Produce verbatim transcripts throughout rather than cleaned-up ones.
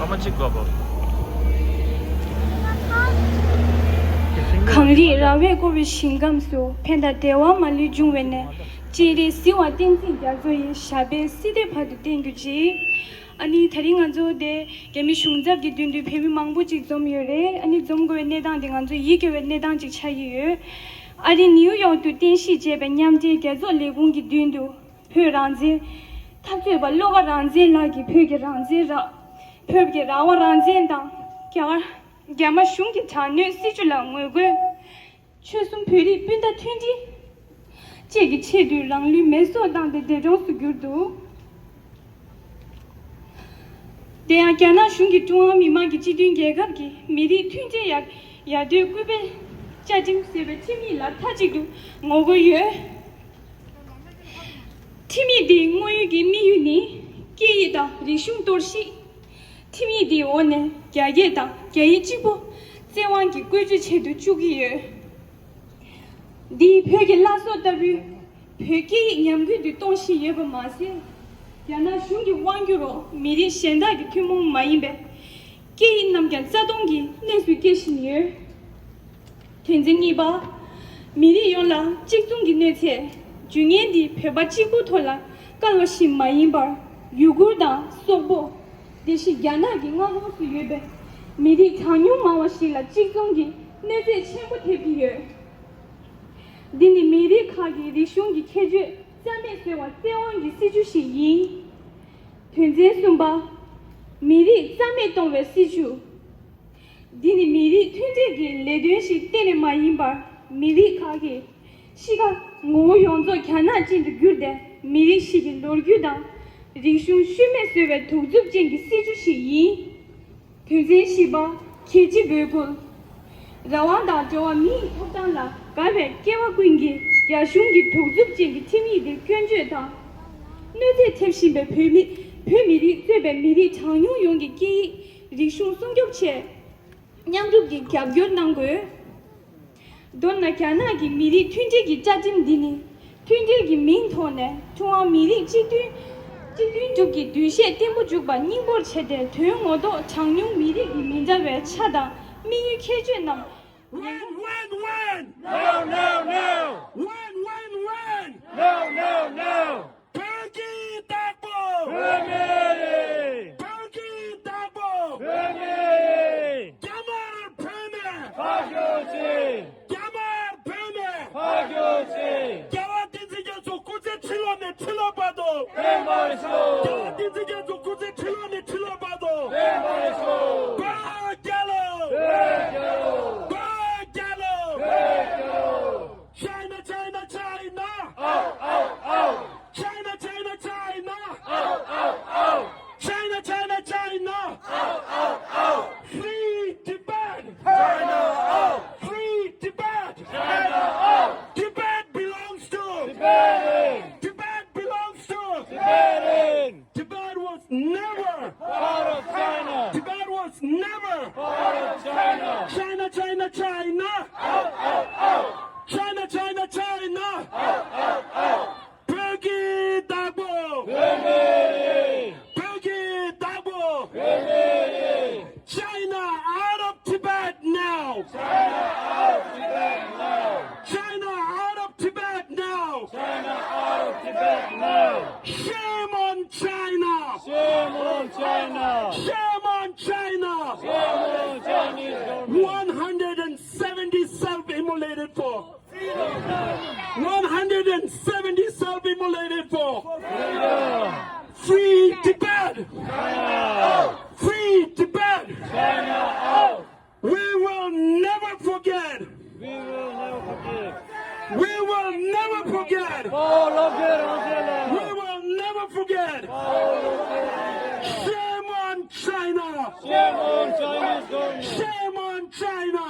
མ་གཅིག་དགོས་པོ། གངས་རིའི་ར་བས་བསྐོར་བའི་ཞིང་ཁམས་སུ། ཕན་དང་བདེ་བ་མ་ལུས་འབྱུང་བའི་གནས། སྤྱན་རས་གཟིགས་དབང་བསྟན་འཛིན་རྒྱ་མཚོ་ཡི། ཞབས་པད་སྲིད་མཐའི་བར་དུ་བརྟན་གྱུར་ཅིག་ཨ་ནི་དེ་རིང་ང་ཚོ་དེ་རྒྱ་མི་གཞུང་ཚབ་ཀྱི་མདུན་དུ་བོད་མི་མང་པོ་ཅིག་འཛོམས་ཡོད་རེད། ཨ་ནི་འཛོམས་དགོས་པའི་གནས་སྟངས་དེ་ང་ཚོ་ཡིད་སྐྱོ་བའི་གནས་སྟངས་ཅིག་ཆགས་ཀྱི་ཡོད། ཨ་རི་ནིའུ་ཡོག་ཏུ་རྟེན་གཞི་བྱས་པའི་མཉམ་འབྲེལ་རྒྱལ་ཚོགས་ལས་ཁུངས་ཀྱི་མདུན་དུ། བོད་རང་བཙན། འཐབ་རྩོད་པ་བློ་དགའ་རང་བཙན་ལགས་ཀྱིས་བོད་ཀྱི་རང་བཙན་རག་བོད་ཀྱི་རང་དབང་རང་བཙན་དང་། རྒྱ་གར། རྒྱ་དམར་གཞུང་གི་དྲག་གནོན་སྲིད་བྱུས་ལ་ངོ་རྒོལ། ཆོལ་གསུམ་བོད་རིགས་སྤུན་ཟླ་མཐུན་སྒྲིལ་བཅས་ཀྱི་ཆེད་དུ་རང་ལུས་མེ་སྲེག་བཏང་སྟེ་འདས་གྲོངས་སུ་གྱུར་འདུག་དེ་ཡང་རྒྱ་ནག་གཞུང་གིས་ཀྲུང་ཧྭ་མི་དམངས་ཀྱི་སྤྱི་མཐུན་རྒྱལ་ཁབ་ཀྱི་མི་རིགས་མཐུན་སྒྲིལ་ཡར་ཡར་ཐོན་སྐུལ་སྤེལ་བཅའ་ཁྲིམས་ཟེར་བའི་ཁྲིམས་ཡིག་ལ་མཐའ་གཅིག་ཏུ་ངོ་རྒོལ་ཡོད། ཁྲིམས་ཡིག་འདིའི་དངོས་ཡོད་ཀྱི་དམིགས་ཡུལ་ནི། སྐད་ཡིག་དང་རིག་གཞུང་གཏོར་བཤིག་ཁྲིམས་ཡིག་འདིའི་འོག་ནས་རྒྱ་སྐད་དང་རྒྱ་ཡིག་གཅིག་པོ་བཙན་དབང་གིས་བཀོལ་སྤྱོད་བྱེད་དུ་བཅུག་གི་ཡོད། འདིས་བོད་ཀྱི་བླ་སྲོག་ལྟ་བུའི་བོད་སྐད་ཡིག་ཉམས་རྒུད་དུ་གཏོང་བཞིན་ཡོད་པ་མ་ཟད། རྒྱ་ནག་གཞུང་གི་དབང་སྒྱུར་འོག་མི་རིགས་གཞན་དག་གི་ཐུན་མོང་མ་ཡིན་པའི་སྐད་ཡིག་རྣམས་ཀྱང་རྩ་སྟོང་གི་གནས་སུ་སྐྱེལ་བཞིན་ཡོད། དོན་ཚན་གཉིས་པ། མི་རིགས་ཡོངས་ལ་གཅིག་མཚུངས་ཀྱི་གནོད་འཚེ། ཇུས་ངན་འདིས་བོད་པ་གཅིག་པུ་ཐོག་ལ་བཀལ་བ་ཞིག་མ་ཡིན་པར། ཡུ་གུར་དང་སོག་པོ། དེ་བཞིན་རྒྱ་ནག་གི་མངའ་ཁོངས་སུ་ཡོད་པའི་མི་རིགས་གྲངས་ཉུང་མང་བ་ཞིག་ལ་གཅིག་མཚུངས་ཀྱི་གནོད་འཚེ་ཆེན་པོ་ཐེབས་ཀྱི་ཡོད། འདི་ནི་མི་རིགས་ཁག་གི་རིག་གཞུང་གི་ཁྱད་ཆོས་རྩ་མེད་བཟོ་བར་བཙན་དབང་གི་སྲིད་བྱུས་ཤིག་ཡིན། དོན་ཚན་གསུམ་པ། མི་རིགས་རྩ་མེད་གཏོང་བའི་སྲིད་བྱུས། འདི་ནི་མི་རིགས་མཐུན་སྒྲིལ་གྱི་ལས་དོན་ཞིག་གཏན་ནས་མ་ཡིན་པར། མི་རིགས་ཁག་གི་གཤིས་ཀ་ངོ་བོ་ཡོངས་རྫོགས་རྒྱ་ནག་ཅན་དུ་བསྒྱུར་ཏེ། མི་རིགས་ཤིག་གི་ལོ་རྒྱུས་དང་རིག་གཞུང་ཤུལ་མེད་བཟོ་བའི་གདུག་རྩུབ་ཅན་གྱི་སྲིད་བྱུས་ཤིག་ཡིན། དོན་ཚན་བཞི་པ། རྒྱལ་སྤྱི་འབོད་སྐུལ། རང་དབང་དང་འགྲོ་བ་མིའི་ཐོབ་ཐང་ལ་དགའ་བའི་སྐྱེ་བ་ཀུན་གྱིས་རྒྱ་གཞུང་གི་གདུག་རྩུབ་ཅན་གྱི་ཁྲིམས་ཡིག་འདི་སྐྱོན་བརྗོད་དང་། གནོད་འཚེ་ཐེབས་བཞིན་པའི་བོད་མི་བོད་མི་རིགས་གཙོས་པའི་མི་རིགས་གྲངས་ཉུང་ཡོངས་ཀྱི་སྐད་ཡིག་རིག་གཞུང་སྲུང་སྐྱོབ་ཆེད་མཉམ་རུབ་ཀྱིས་རྒྱབ་སྐྱོར་གནང་དགོས། མདོར་ན་རྒྱ་ནག་གི་མི་རིགས་མཐུན་སྒྲིལ་གྱི་བཅའ་ཁྲིམས་འདི་ནི་མཐུན་སྒྲིལ་གྱི་མིང་ཐོག་ནས་ཀྲུང་ཧྭ་མི་རིགས་གཅིག་མཐུན་གཅིག་མཐུན་གྲུབ་ཀྱི་འདུ་ཤེས་བརྟན་པོ་འཇུག་པ་སྙིང་པོར་བྱས་ཏེ། དོན་ངོ་ཐོག་གྲངས་ཉུང་མི་རིགས་ཀྱི་མི་འདྲ་བའི་ཆ་དང་དམིགས་ཡུལ་ཁྱད་ཆོས་རྣམས། When, when, when? No, no, no! When, when, when? No, no, no! བོད་ཀྱི་བདག་པོ། བོད་མི་རེད། བོད་ཀྱི་བདག་པོ། བོད་མི་རེད། རྒྱ་དམར་བོད་མི། ཕར་རྒྱུགས་ཤིག་རྒྱ་དམར་བོད་མི། ཕར་རྒྱུགས་ཤིག་རྒྱལ་བ་བསྟན་འཛིན་རྒྱ་མཚོ་སྐུ་ཚེ་ཁྲི་ལོ་ནས་ཁྲི་ལོ་བར་དུ། བརྟན་པར་ཤོག་རྒྱལ་བ་བསྟན་འཛིན་རྒྱ་མཚོ་སྐུ་ཚེ་ཁྲི་ལོ་ནས་ཁྲི་ལོ་བར་དུ། བརྟན་པར་ཤོག་བོད་རྒྱལ་ལོ། བོད་རྒྱལ་ལོ། བོད་རྒྱལ་ལོ། བོད་རྒྱལ་ལོ། China, China, China! Out, out, out! China, China, China! Out, out, out! China, China, China! Out, out, out! Free Tibet! China out! Free Tibet! China out! Tibet belongs to Tibetan! Tibet belongs to Tibetan! Tibet was never part of China. Tibet was never part of China. China, China, China. Out, out, out. China, China, China. Out, out, out. བོད་ཀྱི་བདག་པོ། བོད་མི་རེད། བོད་ཀྱི་བདག་པོ། བོད་མི་རེད། China out of Tibet now. China out of Tibet now. China out of Tibet now. China out of Tibet now. Shame on China. Shame on China. Shame on China. Shame on Chinese government. One hundred and seventy self-immolated for. One hundred and seventy self-immolated for. Freedom. Free Tibet. China out. Free Tibet. China out. We will never forget. We will never forget. We will never forget. We will never forget. Shame on China. Shame on China. Shame on China.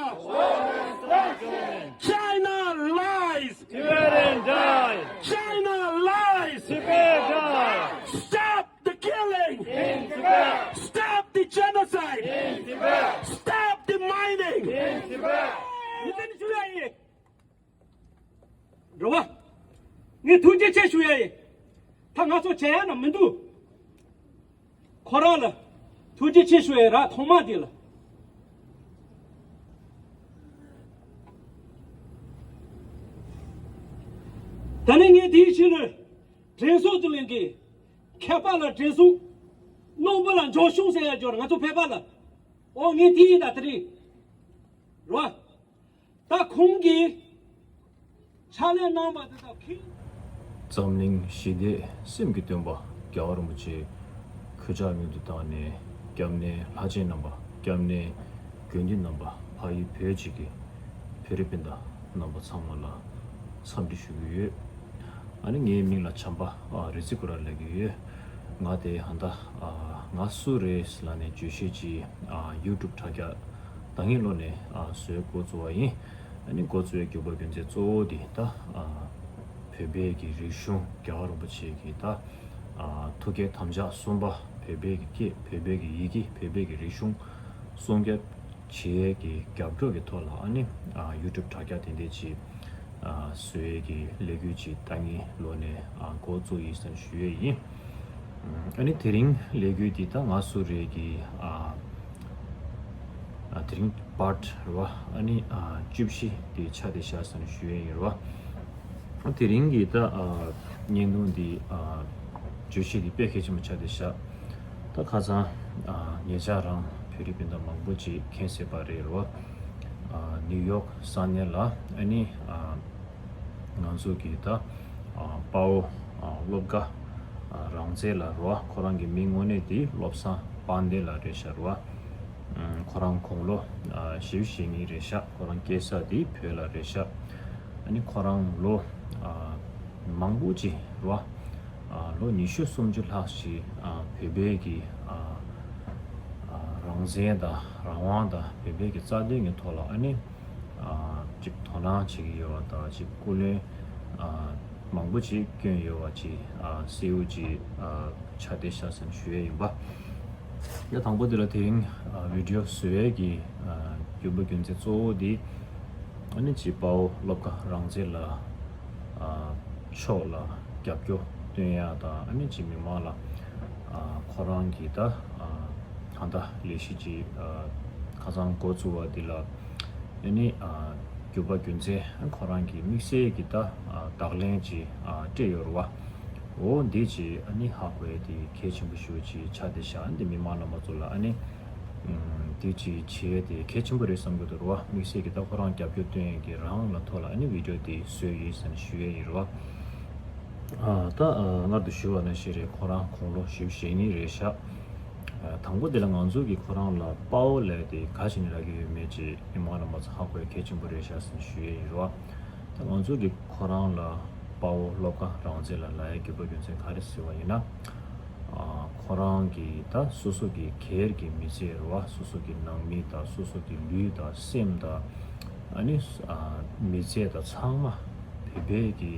China lies. Tibetan die. China lies. Tibet die. Stop the killing! In Tibet! Stop the genocide! In Tibet! Stop the mining! In Tibet! འགྲོ་བ། ངས་ཐུགས་རྗེ་ཆེ་ཞུ་ཡ་ཡིན། ད་ང་ཚོ་བྱེད་ཡ་ན་མི་འདུག་ཁོ་རང་ལ་ ཐུགས་རྗེ་ཆེ་ཞུ་ཡས་ར་ཐོག་མ་དེ་ལ། ད་ནི་ངས་དེའི་ཕྱི་ལོས་དྲན་གསོ་དུ་ལེན་གི། མཁས་པ་ལ་དྲན་གསོ། རྣོན་པོ་ལ་འཇོན་ཤོག་ཟེར་ཡ་འབྱོར་ང་ཚོ་ཕལ་པ་ལ། ཨོ་ངས་དེ་ཡིན་ད་དེ་རེད། རོ། ད་ཁོང་གིས་ཕྱག་ལས་གནང་བ་དེ་དག་གིས། འཛམ་གླིང་ཞི་བདེ་སེམས་ཀྱི་སྟོན་པ་རྒྱལ་བ་རིན་པོ་ཆེ་གུས་ཕྱག་མྱུར་དུ་བཏང་ནས། སྐྱབས་གནས་ལྷ་ཆེན་རྣམ་པ། སྐྱབས་གནས་དགེ་འདུན་རྣམ་པ། ཕ་ཡུལ་བོད་གཅིག་གི་བོད་རིགས་སྤུན་ཟླ་རྣམ་པ་ཚང་མ་ལ་འཚམས་འདྲི་ཞུ་གི་ཡོད། ཨ་ནི་ངའི་མིང་ལ་བྱམས་པ་ཨ་རི་ཙི་ཀུ་ར་ལབ་ཀྱི་ཡོད། ང་དེ་ཧ་ད་ཨ་ང་སུ་རེད་ལབ་ནས་བརྗོད་གཞི་ཅིག་ཨ་ཡུ་ཊུབ་དྲ་རྒྱ་ད་ངའི་ལོ་ནས་ཨ་བཟོས་འགོ་བཙུགས་པ་ཡིན། ཨ་ནི་འགོ་བཙུགས་པའི་རྒྱུ་པ་རྒྱུ་མཚན་གཙོ་བོ་དེ་ད་ཨ་བོད་པའི་གི་རིག་གཞུང་རྒྱལ་བ་རིན་པོ་ཆེ་གི་ད་ཨ་ཐུགས་བསྐྱེད་དམ་བཅའ་གསུམ་པ། བོད་པའི་གི་སྐད། བོད་པའི་གི་ཡི་གེ། བོད་པའི་གི་རིག་གཞུང་སྲུང་སྐྱོབ་བྱེད་ཡས་ཀྱི་རྒྱབ་སྐྱོར་གྱི་ཐོག་ལ་ཨ་ནི་ཨ་ཡུ་ཊུབ་དྲ་རྒྱ་དེ་འདྲས་ཅིག་ཨ་བཟོ་ཡས་ཀྱི་ལས་འགུལ་ཅིག་ད་ངའི་ལོ་ནས་ཨ་འགོ་བཙུགས་ཡིན་ཟེར་ཞུ་ཡས་ཡིན། ཨ་ནི་དེ་རིང་ལས་འགུལ་འདི་ད་ང་སུ་རེད་ཀྱི་ཨ་ཨ་དེ་རིང་པར་ཊི་རེད་བ། ཨ་ནི་ཨ་བཅུ་བཞི་དེ་ཆགས་བསྡད་ཤག་ཟེར་ཞུ་ཡས་ཡིན་རེད་བ། དེ་རིང་གི་ད་ཨ་བརྙན་ཐུང་འདི་ཨ་བརྗོད་གཞི་འདི་དཔེ་གལ་ཆེན་པོ་ཆགས་བསྡད་ཤག། ད་ཁ་སང་ཨ་ཉེ་ཆར་རང་བོད་རིགས་སྤུན་ཟླ་མང་པོ་ཅིག་མཁྱེན་གསལ་པ་རེད་རོ། ཨ་ནིའུ་ཡོག་ས་གནས་ལ་ཨ་ནི་ཨ་ང་ཚོ་གི་ད་ཨ་དཔའ་བོ་ཨ་བློ་དགའ་ཨ་རང་བཙན་ལགས་རོ། ཁོ་རང་གི་མིང་དངོས་གནས་དེ་བློ་བཟང་དཔལ་ལྡན་ལགས་རེད་ཤག་རོ། ཨ་ཁོ་རང་དགུང་ལོ་ཨ་བཞི་བཅུ་ཞེ་གཉིས་རེད་ཤག། ཁོ་རང་སྐྱེས་ས་དེ་བོད་ལ་རེད་ཤག། ཨ་ནི་ཁོ་རང་ལོ་ཨ་མང་པོ་ཅིག་རོ། ཨ་ལོ་ཉི་ཤུ་སུམ་ཅུ་ལྷག་ཅིག་ཨ་བོད་པའི་གི་ཨ་ཨ་རང་བཙན་དང་རང་དབང་དང་བོད་པའི་གི་རྩ་དོན་གྱི་ཐོག་ལ་ཨ་ནི་ཨ་ཅིག་དོ་སྣང་བྱེད་ཀྱི་ཡོད་པ་དང་། ཅིག་སྐུ་ལས་ཨ་མང་པོ་ཅིག་བསྐྱོན་ཡོད་པ་ཅིག་ཨ་གསལ་པོ་ཅིག་ཨ་ཆགས་བསྡད་ཤག་ཟེར་ཞུ་ཡས་ཡིན་པ། ཡ་དང་པོ་དེ་ལ་དེ་རིང་ཨ་བི་ཌི་ཡོ་བཟོ་ཡས་ཀྱི་ཨ་རྒྱུ་པ་རྒྱུ་མཚན་གཙོ་བོ་དེ་ཨ་ནི་ཅིག་དཔའ་བོ་བློ་དགའ་རང་བཙན་ལགས་ཨ་མཆོག་ལ་རྒྱབ་སྐྱོར་སྟོན་ཡ་དང་། ཨ་ནི་ཅིག་མི་མང་ལ་ཨ་ཁོ་རང་གི་ད་ཨ་གང་ལྟར་ལས་གཞི་ཅིག་ཨ་ཁ་སང་འགོ་བཙུགས་པ་འདི་ལ་ཨ་ནི་ཨ་རྒྱུ་པ་རྒྱུ་མཚན་ཁོ་རང་གི་དམིགས་བསལ་གྱི་ད་ཨ་བརྡ་ལན་ཅིག་ཨ་སྤྲད་ཡོད་རེད་བ། འོ་འདི་ཅིག་ཨ་ནི་ཧ་གོ་ཡ་དེ་གལ་ཆེན་པོ་ཞེ་པོ་ཅིག་ཆགས་བསྡད་ཤག། འདི་མི་མང་རྣམ་པ་ཚོ་ལ་ཨ་ནི་ཨམ་དེ་ཅིག་བྱེད་ཡ་དེ་གལ་ཆེན་པོ་རེད་བསམ་གྱི་འདུག་རེད་བ། དམིགས་བསལ་གྱི་ད་ཁོ་རང་རྒྱབ་སྐྱོར་སྟོན་ཡ་གི་རང་ལ་ཐོག་ལ་ཨ་ནི་བི་ཌི་ཡོ་དེ་བཟོས་ཡིན་ཟེར་ནས་ཞུ་ཡ་ཡིན་རེད་བ། ཨ་ད་ཨ་སྔར་དུ་ཞུས་པ་ནང་བཞིན་རེད། ཁོ་རང་དགུང་ལོ་བཞི་བཅུ་ཞེ་གཉིས་རེད་ཤག། ཨ་དང་པོ་དེ་ལ་ང་ཚོ་གིས་ཁོ་རང་ལ་དཔའ་བོ་ལབ་ཡ་དེ་ག་བྱས་ནས་ལབ་ཀྱི་ཡོད་མེད་ཅིག་མི་མང་རྣམ་པ་ཚོ་ཧ་གོ་ཡ་གལ་ཆེན་པོ་རེད་ཤག་ཟེར་ནས་ཞུ་ཡ་ཡིན་རེད་བ། ད་ང་ཚོ་གིས་ཁོ་རང་ལ་དཔའ་བོ་བློ་དགའ་རང་བཙན་ལ་ལབ་ཡ་རྒྱུ་པ་རྒྱུ་མཚན་ག་རེ་ཟེར་བ་ཡིན་ན། ཨ་ཁོ་རང་གིས་ད་སོ་སོ་གི་སྒེར་གྱི་མི་ཚེ་རེད་བ། སོ་སོ་གི་ནང་མི་དང་སོ་སོ་གི་ལུས་དང་སེམས་དང་ཨ་ནི་ཨ་མི་ཚེ་དང་ཚང་མ་བོད་པའི་གི་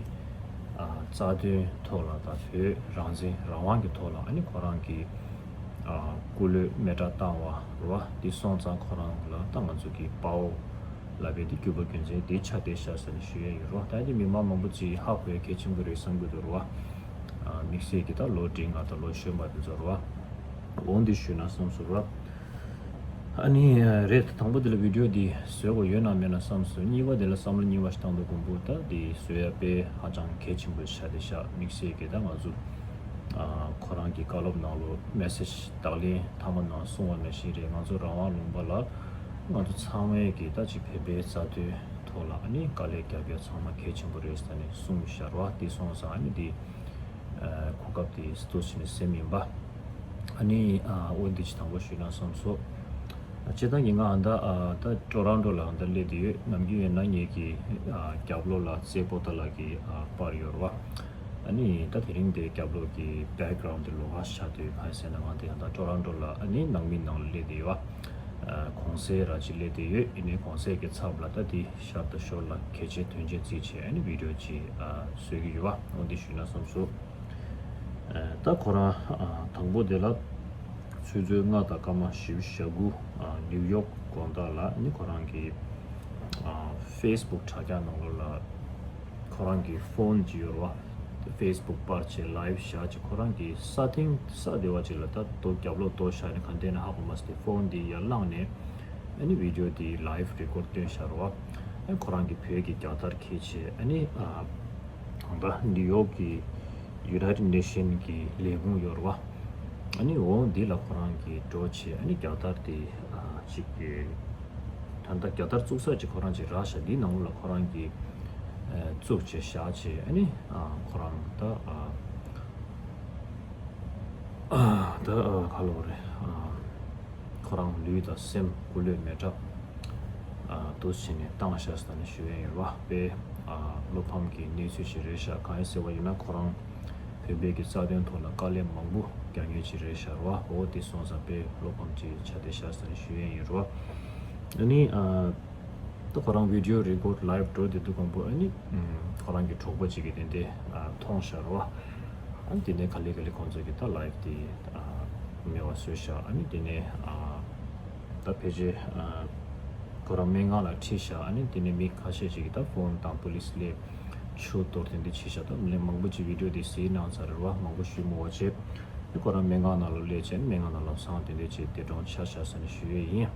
ཨ་རྩ་དོན་ཐོག་ལ་དང་བོད་རང་བཙན་རང་དབང་གི་ཐོག་ལ་ཨ་ནི་ཁོ་རང་གི་ཨ་སྐུ་ལུས་མེ་སྲེག་བཏང་བ་རེད་བ། འདི་སོང་ཙང་ཁོ་རང་ལ་ད་ང་ཚོ་གི་དཔའ་བོ་ལབ་པའི་འདི་རྒྱུ་པ་རྒྱུ་མཚན་འདི་ཆགས་བསྡད་ཤག་ཟེར་ནས་ཞུ་ཡས་ཡོད་རེད་བ། ད་འདི་མི་མང་མང་པོ་ཅིག་ཧ་གོ་ཡ་གལ་ཆེན་པོ་རེད་བསམ་གྱི་འདུག་རེད་བ། ཨ་དམིགས་བསལ་གྱི་ད་ལོ་འབྲིང་བ་དང་ལོ་གཞོན་པ་དེ་ཚོ་རེད་བ། འོ་འདི་ཞུས་ན་བསམ་སོང་ར། ཨ་ནི་རེད། དང་པོ་དེ་ལ་བི་ཌི་ཡོ་འདི་བཟོ་དགོས་ཡོད་ན་མེད་ན་བསམ་སོང་། གཉིས་པ་དེ་ལ་བསམ་བློ་གཉིས་པ་ཞིག་བཏང་དུས་དགོངས་པ་ད་འདི་བཟོ་ཡ་དཔེ་ཧ་ཅང་གལ་ཆེན་པོ་ཆགས་བསྡད་ཤག། དམིགས་བསལ་གྱི་ད་ང་ཚོ་ཨ་ཁོ་རང་གི་བཀའ་སློབ་ནང་ལོ་མེ་སེ་ཇི་བརྡ་ལན་མཐའ་མ་ནང་གསུངས་པ་ནང་བཞིན་རེད། ང་ཚོ་རང་དབང་ལུང་པ་ལ་ང་ཚོ་ཚང་མས་ཀྱི་ད་ཅིག་བོད་པའི་རྩ་དོན་ཐོག་ལ་ཨ་ནི་དཀའ་ལས་རྒྱབ་ཡ་ཚང་མ་གལ་ཆེན་པོ་རེད་ཟེར་ནས་གསུངས་བཞག་ར། འདི་སོང་ཙང་ཨ་ནི་འདི་ཨ་གོ་སྐབས་དེ་ཏོག་ཙམ་ནས་ཟིན་ཡིན་པ། ཨ་ནི་ཨ་འོ་འདི་ཅིག་དང་པོ་ཞུས་ན་བསམ་སོང་། སྤྱིར་བཏང་གི་ང་ཨ་ད་ཨ་ད་ཊོ་རོན་ཊོ་ལ་ཨ་ད་སླེབས་བསྡད་ཡོད། ནམ་རྒྱུན་ཡིན་ན་ངེད་ཀྱི་ཨ་རྒྱབ་ལོགས་ལ་རྩེ་པོ་ཏཱ་ལ་གི་ཨ་པར་ཡོད་རེད་བ། ཨ་ནི་ད་དེ་རིང་དེ་རྒྱབ་ལོགས་ཀྱི་བེག་གྷ་རའུན་ཌི་དེ་ལོགས་ཀ་ཆགས་བསྡད་ཡོད། གང་ཡིན་ཟེར་ན་ང་དེ་ཨ་ད་ཊོ་རོན་ཊོ་ལ་ཨ་ནི་ནང་མི་ནང་ལ་སླེབས་བསྡད་ཡོད་བ། ཨ་གུང་སེང་ར་ཅིག་སླེབས་བསྡད་ཡོད། ཡིན་ནའི་གུང་སེང་གི་ཚབ་ལ་ད་དེ་ཤར་དང་ཞོར་ལ་གལ་ཆེ་དོན་ཆེན་རྩིས་བྱས་ཨ་ནི་བི་ཌི་ཡོ་ཅིག་ཨ་བཟོ་གི་ཡོད་བ། འོ་འདི་ཞུས་ན་བསམ་སོང་། ཨ་ད་ཁོ་རང་ཨ་དང་པོ་དེ་ལ་ཆུ་ཚོད་ལྔ་དང་སྐར་མ་བཞི་བཅུ་ཞེ་དགུ་ཨ་ནིའུ་ཡོག་དགོང་དག་ལ་ནི་ཁོ་རང་གི་ཨ་ཕེ་སི་བུག་དྲ་རྒྱ་ནང་ལོགས་ལ་ཁོ་རང་གི་ཕོན་ཅིག་ཡོད་རེད་བ། ཕེ་སི་བུག་པར་བྱས་ལའིབ་བཞག་བྱས་ཁོ་རང་གི་ས་སྟེང་ས་དེ་བ་ཅིག་ལ་ད་རྡོ་རྒྱབ་ལོགས་རྡོ་བཞག་ནས་ག་འདྲ་ན་ཧ་གོ་མ་སོང་། དེ་ཕོན་དེ་ཡར་བླངས་ནས་ཨ་ནི་བི་ཌི་ཡོ་དེ་ལའིབ་རི་ཀོཌ་བཏོན་བཞག་རེད་བ། ཨ་ཁོ་རང་གི་བོད་ཀྱི་རྒྱལ་དར་འཁྱེར་བྱས་ཨ་ནི་ཨ་གང་ལྟར་ནིའུ་ཡོག་གི་United Nation གི་ལས་ཁུངས་ཡོད་རེད་བ། ཨ་ནི་འོ་འདི་ལ་ཁོ་རང་གིས་འགྲོ་བྱས་ཨ་ནི་རྒྱལ་དར་དེ་ཨ་ཅིག་གི་ད་ལྟ་རྒྱལ་དར་བཙུགས་ས་ཅིག་ཁོ་རང་ཅིག་རག་ཤག་འདིའི་ནང་ལོགས་ལ་ཁོ་རང་གིས་ཨ་བཙུགས་བྱས་བཞག་བྱས་ཨ་ནི་ཨ་ཁོ་རང་ད་ཨ་ཨ་ད་ཨ་ག་ལབ་དགོས་རེད། ཨ་ཁོ་རང་ལུས་དང་སེམས་སྐུ་ལུས་མེ་སྲེག་ཨ་འདུག་བྱས་ནས་བཏང་བཞག་ཟེར་ནས་ཞུ་ཡས་ཡོད་རེད་བ། དཔེ་ཨ་བློ་ཕམ་གྱི་གནས་ཚུལ་ཞིག་རེད་ཤག་གང་ཡིན་ཟེར་བ་ཡིན་ན་ཁོ་རང་བོད་པའི་གི་རྩ་དོན་ཐོག་ལ་དཀའ་ལས་མང་པོ་རྒྱག་མཁན་ཅིག་རེད་ཤག་རེད་བ། འོ་དེ་སོང་ཙང་དཔེ་བློ་ཕམ་ཅིག་ཆགས་བསྡད་ཤག་ཟེར་ནས་ཞུ་ཡས་ཡིན་རེད་བ། ཨ་ནི་ཨ་ད་ཁོ་རང་བི་ཌི་ཡོ་རི་ཀོཌ་ལའིབ་འགྲོ་བསྡད་དུས་གོང་པོ་ཨ་ནི་ཨམ་ཁོ་རང་གི་གྲོགས་པོ་ཅིག་གིས་དེ་འདྲ་ཨ་མཐོང་ཤག་རེད་བ། ཨ་ནི་དེ་ནས་ག་ལེ་ག་ལེ་ཁོང་ཚོ་གིས་ད་ལའིབ་དེ་ཨ་མེད་པ་བཟོས་ཤག་ཨ་ནི་དེ་ནས་ཨ་ད་ཕལ་ཆེར་ཨ་ཁོ་རང་སྨན་ཁང་ལ་ཁྲིད་ཤག་ཨ་ནི་དེ་ནས་མི་ཁ་ཤས་ཤིག་གིས་ད་ཕོན་དང་པོ་ལིས་སླེབས་ཆུ་གཏོར་དེ་འདྲ་བྱས་ཤག་ད་མི་མང་པོ་ཅིག་བི་ཌི་ཡོ་དེ་གཟིགས་གནང་ཚར་རེད་བ། མང་པོ་ཞུ་མི་འོ་བྱས་ཨ་ནི་ཁོ་རང་སྨན་ཁང་ནང་ལ་སླེབས་བྱས་ཨ་ནི་སྨན་ཁང་ནང་ལམ་སང་དེ་འདྲ་བྱས་འདས་གྲོངས་ཆགས་ཤག་ཟེར་ནས་ཞུ་ཡས་ཡིན།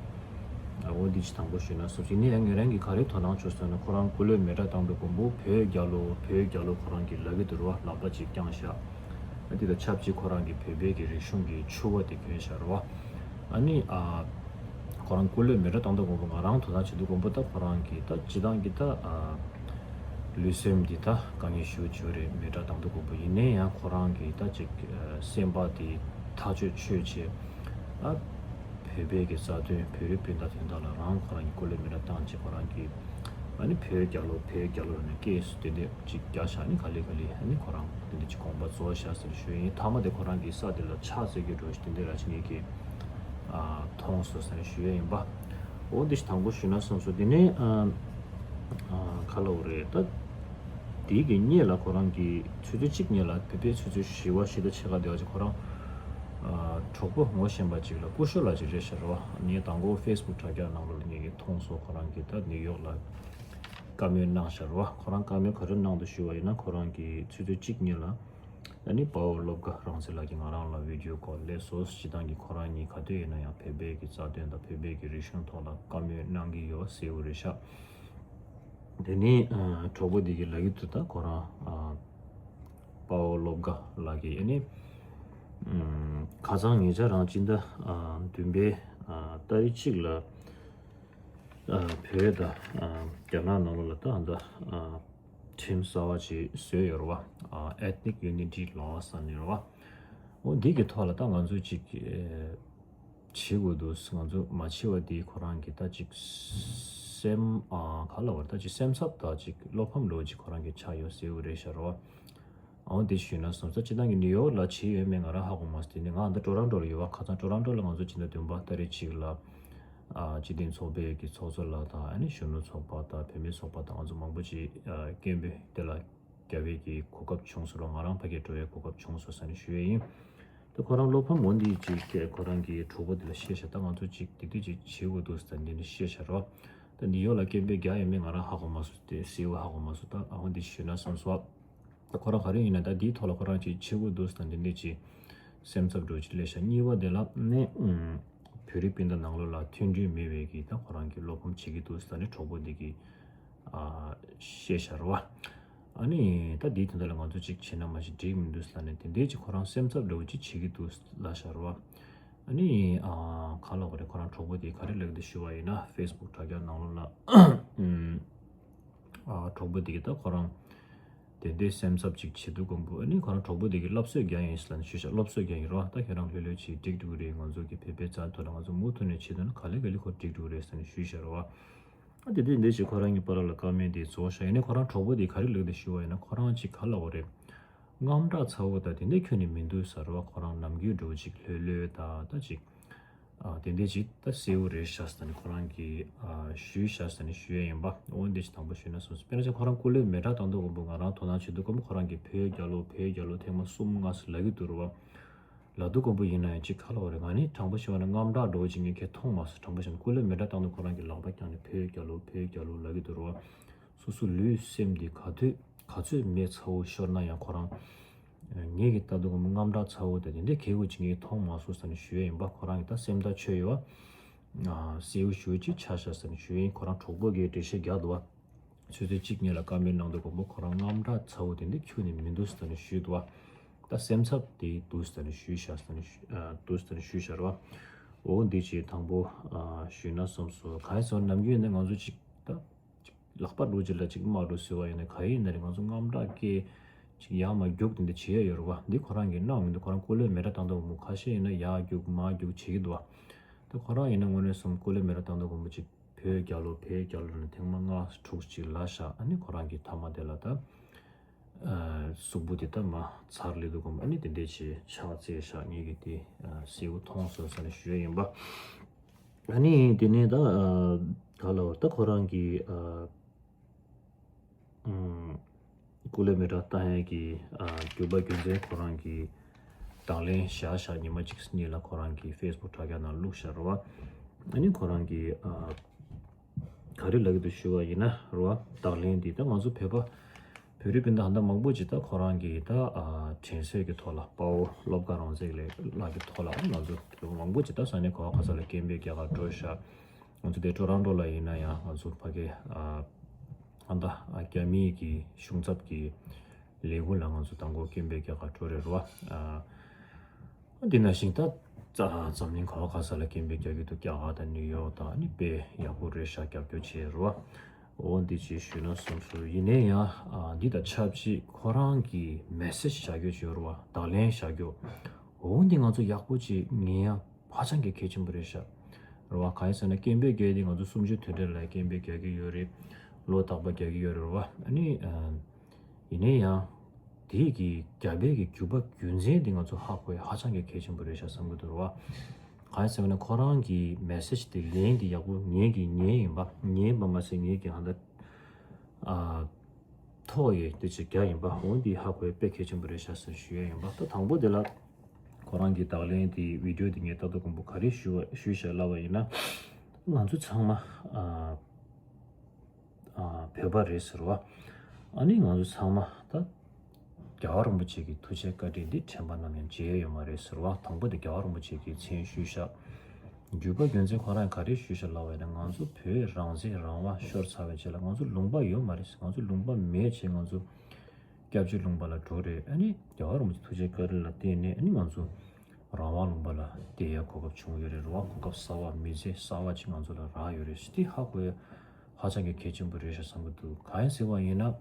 ཨ་འོ་འདི་ཅིག་དང་པོ་ཞུས་ན་སོ་སོ་ནས་ཡང་ངེད་རང་གིས་ག་རེ་དོ་སྣང་བྱུང་ཟེར་ན་ཁོ་རང་སྐུ་ལུས་མེ་སྲེག་བཏང་དུས་གོང་པོ་བོད་རྒྱལ་ལོ་བོད་རྒྱལ་ལོ་ཁོ་རང་གིས་ལབ་ཀྱི་འདུག་རེད་བ། ལག་པ་ཅིག་བརྐྱངས་ཤག་ཨ་འདི་དང་ཆབས་ཅིག་ཁོ་རང་གིས་བོད་པའི་གི་རིག་གཞུང་གི་ཕྱུ་པ་དེ་གྱོན་ཤག་རེད་བ། ཨ་ནི་ཨ་ཁོ་རང་སྐུ་ལུས་མེ་སྲེག་བཏང་དུས་གོང་པོ་ང་རང་དོ་སྣང་བྱེད་དུས་གོང་པོ་ད་ཁོ་རང་གིས་ད་སྤྱི་བཏང་གི་ད་ཨ་ལུས་སེམས་འདི་ད་དཀའ་ངལ་ཞེ་པོ་ཅིག་རེད། མེ་སྲེག་བཏང་དུས་གོང་པོ་ཡིན་ནའི་ཡང་ཁོ་རང་གིས་ད་ཅིག་ཨ་སེམས་པ་དེ་ཐག་ཆོད་ཆོད་བྱས་ཨ། བོད་པའི་གི་རྩ་དོན་བོད་རིགས་སྤུན་ཟླ་དོན་དག་ལ་རང་ཁོ་རང་གི་སྐུ་ལུས་མེ་སྲེག་བཏང་བྱས་ཁོ་རང་གི་ཨ་ནི་བོད་རྒྱལ་ལོ་བོད་རྒྱལ་ལོ་ནས་སྐད་སུ་དེ་འདྲས་ཅིག་རྒྱག་ཤག་ཨ་ནི་ག་ལེ་ག་ལེ་ཨ་ནི་ཁོ་རང་དེ་འདྲས་ཅིག་དགོངས་པ་རྫོགས་ཤག་ཟེར་ཞུ་ཡིན། མཐའ་མ་དེ་ཁོ་རང་གི་ས་དེ་ལ་ཕྱག་འཚལ་གྱི་འགྲོ་ཞིག་དེ་འདྲས་ར་ཅིག་ངེད་ཀྱིས་ཨ་མཐོང་སོང་ཟེར་ཞུ་ཡས་ཡིན་པ། འོ་འདི་ཞིག་དང་པོ་ཞུས་ན་བསམ་སོང་། དེ་ནས་ཨ་ཨ་ག་ལབ་དགོས་རེད་ད། དེའི་གི་སྔོན་ལ་ཁོ་རང་གི་ཆུ་ཚོད་གཅིག་སྔོན་ལ་བོད་པའི་ཆུ་ཚོད་བཞི་པ་བཞི་དང་ཕྱེད་ཀ་དེ་བ་ཅིག་ཁོ་རང་ཨ་གྲོགས་པོ་ངོ་ཤེས་པ་ཅིག་ལ་སྐུ་ཞབས་ལགས་ཅིག་རེད་ཤག་རེད་བ། ངས་དང་པོ་ཕེ་སི་བུག་དྲ་རྒྱ་ནང་ལོགས་ལ་ངས་ཀྱིས་མཐོང་སོང་། ཁོ་རང་གིས་ད་ནིའུ་ཡོག་ལ་བཀའ་མོལ་གནང་ཤག་རེད་བ། ཁོ་རང་བཀའ་མོལ་ག་རེ་གནང་འདུག་ཞུས་པ་ཡིན་ན་ཁོ་རང་གིས་ཆུ་ཚོད་གཅིག་སྔོན་ལ་ཨ་ནི་དཔའ་བོ་བློ་དགའ་རང་བཙན་ལགས་ཀྱིས་ང་རང་ལ་བི་ཌི་ཡོ་ཀོལ་སླེབས་སོང་། སྤྱིར་བཏང་གི་ཁོ་རང་གཉིས་ག་དུས་ཡིན་ན་ཡང་བོད་པའི་གི་རྩ་དོན་དང་བོད་པའི་གི་རིག་གཞུང་ཐོག་ལ་བཀའ་མོལ་གནང་གི་ཡོད་ཟེར་བ་རེད་ཤག་དེ་ནས་ཨ་གྲོགས་པོ་འདི་གིས་ལབ་ཀྱི་འདུག་ད་ཁོ་རང་ཨ་དཔའ་བོ་བློ་དགའ་ལགས་ཀྱིས་ཨ་ནི་ཨམ་ཁ་སང་ངེད་ཅག་རང་སྤྱི་ཟླ་ཨ་བདུན་པའི་ཨ་ཏ་རིག་གཅིག་ལ་ཨ་བོད་དང་ཨ་རྒྱ་ནག་ནང་ལོགས་ལ་ད་ཨ་ད་ཨ་ཁྲིམས་གསར་པ་ཅིག་བཟོས་ཡོད་རེད་བ། ཨ་Ethnic Unity Law ཟེར་ནས་རེད་བ། འོ་འདི་གི་ཐོག་ལ་ད་ང་ཚོ་ཅིག་ཨ་བྱེད་དགོས་འདུག་ང་ཚོ་མ་བྱེད་པ་འདི་ཁོ་རང་གི་ད་ཅིག་སེམས་ཨ་ག་ལབ་དགོས་རེད། ད་ཅིག་སེམས་འཚབ་དང་ཅིག་བློ་ཕམ་འདྲ་བོ་ཅིག་ཁོ་རང་གི་ཆགས་ཡོད་ཟེར་བ་རེད་ཤག་རེད་བ། འོ་འདི་ཞུས་ན་བསམ་སོང་། སྤྱིར་བཏང་གི་ནིའུ་ཡོག་ལ་བྱེད་ཡོད་མེད་ང་རང་ཧ་གོ་མ་སོང་། དེ་ནས་ང་འདི་ཊོ་རོན་ཊོ་ལ་ཡོད་བ། ཁ་སང་ཊོ་རོན་ཊོ་ལ་ང་ཚོ་སྤྱི་ཟླ་བདུན་པ་ཏ་རིག་གཅིག་ལ་ཨ་སྤྱི་མཐུན་ཚོགས་པའི་གི་ཚོགས་གཙོ་ལགས་དང་ཨ་ནི་གཞོན་ནུ་ཚོགས་པ་དང་བུད་མེད་ཚོགས་པ་དང་ང་ཚོ་མང་པོ་ཅིག་ཨ་སྐད་འབོད་དེ་ལ་རྒྱབ་པའི་གི་གོ་སྐབས་བྱུང་སོང་ར། ང་རང་ཕ་གིར་འགྲོ་བའི་གོ་སྐབས་བྱུང་སོང་ཟེར་ནས་ཞུ་ཡས་ཡིན། ད་ཁོ་རང་བློ་ཕམ་འོ་འདི་ཅིག་ཁོ་རང་གི་གྲོགས་པོ་དེ་ལ་བཤད་ཤག་ད་ང་ཚོ་ཅིག་དེ་དུས་ཅིག་བྱེད་དགོས་འདུག་ཟེར་འདི་འདྲ་བཤད་ཤག་ར། ད་ནིའུ་ཡོག་ལ་སྐད་འབོད་རྒྱག་ཡོད་མེད་ང་རང་ཧ་གོ་མ་སོང་། དེ་ཟེར་བ་ཧ་གོ་མ་སོང་། ད་ཨ་འོ་འདི་ཞུས་ན་བསམ་སོང་། ད་ཁོ་རང་ག་རེ་ཡིན་ན་ད་འདིའི་ཐོག་ལ་ཁོ་རང་ཅིག་བྱེད་དགོས་འདུག་ཟེར་འདི་འདྲ་ཅིག་སེམས་འཚབ་འདྲ་བོ་ཅིག་སླེབས་ཤག་གཉིས་པ་དེ་ལ་ནི་ཨུམ་བོད་རིགས་སྤུན་ཟླ་ནང་ལོགས་ལ་མཐུན་སྒྲིལ་མེད་པའི་གི་ད་ཁོ་རང་གི་བློ་ཕམ་བྱེད་ཀྱི་འདུག་ཟེར་ནས་གྲོགས་པོ་འདི་གིས་ཨ་བཤད་ཤག་ར་བ། ཨ་ནི་ད་འདིའི་དོན་དག་ལ་ང་ཚོ་ཅིག་བྱེད་ན་མ་གཞི་འགྲིག་མི་འདུག་ཟེར་ནས་དེ་འདྲའི་ཅིག་ཁོ་རང་སེམས་འཚབ་འདྲ་བོ་ཅིག་བྱེད་ཀྱི་འདུག་ལབ་ཤག་ར་བ། ཨ་ནི་ཨ་ག་ལབ་དགོས་རེད། ཁོ་རང་གྲོགས་པོ་དེས་ག་རེ་ལབ་ཀྱི་འདུག་ཞུ་བ་ཡིན་ན་ཕེ་སི་བུག་དྲ་རྒྱ་ནང་ལོགས་ལ་ཨུམ། ཨ་གྲོགས་པོ་དེ་གིས་ད་ཁོ་རང་དེ་འདྲའི་སེམས་འཚབ་ཅིག་བྱེད་དུས་ཀོང་པོ་ཨ་ནི་ཁོ་རང་གྲོགས་པོ་དེ་གིས་སློབ་གསོ་རྒྱག་ཡིན་ཟེར་ལབ་ནས་ཞུས་ཤག་སློབ་གསོ་རྒྱག་ཡིན་རོ། ད་ཁྱེད་རང་ལྷོད་ལྷོད་བྱེད། འགྲིག་འགྲིག་རེད། ང་ཚོ་གི་བོད་པའི་རྩ་དོན་ལ་ང་ཚོ་མུ་མཐུད་ནས་བྱེད་དོན་ན་ག་ལེ་ག་ལེ་ཁོ་འགྲིག་འགྲིག་རེད་ཟེར་ནས་ཞུས་ཤག་རོ། ཨ་དེ་དུས་འདི་ཅིག་ཁོ་རང་གི་བར་ལ་བཀའ་མོལ་དེ་རྫོགས་ཤག་ཡིན་ནའི་ཁོ་རང་གྲོགས་པོ་དེ་ག་རེ་ལབ་འདུག་ཞུ་བ་ཡིན་ན་ཁོ་རང་ཅིག་ག་ལབ་དགོས་རེད། དངངས་སྐྲག་ཚ་བོ་ད་དེ་འདྲ་ཁྱོན་ནས་མི་འདུག་ཟེར་རོ། ཁོ་རང་ནམ་རྒྱུན་འདྲ་བོ་ཅིག་ལྷོད་ལྷོད་ད་ད་ཅིག་ཨ་དེ་འདྲ་ཅིག་ད་གསལ་བོ་རེད་ཤག་ཟེར་ནས་ཁོ་རང་གིས་ཨ་ཞུས་ཤག་ཟེར་ནས་ཞུ་ཡས་ཡིན་པ། འོ་འདི་ཅིག་དང་པོ་ཞུས་ན་སོང་། དཔེར་ན་ཆ་ཁོ་རང་སྐུ་ལུས་མེ་སྲེག་བཏང་དུས་ཀོང་པོ་ང་རང་དོ་སྣང་བྱེད་དུས་ཀོང་པོ་ཁོ་རང་གིས་བོད་རྒྱལ་ལོ་བོད་རྒྱལ་ལོ་ཐེངས་མ་གསུམ་ལྔ་ཟེར་ལབ་ཀྱི་འདུག་རེད་བ། ལབ་དུས་ཀོང་པོ་ཡིན་ན་ཡང་ཅིག་ག་ལབ་དགོས་རེད། ང་ནི་དྲང་པོ་བྱས་པ་ན་དངངས་སྐྲག་འདྲ་བོ་ཅིག་ངས་ཁྱེད་མཐོང་མ་སོང་། དྲང་པོ་བྱས་ན་སྐུ་ལུས་མེ་སྲེག་བཏང་དུས་ཁོ་རང་གིས་ལག་པ་བརྐྱངས་ནས་བོད་རྒྱལ་ལོ་བོད་རྒྱལ་ལོ་ལབ་ཀྱི་འདུག་རེད་བ། སོ་སོ་ལུས་སེམས་འདི་ག་དུས་ ག་ཚོད་མེད་ཚ་བོ་ཤོར་ན་ཡང་ཁོ་རང་ངེད་ཀྱི་ལྟ་དུས་ཀྱི་དངངས་སྐྲག་ཚ་བོ་དེ་དེ་འདྲའི་གལ་གུ་ཅིག་ངས་མཐོང་མ་སོང་ཟེར་ནས་ཞུ་ཡ་ཡིན་པ། ཁོ་རང་གི་ད་སེམས་ཐག་ཆོད་ཡོད་པ། སེའུ་ཞུ་ཅིག་ཆ་ཤ་ཟེར་ནས་ཞུ་ཡིན། ཁོ་རང་གྲོགས་པོ་གིས་འགྲེལ་བཤད་རྒྱག་འདུག་བ། ཆུ་ཚོད་གཅིག་གཉིས་ལ་བཀའ་མོལ་གནང་དུས་ཀྱི་ཁོ་རང་དངངས་སྐྲག་ཚ་བོ་དེ་འདྲ་ཁྱོན་ནས་མི་འདུག་ཟེར་ནས་ཞུས་འདུག་བ། ད་སེམས་འཚབ་དེ་འདུག་ཟེར་ནས་ཞུས་བཞག་ཟེར་ནས་ཞུ་ཨ་འདུག་ཟེར་ནས་ཞུས་བཞག་ར་བ། འོ་འདི་ཅིག་དང་པོ་ཨ་ཞུས་ན་བསམ་སོང་། གང་ཡིན་ཟེར་ན་ནམ་རྒྱུན་ནས་ང་ཚོ་ཅིག་ད་ཅིག་ལག་པ་འགྲོ་ཅིག་ལ་ཅིག་མ་འགྲོ་ཟེར་བ་ཡིན་ན་ག་ཡིན་ན་རེད། ང་ཚོ་དངངས་སྐྲག་སྐྱེ་ཅིག་ཡར་མར་རྒྱུག་དེ་འདྲ་བྱེད་ཡ་ཡོད་ར་བ། འདི་ཁོ་རང་གིས་གནང་མི་འདུག་ཁོ་རང་སྐུ་ལས་མི་ར་བཏང་དུས་མོ་ཁ་ཤས་ཡིན་ན་ཡར་རྒྱུག་མར་རྒྱུག་བྱེད་ཀྱི་འདུག་བ། ད་ཁོ་རང་ཡིན་ན་དངོས་གནས་སུ་སྐུ་ལས་མི་ར་བཏང་དུས་མོ་ཅིག་བོད་རྒྱལ་ལོ་བོད་རྒྱལ་ལོ་ནས་ཐེངས་མ་ལྔ་དྲུག་ཅིག་ལ་བཞག་ཨ་ནི་ཁོ་རང་གི་མཐའ་མ་དེ་ལ་ད་ཨ་གཟུགས་པོ་དེ་ད་མ་ཚར་ལེ་འདུག་གམ། ཨ་ནི་དེ་འདྲས་ཅིག་ཕྱག་བཙལ་བཞག་ངེད་ཀྱིས་དེ་ཨ་གཟིགས་པོ་མཐོང་སོང་ཟེར་ནས་ཞུ་ཡ་ཡིན་པ། ཨ་ནི་དེ་ནས་ད་ཨ་ག་ལ་བར་ད་ཁོ་རང་གི་ཨ་ཨུམ། སྐུ་ལས་མི་ར་བཏང་ཡས་ཀྱི་ཨ་རྒྱུ་བ་རྒྱུ་མཚན་ཁོ་རང་གི་དང་ལེན་བཞག་བཞག་ཉི་མ་གཅིག་གཉིས་ལ་ཁོ་རང་གི་ཕེ་སི་བུག་དྲ་རྒྱ་ནང་བླུགས་བཞག་ར་བ། ཨ་ནི་ཁོ་རང་གི་ཨ་ག་རེ་ལབ་ཀྱི་འདུག་ཞུ་བ་ཡིན་ན་ར་བ། དང་ལེན་འདི་ད་ང་ཚོ་བོད་པ་བོད་རིགས་སྤུན་ཟླ་ཧ་ད་མང་པོ་ཅིག་ད་ཁོ་རང་གི་ད་ཨ་དྲན་གསོའི་གི་ཐོག་ལ་དཔའ་བོ་བློ་དགའ་རང་བཙན་ལགས་ཀྱི་ཐོག་ལ་ང་ཚོ་བོད་པ་མང་པོ་ཅིག་ད་ས་གནས་ག་བ་ག་ས་ལ་སྐད་འབོད་རྒྱག་གར་འགྲོ་ཤག་ང་ཚོ་དེ་ཊོ་རོན་ཊོ་ལ་ཡིན་ན་ཡང་ང་ཚོ་ཕ་གི་ཨ་ཨ་ད་ཨ་རྒྱ་མིའི་གི་གཞུང་ཚབ་ཀྱི་ལས་ཁུངས་ལ་ང་ཚོ་དང་པོ་སྐད་འབོད་རྒྱག་གར་འགྲོ་རེད་ར་བ། ཨ་འདི་ནང་བཞིན་ད་ཙ་འཛམ་གླིང་ག་བ་ག་ས་ལ་སྐད་འབོད་རྒྱག་གི་འདུག་རྒྱ་གར་དང་ནིའུ་ཡོག་དང་ཨ་ནི་དཔེ་ཡག་པོ་རེད་ཤག་རྒྱབ་སྐྱོར་བྱས་ར་བ། འོ་འདི་ཅིག་ཞུས་ན་བསམ་སོང་། ཡིན་ནའི་ཡང་ཨ་འདི་དང་ཆབས་ཅིག་ཁོ་རང་གི་མེ་སེ་ཇི་བཞག་རྒྱུ་ཅིག་ཡོད་ར་བ། བརྡ་ལན་བཞག་རྒྱུ། འོ་འདི་ང་ཚོ་ཡག་པོ་ཅིག་ཉན་ཡ་ཧ་ཅང་གི་གལ་ཆེན་པོ་རེད་ཤག་རེད་བ། གང་ཡིན་ཟེར་ན་སྐད་འབོད་རྒྱག་ཡ་དེ་ང་ཚོ་གསུམ་བཅུ་དོན་རེ་ལ་སྐད་འབོད་རྒྱག་གི་ཡོད་རེད། ལོ་རྟག་པར་རྒྱག་གི་ཡོད་རེད་བ། ཨ་ནི་ཨ་ཡིན་ནའི་ཡང་དེ་གི་རྒྱབ་པའི་གི་རྒྱུ་བ་རྒྱུ་མཚན་དེ་ང་ཚོ་ཧ་གོ་ཡ་ཧ་ཅང་གི་གལ་ཆེན་པོ་རེད་ཤག་བསམ་གི་འདུག་རེད་བ། གང་ཡིན་ཟེར་ན་ཁོ་རང་གི་མེ་སེ་ཇི་དེ་ལན་དེ་ཡག་པོ་ངེད་ཀྱིས་ཉན་ཡིན་པ། ཉན་པ་མ་ཟད་ངེད་ཀྱིས་ཧ་ད་ཨ་ཐོག་ཡོད་དེ་ཅིག་རྒྱག་ཡིན་པ། འོ་འདི་ཧ་གོ་ཡ་དཔེ་གལ་ཆེན་པོ་རེད་ཤག་ཟེར་ཞུ་ཡ་ཡིན་པ། ད་དང་པོ་དེ་ལ་ཁོ་རང་གི་བརྡ་ལན་དེ་བི་ཌིའོ་དེ་ངས་ལྟ་དུས་ཀྱི་བུ་ག་རེ་ཞུ་བ་ཞུས་ཤག་ལབ་པ་ཡིན་ན། ང་ཚོ་ཚང་མ་ཨ་ཨ་བོད་པ་རེད་ཟེར་བ། ཨ་ནི་ང་ཚོ་ཚང་མ་ད་རྒྱལ་བ་རིན་པོ་ཆེ་གི་ཐུགས་རྗེ་བཀའ་དྲིན་འདི་དྲན་པ་ནམ་ཡང་བརྗེད་ཡ་ཡོད་མ་རེད་ཟེར་བ། དང་པོ་དེ་རྒྱལ་བ་རིན་པོ་ཆེ་གི་མཚན་ཞུས་ཤག་རྒྱུ་བ་རྒྱུ་མཚན་ཁོ་རང་ག་རེ་ཞུས་ཤག་ལབ་པ་ཡིན་ན། ང་ཚོ་བོད་རང་བཙན་རང་དབང་ཤོར་ཚར་བའི་རྗེས་ལ་ང་ཚོ་ལུང་པ་ཡོད་མ་རེད། ང་ཚོ་ལུང་པ་མེད་བྱས་ང་ཚོ་སྐྱབས་བཅོལ་ལུང་པ་ལ་འགྲོ་རེད། ཨ་ནི་རྒྱལ་བ་རིན་པོ་ཆེ་ཐུགས་རྗེ་བཀའ་དྲིན་ལ་བརྟེན་ནས་ཨ་ནི་ང་ཚོ་རང་དབང་ལུང་པ་ལ་བསྡད་ཡ་གོ་སྐབས་བྱུང་ཡོད་རེད། རང་དབང་གོ་སྐབས་གསར་བ་མི་ཚེ་གསར་བ་ཅིག་ང་ཚོ་ལ་རག་ཡོད་རེད། དེ་ཧ་གོ་ཡ་ཧ་ཅང་གི་གལ་ཆེན་པོ་རེད་ཤག་བསམ་གི་འདུག་གང་ཡིན་ཟེར་བ་ཡིན་ན།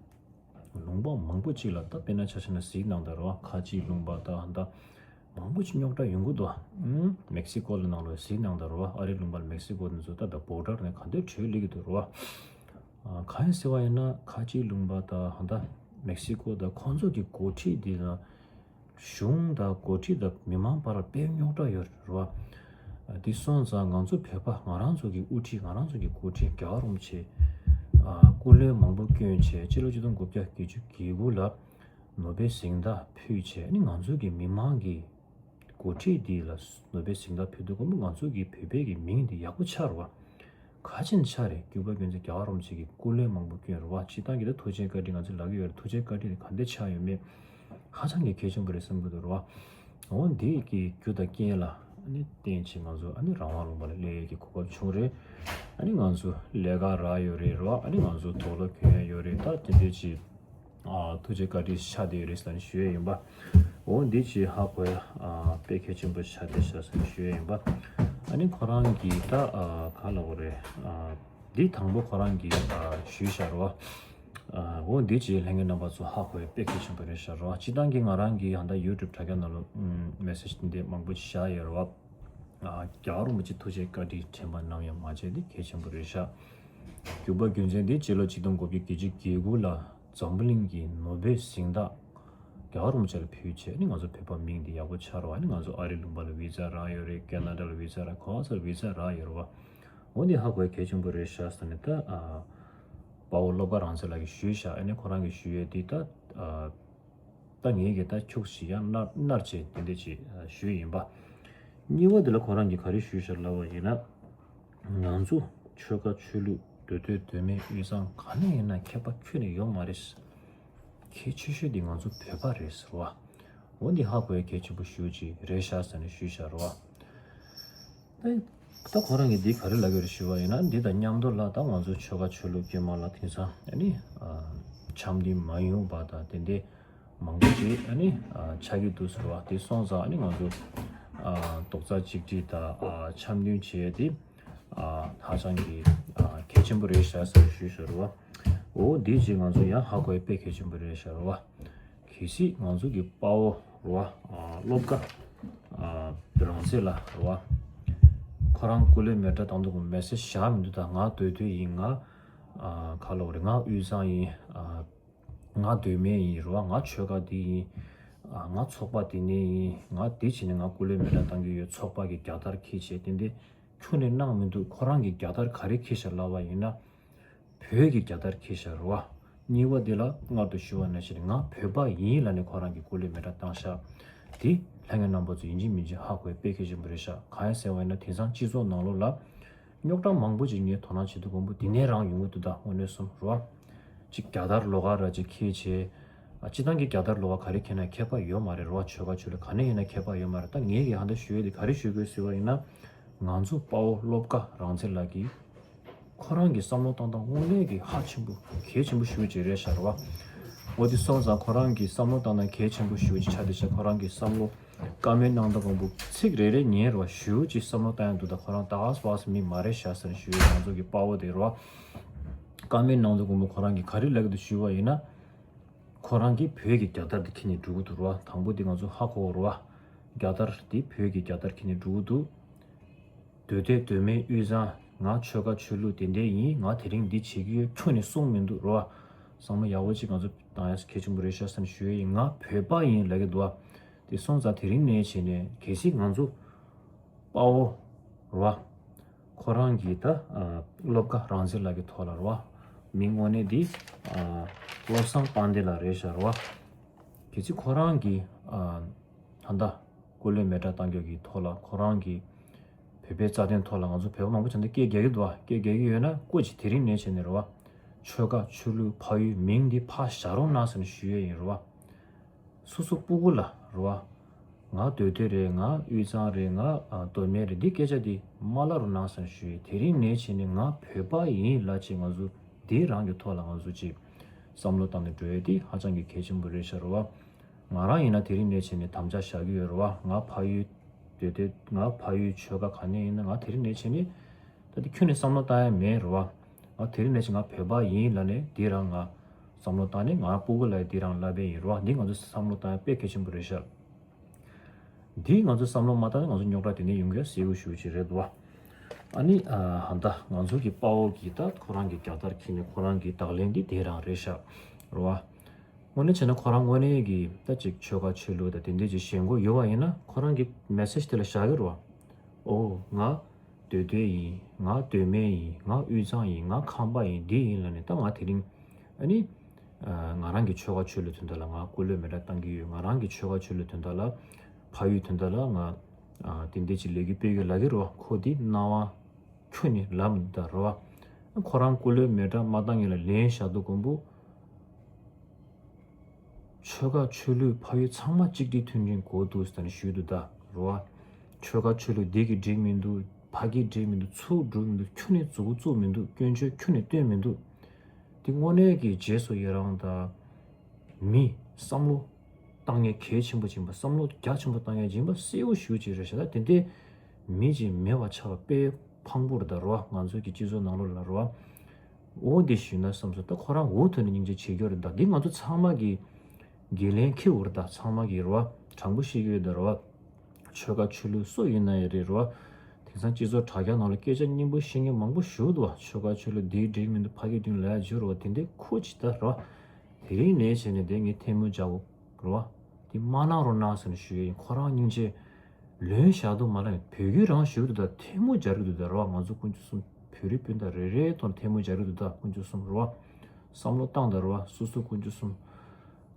ལུང་པ་མང་པོ་ཅིག་ལ་ད་དཔེར་ན་ཆ་བཞག་ན་གཟིགས་གནང་དང་རེད་བ། ཁ་ཆེའི་ལུང་པ་ད་ད་མང་པོ་ཅིག་རྙོག་དྲ་ཡོང་གི་འདུག་ཨུམ། མེག་སི་ཀོ་ལ་ནང་ལ་གཟིགས་གནང་དང་རེད་བ། ཨ་རིའི་ལུང་པ་ལ་མེག་སི་ཀོ་དེ་ཚོ་ད་ད་བོ་ཌར་ནས་ག་འདྲ་བྲོས་སླེབས་ཀྱི་འདུག་རེད་བ། ཨ་གང་ཡིན་ཟེར་བ་ཡིན་ན་ཁ་ཆེའི་ལུང་པ་ད་ད་མེག་སི་ཀོ་ད་ཁོང་ཚོ་གི་འགོ་ཁྲིད་འདི་ལ་གཞུང་དང་འགོ་ཁྲིད་དང་མི་མང་བར་དཔེ་རྙོག་དྲ་ཡོད་རེད་བ། འདི་སོང་ཙང་ང་ཚོ་བོད་པ་ང་རང་ཚོ་གི་དབུ་ཁྲིད་ང་རང་ཚོ་གི་འགོ་ཁྲིད་རྒྱལ་བ་རིན་པོ་ཆེ་སྐུ་ལས་མང་པོ་བསྐྱོན་བྱས་སྤྱི་ལོ་ཆིག་སྟོང་དགུ་བརྒྱ་བརྒྱད་ཅུ་གྱ་དགུ་ལ་ནོ་བེལ་གཟེངས་རྟགས་ཕུལ་བྱས་ནི་ང་ཚོ་གི་མི་མང་གི་འགོ་ཁྲིད་འདི་ལ་ནོ་བེལ་གཟེངས་རྟགས་ཕུལ་དུས་ཀྱི་ང་ཚོ་གི་བོད་པའི་གི་མིང་འདི་ཡག་པོ་ཆགས་རེད་བ། ཁ་ཆེན་ཆ་རེད། རྒྱུ་བ་རྒྱུ་མཚན་རྒྱལ་བ་རིན་པོ་ཆེ་གི་སྐུ་ལས་མང་པོ་བསྐྱོན་རེད་བ། སྤྱི་བཏང་གི་ད་ཐུགས་རྗེ་བཀའ་དྲིན་ང་ཚོ་ལབ་ཀྱི་ཡོད་རེད། ཐུགས་རྗེ་བཀའ་དྲིན་ག་འདྲ་ཆགས་ཡོད་མེད་ཧ་ཅང་གི་གལ་ཆེན་པོ་རེད་བསམ་གྱི་འདུག་རེད་བ། འོ་འདི་གི་རྒྱུ་དང་རྐྱེན་ལ་ཨ་ནི་བརྟེན་བྱས་ང་ཚོ་ཨ་ནི་རང་དབང་ལུང་པ་ལ་སླེབས་ཡས་ཀྱི་གོ་སྐབས་བྱུང་རེད། ཨ་ནི་ང་ཚོ་ལས་ཀ་རག་ཡོད་རེད་རེད་བ། ཨ་ནི་ང་ཚོ་དུག་ལོག་གྱོན་ཡས་ཡོད་རེད། ད་དེ་འདྲ་ཅིག་ཨ་ཐུགས་རྗེ་བཀའ་དྲིན་ཆགས་བསྡད་ཡོད་རེད་ཟེར་ནས་ཞུ་ཡས་ཡིན་པ། འོ་འདི་ཅིག་ཧ་གོ་ཡ་ཨ་དཔེ་གལ་ཆེན་པོ་ཆགས་བསྡད་ཤག་ཟེར་ནས་ཞུ་ཡས་ཡིན་པ། ཨ་ནི་ཁོ་རང་གིས་ད་ཨ་ག་ལབ་དགོས་རེད། ཨ་འདི་དང་པོ་ཁོ་རང་གིས་ཨ་ཞུས་ཤག་རེད་བ། ཨ་འོ་འདི་ཅིག་ལྷན་རྒྱས་རྣམ་པ་ཚོ་ཧ་གོ་ཡ་དཔེ་གལ་ཆེན་པོ་རེད་ཤག་རེད་བ། སྤྱི་བཏང་གི་ང་རང་གིས་ཡང་ད་ཡུ་ཊུབ་དྲ་རྒྱ་ནང་ལ་ཨམ་མེ་སེཇ་འདི་མང་པོ་ཞིག་བཞག་ཡོད་རེད་བ། ཨ་རྒྱལ་བ་རིན་པོ་ཆེ་ཐུགས་རྗེ་བཀའ་དྲིན་དྲན་པ་ནམ་ཡང་མ་བརྗེད། འདི་གལ་ཆེན་པོ་རེད་ཤག་རྒྱུ་བ་རྒྱུ་མཚན་འདི་སྤྱི་ལོ་ཆིག་སྟོང་དགུ་བརྒྱ་བརྒྱད་ཅུ་གྱ་དགུ་ལ་འཛམ་བུ་གླིང་གི་ནོ་བེལ་གཟེངས་རྟགས་རྒྱལ་བ་རིན་པོ་ཆེ་ལ་ཕུལ་བྱས་ནི་ང་ཚོ་བོད་པ་མིང་འདི་ཡག་པོ་ཆགས་རེད་བ། ནི་ང་ཚོ་ཨ་རི་ལུང་པ་ལ་བི་ཛ་རག་ཡོད་རེད། ཁེ་ན་ཌ་ལ་བི་ཛ་རག་ག་བ་ས་ལ་བི་ཛ་རག་ཡོད་རེད་བ། འོ་འདི་ཧ་གོ་ཡ་གལ་ཆེན་པོ་རེད་ཤག་ཟེར་ནས་ད་ཨ་དཔའ་བོ་བློ་དགའ་རང་བཙན་ལགས་ཀྱིས་ཞུས་ཤག་ཨ་ནི་ཁོ་རང་གིས་ཞུས་ཡས་འདི་ད་ཨ་ད་ངེད་ཀྱིས་ད་ཁྱུག་ཅིག་ཡང་མནར་མནར་བྱས་དེ་འདྲ་ཅིག་ཞུས་ཡིན་པ། གཉིས་པ་དེ་ལ་ཁོ་རང་གིས་ག་རེ་ཞུས་ཤག་ལབ་པ་ཡིན་ན། ང་ཚོ་ཆོལ་ཁ་ཆོས་ལུགས་འདོད་འདོད་འདོད་མེད་དབུས་གཙང་ག་ནས་ཡིན་ན་ཁྱད་པར་ཁྱོན་ནས་ཡོད་མ་རེད། གལ་ཆེ་ཤོས་འདི་ང་ཚོ་བོད་པ་རེད་ཟེར་བ། འོ་འདི་ཧ་གོ་ཡ་གལ་ཆེན་པོ་ཞེ་པོ་ཅིག་རེད་ཤག་ཟེར་ནས་ཞུས་བཞག་རེད་བ། ད་ད་ཁོ་རང་གིས་འདི་ག་རེ་ལབ་ཀྱི་རེད་ཞུས་པ་ཡིན་ན། འདི་དང་མཉམ་དུ་ལ་ད་ང་ཚོ་ཆོལ་ཁ་ཆོས་ལུགས་དཀྱུས་མ་ལ་དེང་སང་ཨ་ནི་འཆམ་མཐུན་མ་ཡོང་པ་དང་དེ་འདྲའི་མང་པོ་ཅིག་ཨ་ནི་ཆགས་ཀྱི་འདུག་ཟེར་བ། དེ་སོང་ཙང་ཨ་ནི་ང་ཚོ་རྡོག་རྩ་གཅིག་སྒྲིལ་དང་འཆམ་མཐུན་བྱེད་ཡ་དེ་ཧ་ཅང་གི་གལ་ཆེན་པོ་རེད་ཤག་ཟེར་ཞུས་ཟེར་བ། འོ་འདི་ཅིག་ང་ཚོ་ཡང་ཧ་གོ་ཡ་དཔེ་གལ་ཆེན་པོ་རེད་ཤག་རེད་བ། གལ་སྲིད་ང་ཚོ་གི་དཔའ་བོ་རེད་བ། སློབ་དགའ་རང་བཙན་ལགས་རེད་བ། ཁོ་རང་སྐུ་ལས་མེ་སྲེག་བཏང་དུས་ཀྱི་མེ་སེ་ཇི་བཞག་མི་འདུག་ད་ང་སྡོད་སྡོད་ཡིན། ང་ཁ་ལོ་རེད། ང་དབུས་གཙང་ཡིན། ང་མདོ་སྨད་ཡིན་རེད་བ། ང་ཆོལ་ཁ་འདི་ཡིན། ང་ཚོགས་པ་འདི་ནས་ཡིན། ང་འདི་བྱས་ནས་ང་སྐུ་ལས་མེ་སྲེག་བཏང་གི་ཡོད། ཚོགས་པ་གི་རྒྱལ་དར་འཁྱེར་བྱས་དེ་འདི་ཁྱོན་ནས་གནང་མི་འདུག་ཁོ་རང་གི་རྒྱལ་དར་ག་རེ་འཁྱེར་ཤག་ལབ་པ་ཡིན་ན། བོད་ཀྱི་རྒྱལ་དར་འཁྱེར་ཤག་རེད་བ། གཉིས་པ་དེ་ལ་སྔར་དུ་ཞུ་བ་ནང་བཞིན་ང་བོད་པ་ཡིན་ལབ་ནས་ཁོ་རང་གི་སྐུ་ལས་མེ་སྲེག་བཏང་ཤག་དེ་ལྷན་རྒྱས་རྣམ་པ་ཚོ་ཡིན་གཅིག་མིན་གཅིག་ཧ་གོ་ཡ་དཔེ་གལ་ཆེན་པོ་རེད་ཤག་གང་ཡིན་ཟེར་བ་ཡིན་ན་དེང་སང་སྤྱི་ཚོགས་ནང་ལོགས་ལ་རྙོག་དྲ་མང་པོ་ཅིག་ངས་དོ་སྣང་བྱེད་དུས་ཀྱི་འབུ་དེ་ནས་རང་ཡོང་གི་འདུག་ད་དངོས་གནས་སོང་རེད་བ། ཅིག་རྒྱལ་དར་ལོགས་ཀ་ར་ཅིག་འཁྱེར་བྱས། ཨ་སྤྱིར་བཏང་གི་རྒྱལ་དར་ལོགས་ཀ་ག་རེ་འཁྱེར་ན་ཁྱད་པར་ཡོད་མ་རེད་རེད་བ། ཆོལ་ཁ་ཆོས་ལུགས་ག་ནས་ཡིན་ན་ཁྱད་པར་ཡོད་མ་རེད། ད་ངས་ཀྱི་ཧ་ད་ཞུ་ཡ་དེ་ག་རེ་ཞུ་དགོས་ཟེར་བ་ཡིན་ན། ང་ཚོ་དཔའ་བོ་སློབ་དགའ་རང་བཙན་ལགས་ཀྱིས་ཁོ་རང་གི་བསམ་བློ་བཏང་སྟངས་དངོས་གནས་ཀྱི་ཧ་ཆེན་པོ་གལ་ཆེན་པོ་ཞེ་པོ་ཅིག་རེད་ཤག་རེད་བ། འོ་དེ་སོང་ཙང་ཁོ་རང་གི་བསམ་བློ་བཏང་སྟངས་གལ་ཆེན་པོ་ཞེ་པོ་ཅིག་ཆགས་བསྡད་ཤག་ཁོ་རང་གི་བསམ་བློ་བཀའ་མོལ་གནང་སྟངས་གོང་བུ་ཚིག་རེ་རེ་ཉན་རེད་བ། ཞེ་པོ་ཅིག་བསམ་བློ་བཏང་ཡ་འདུག་ད་ཁོ་རང་ད་ག་སེ་བ་སེ་མི་མ་རེད་ཤག་ཟེར་ནས་ཞུ་ཡ། ང་ཚོ་གི་དཔའ་བོ་དེ་རེད་བ། བཀའ་མོལ་གནང་སྟངས་གོང་བུ་ཁོ་རང་གིས་ག་རེ་ལབ་ཀྱི་འདུག་ཞུ་བ་ཡིན་ན། ཁོ་རང་གིས་བོད་ཀྱི་རྒྱལ་དར་དེ་འཁྱེར་ནས་འགྲོ་གི་འདུག་རེད་བ། དང་པོ་དེ་ང་ཚོ་ཧ་གོ་རེད་བ། རྒྱལ་དར་དེ་བོད་ཀྱི་རྒྱལ་དར་འཁྱེར་ནས་འགྲོ་གི་འདུག་མདོ་སྟོད་མདོ་སྨད་དབུས་གཙང་། ང་ཆོལ་ཁ་ཆོས་ལུགས་དེ་འདྲས་ཡིན། ང་དེ་རིང་འདི་བྱེད་ཀྱི་ཡོད་ཁྱོན་ནས་གསུངས་མི་འདུག་རེད་བ། བསམ་བློ་ཡག་པོ་ཅིག་ང་ཚོ་བཏང་ཡ་གལ་ཆེན་པོ་རེད་ཤག་ཟེར་ནས་ཞུ་ཡ་ཡིན། ང་བོད་པ་ཡིན་ལབ་ཀྱི་འདུག་བ། དེ་སོང་ཙང་དེ་རིང་ནས་བྱས་ནས་གལ་སྲིད་ང་ཚོ་དཔའ་བོ་རེད་བ། ཁོ་རང་གིས་ད་ཨ་སློབ་དགའ་རང་བཙན་ལགས་ཀྱི་ཐོག་ལ་རེད་བ། མིང་དངོས་གནས་འདི་ཨ་བློ་བཟང་དཔལ་ལྡན་ལགས་རེད་ཤག་རེད་བ། གལ་སྲིད་ཁོ་རང་གིས་ཨ་ད་ལྟ་སྐུ་ལས་མེ་སྲེག་བཏང་རྒྱུ་གི་ཐོག་ལ་ཁོ་རང་གིས་བོད་པའི་རྩ་དོན་ཐོག་ལ་ང་ཚོ་བོད་པ་མང་པོ་བྱས་ནས་སྐད་རྒྱག་གི་འདུག་བ། སྐད་རྒྱག་གི་ཡོད་ན་སྐུ་མཁྱེན་དེ་རིང་ནས་བྱས་ནས་རེད་བ། ཆོལ་ཁ་ཆོས་ལུགས་ཕ་ཡུལ་མིང་འདི་ཕར་བཞག་རོགས་གནང་ཟེར་ནས་ཞུ་ཡས་ཡིན་རེད་བ། སོ་སོ་སྤུ་གུ་ལ་རེད་བ། ང་མདོ་སྟོད་རེད། ང་དབུས་གཙང་རེད། ང་ཨ་མདོ་སྨད་རེད། འདི་སྐད་ཆ་འདི་མ་སླབ་རོགས་གནང་ཟེར་ཞུ་ཡས། དེ་རིང་ནས་བྱས་ནས་ང་བོད་པ་ཡིན་ལབ་བྱས་ང་ཚོ་འདི་རང་གི་ཐོག་ལ་ང་ཚོ་ཅིག་བསམ་བློ་བཏང་ནས་འགྲོ་ཡས་འདི་ཧ་ཅང་གི་གལ་ཆེན་པོ་རེད་ཤག་རེད་བ། ང་རང་ཡིན་ན་དེ་རིང་ནས་བྱས་ནས་དམ་བཅའ་བཞག་གི་ཡོད་རེད་བ། ང་ཕ་ཡུལ་མདོ་སྟོད་ང་ཕ་ཡུལ་ཆོལ་ཁ་ག་ནས་ཡིན་ན་ང་དེ་རིང་ནས་བྱས་ནས་ད་འདི་ཁྱོན་ནས་བསམ་བློ་བཏང་ཡ་མེད་རེད་བ། ང་དེ་རིང་ནས་བྱས་ང་བོད་པ་ཡིན་ལབ་ནས་འདི་རང་ང་བསམ་བློ་བཏང་ནས་ང་སྤུ་གུ་ལ་འདི་རང་ལབ་པ་ཡིན་རེད་བ། འདི་ང་ཚོ་བསམ་བློ་བཏང་ཡ་དཔེ་གལ་ཆེན་པོ་རེད་ཤག་འདི་ང་ཚོ་བསམ་བློ་མ་བཏང་ན་ང་ཚོ་རྙོག་དྲ་དེ་ནས་ཡོང་གི་ཡ་གསལ་པོ་ཞེ་པོ་ཅིག་རེད་འདུག་བ། ཨ་ནི་ཨ་ཧ་ད་ང་ཚོ་གི་དཔའ་བོ་གི་ད་ཁོ་རང་གི་རྒྱལ་དར་འཁྱེར་ནས་ཁོ་རང་གི་བརྡ་ལན་འདི་དེ་རང་རེད་ཤག་རེད་བ། དངོས་གནས་བྱས་ན་ཁོ་རང་དངོས་གནས་ཀྱི་ད་ཅིག་ཆོལ་ཁ་ཆོས་ལུགས་དང་དེ་འདྲས་ཅིག་ཞེན་ཁོག་ཡོད་པ་ཡིན་ན་ཁོ་རང་གི་མེ་སེ་ཇི་དེ་ལ་བཞག་གི་རེད་བ། ཨོ་ང་མདོ་སྟོད་ཡིན། ང་མདོ་སྨད་ཡིན། ང་དབུས་གཙང་ཡིན། ང་ཁམས་པ་ཡིན། འདི་ཡིན་ལབ་ནས་ད་ང་དེ་རིང་ཨ་ནི་ང་རང་གི་ཆོལ་ཁ་ཆོས་ལུགས་དོན་དག་ལ་ང་སྐུ་ལས་མེ་སྲེག་བཏང་གི་ཡོད། ང་རང་གི་ཆོལ་ཁ་ཆོས་ལུགས་དོན་དག་ལ་ཕ་ཡུལ་དོན་དག་ལ་ང་དེ་འདྲས་ཅིག་ལས་འགུལ་སྤེལ་གི་ལབ་ཀྱི་རེད་བ། ཁོ་འདི་སྣང་བ་ཁྱོན་ནས་ལབ་མི་འདུག་ད་རེད་བ། ཁོ་རང་སྐུ་ལས་མེ་སྲེག་མ་བཏང་ངེས་ལ་ལན་བཞག་དུས་ཀོང་པོ། ཆོལ་ཁ་ཆོས་ལུགས་ཕ་ཡུལ་ཚང་མ་གཅིག་སྒྲིལ་མཐུན་སྒྲིལ་དགོས་འདུག་ཟེར་ནས་ཞུས་འདུག་ད་རེད་བ། ཆོལ་ཁ་ཆོས་ལུགས་འདི་གིས་འགྲིག་མི་འདུག་ཕ་གིས་འགྲིག་མི་འདུག་ཚུར་འགྲོ་མི་འདུག་ཁྱོན་ནས་མཛུབ་གུ་བཙུགས་མི་འདུག་སྐྱོན་བརྗོད་ཁྱོན་ནས་བཏོན་མི་འདུག་དེ་དངོས་གནས་ཀྱི་རྗེས་སུ་ཡི་རང་དང་མི་བསམ་བློ་བཏང་ཡས་གལ་ཆེན་པོ་ཅིག་ཡིན་པ། བསམ་བློ་རྒྱ་ཆེན་པོ་བཏང་ཡས་ཅིག་ཡིན་པ་གསལ་པོ་ཞེ་པོ་ཅིག་རེད་ཤག་ད་དེ་འདྲའི་མི་ཅིག་མེད་པ་ཆགས་པ་དཔེ་ཕངས་པོ་རེད་ད་རེད་བ། ང་ཚོ་གི་སྤྱི་ཚོགས་ནང་ལོགས་ལ་རེད་བ། འོ་འདི་ཞུས་ན་བསམ་སོང་། ད་ཁོ་རང་འུ་ཐུག་ནས་སྙིང་རྗེ་བྱེད་རྒྱུ་རེད་ད། འདི་ང་ཚོ་ཚང་མ་གི་འགན་ལེན་འཁྱེར་དགོས་རེད་ད། ཚང་མ་གི་རེད་བ། དྲང་པོ་བཤད་ཀྱི་ཡོད་ད་རེད་བ། ཆོལ་ཁ་ཆོས་ལུགས་སུ་ཡིན་ན་ཡང་རེད་རེད་བ། དེང་སང་སྤྱི་ཚོགས་དྲ་རྒྱ་ནང་ལ་སྐད་ཆ་སྙན་པོ་བཤད་མཁན་མང་པོ་ཞིག་འདུག་བ། ཆོལ་ཁ་ཆོས་ལུགས་འདིའི་འགྲིག་མི་འདུག་ཕ་གི་མདུན་ལ་ཡ་འཇུ་རེད་བ། དེ་འདྲའི་ཁུལ་ཅིག་ད་རེད་བ། དེ་རིང་ནས་བྱས་ནས་དེ་ངས་ཐལ་མོ་སྦྱར་དགོས་རེད་བ། དེ་མ་གནང་རོགས་གནང་ཟེར་ནས་ཞུ་ཡ་ཡིན། ཁོ་རང་སྙིང་རྗེ། ལོན་བཞག་འདུག་མ་ལ་བོད་ཡིག་རང་ཞུ་གི་འདུག་ད་ཐལ་མོ་སྦྱར་གི་འདུག་ད་རེད་བ། ང་ཚོ་དཀོན་མཆོག་གསུམ་བོད་རིགས་སྤུན་ཟླ་རེ་རེའི་ཐོག་ཐལ་མོ་སྦྱར་གི་འདུག་ད་དཀོན་མཆོག་གསུམ་རེད་བ། བསམ་བློ་བཏང་ད་རེད་བ། སོ་སོ་དཀོན་མཆོག་གསུམ།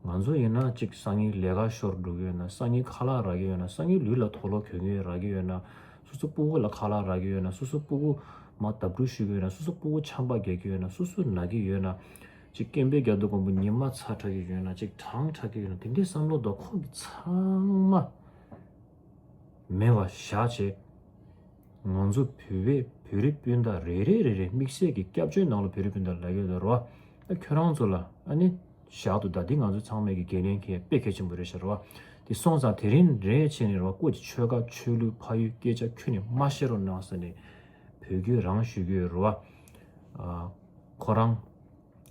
ང་ཚོ་ཡིན་ན་གཅིག་སང་ཉིན་ལས་ཀ་ཤོར་འགྲོ་གི་ཡོད་ན། སང་ཉིན་ཁ་ལག་རག་གི་ཡོད་ན། སང་ཉིན་ལུས་ལ་དུག་ལོག་གྱོན་གྱི་ཡོད་རག་གི་ཡོད་ན། སོ་སོ་སྤུ་གུ་ལ་ཁ་ལག་རག་གི་ཡོད་ན། སོ་སོ་སྤུ་གུ་མ་བརྡབ་འཁྲུག་ཞུ་གི་ཡོད་ན། སོ་སོ་སྤུ་གུ་ཆམ་པ་རྒྱག་གི་ཡོད་ན། སོ་སོ་ན་གི་ཡོད་ན། ཅིག་སྐད་འབོད་རྒྱག་དུས་ཙམ་པ་ཉི་མ་ཚ་དྲགས་ཀྱི་ཡོད་ན། ཅིག་གྲང་དྲགས་ཀྱི་ཡོད་ན། དེ་འདྲའི་བསམ་བློ་དང་ཁོང་གི་ཚང་མ་མེད་པ་བཞག་བྱས། ང་ཚོ་བོད་པའི་བོད་རིགས་སྤུན་ཟླ་རེ་རེ་རེ་རེ་དམིགས་བསལ་གྱི་སྐྱབས་བཅོལ་ནང་ལ་བོད་རིགས་སྤུན་ཟླ་ལབ་ཡོད་རེད་བ། ད་ཁྱོད་རང་ཚོ་ལ་ཨ་ནི་བཞག་འདུག་ད་འདི་ང་ཚོ་ཚང་མས་ཀྱི་འགན་ལེན་གྱི་དཔེ་གལ་ཆེན་པོ་རེད་ཤག་རེད་བ། དེ་སོང་ཙང་དེ་རིང་རེ་བྱས་ནས་རེད་བ། སྐུ་མཁྱེན་ཆོལ་ཁ་ཆོས་ལུགས་ཕ་ཡུལ་སྐད་ཆ་ཁྱོན་ནས་མ་བཤད་རོགས་གནང་ཟེར་ནས་འབོད་སྐུལ་རང་ཞུ་གི་ཡོད་རེད་བ། ཨ། ཁོ་རང་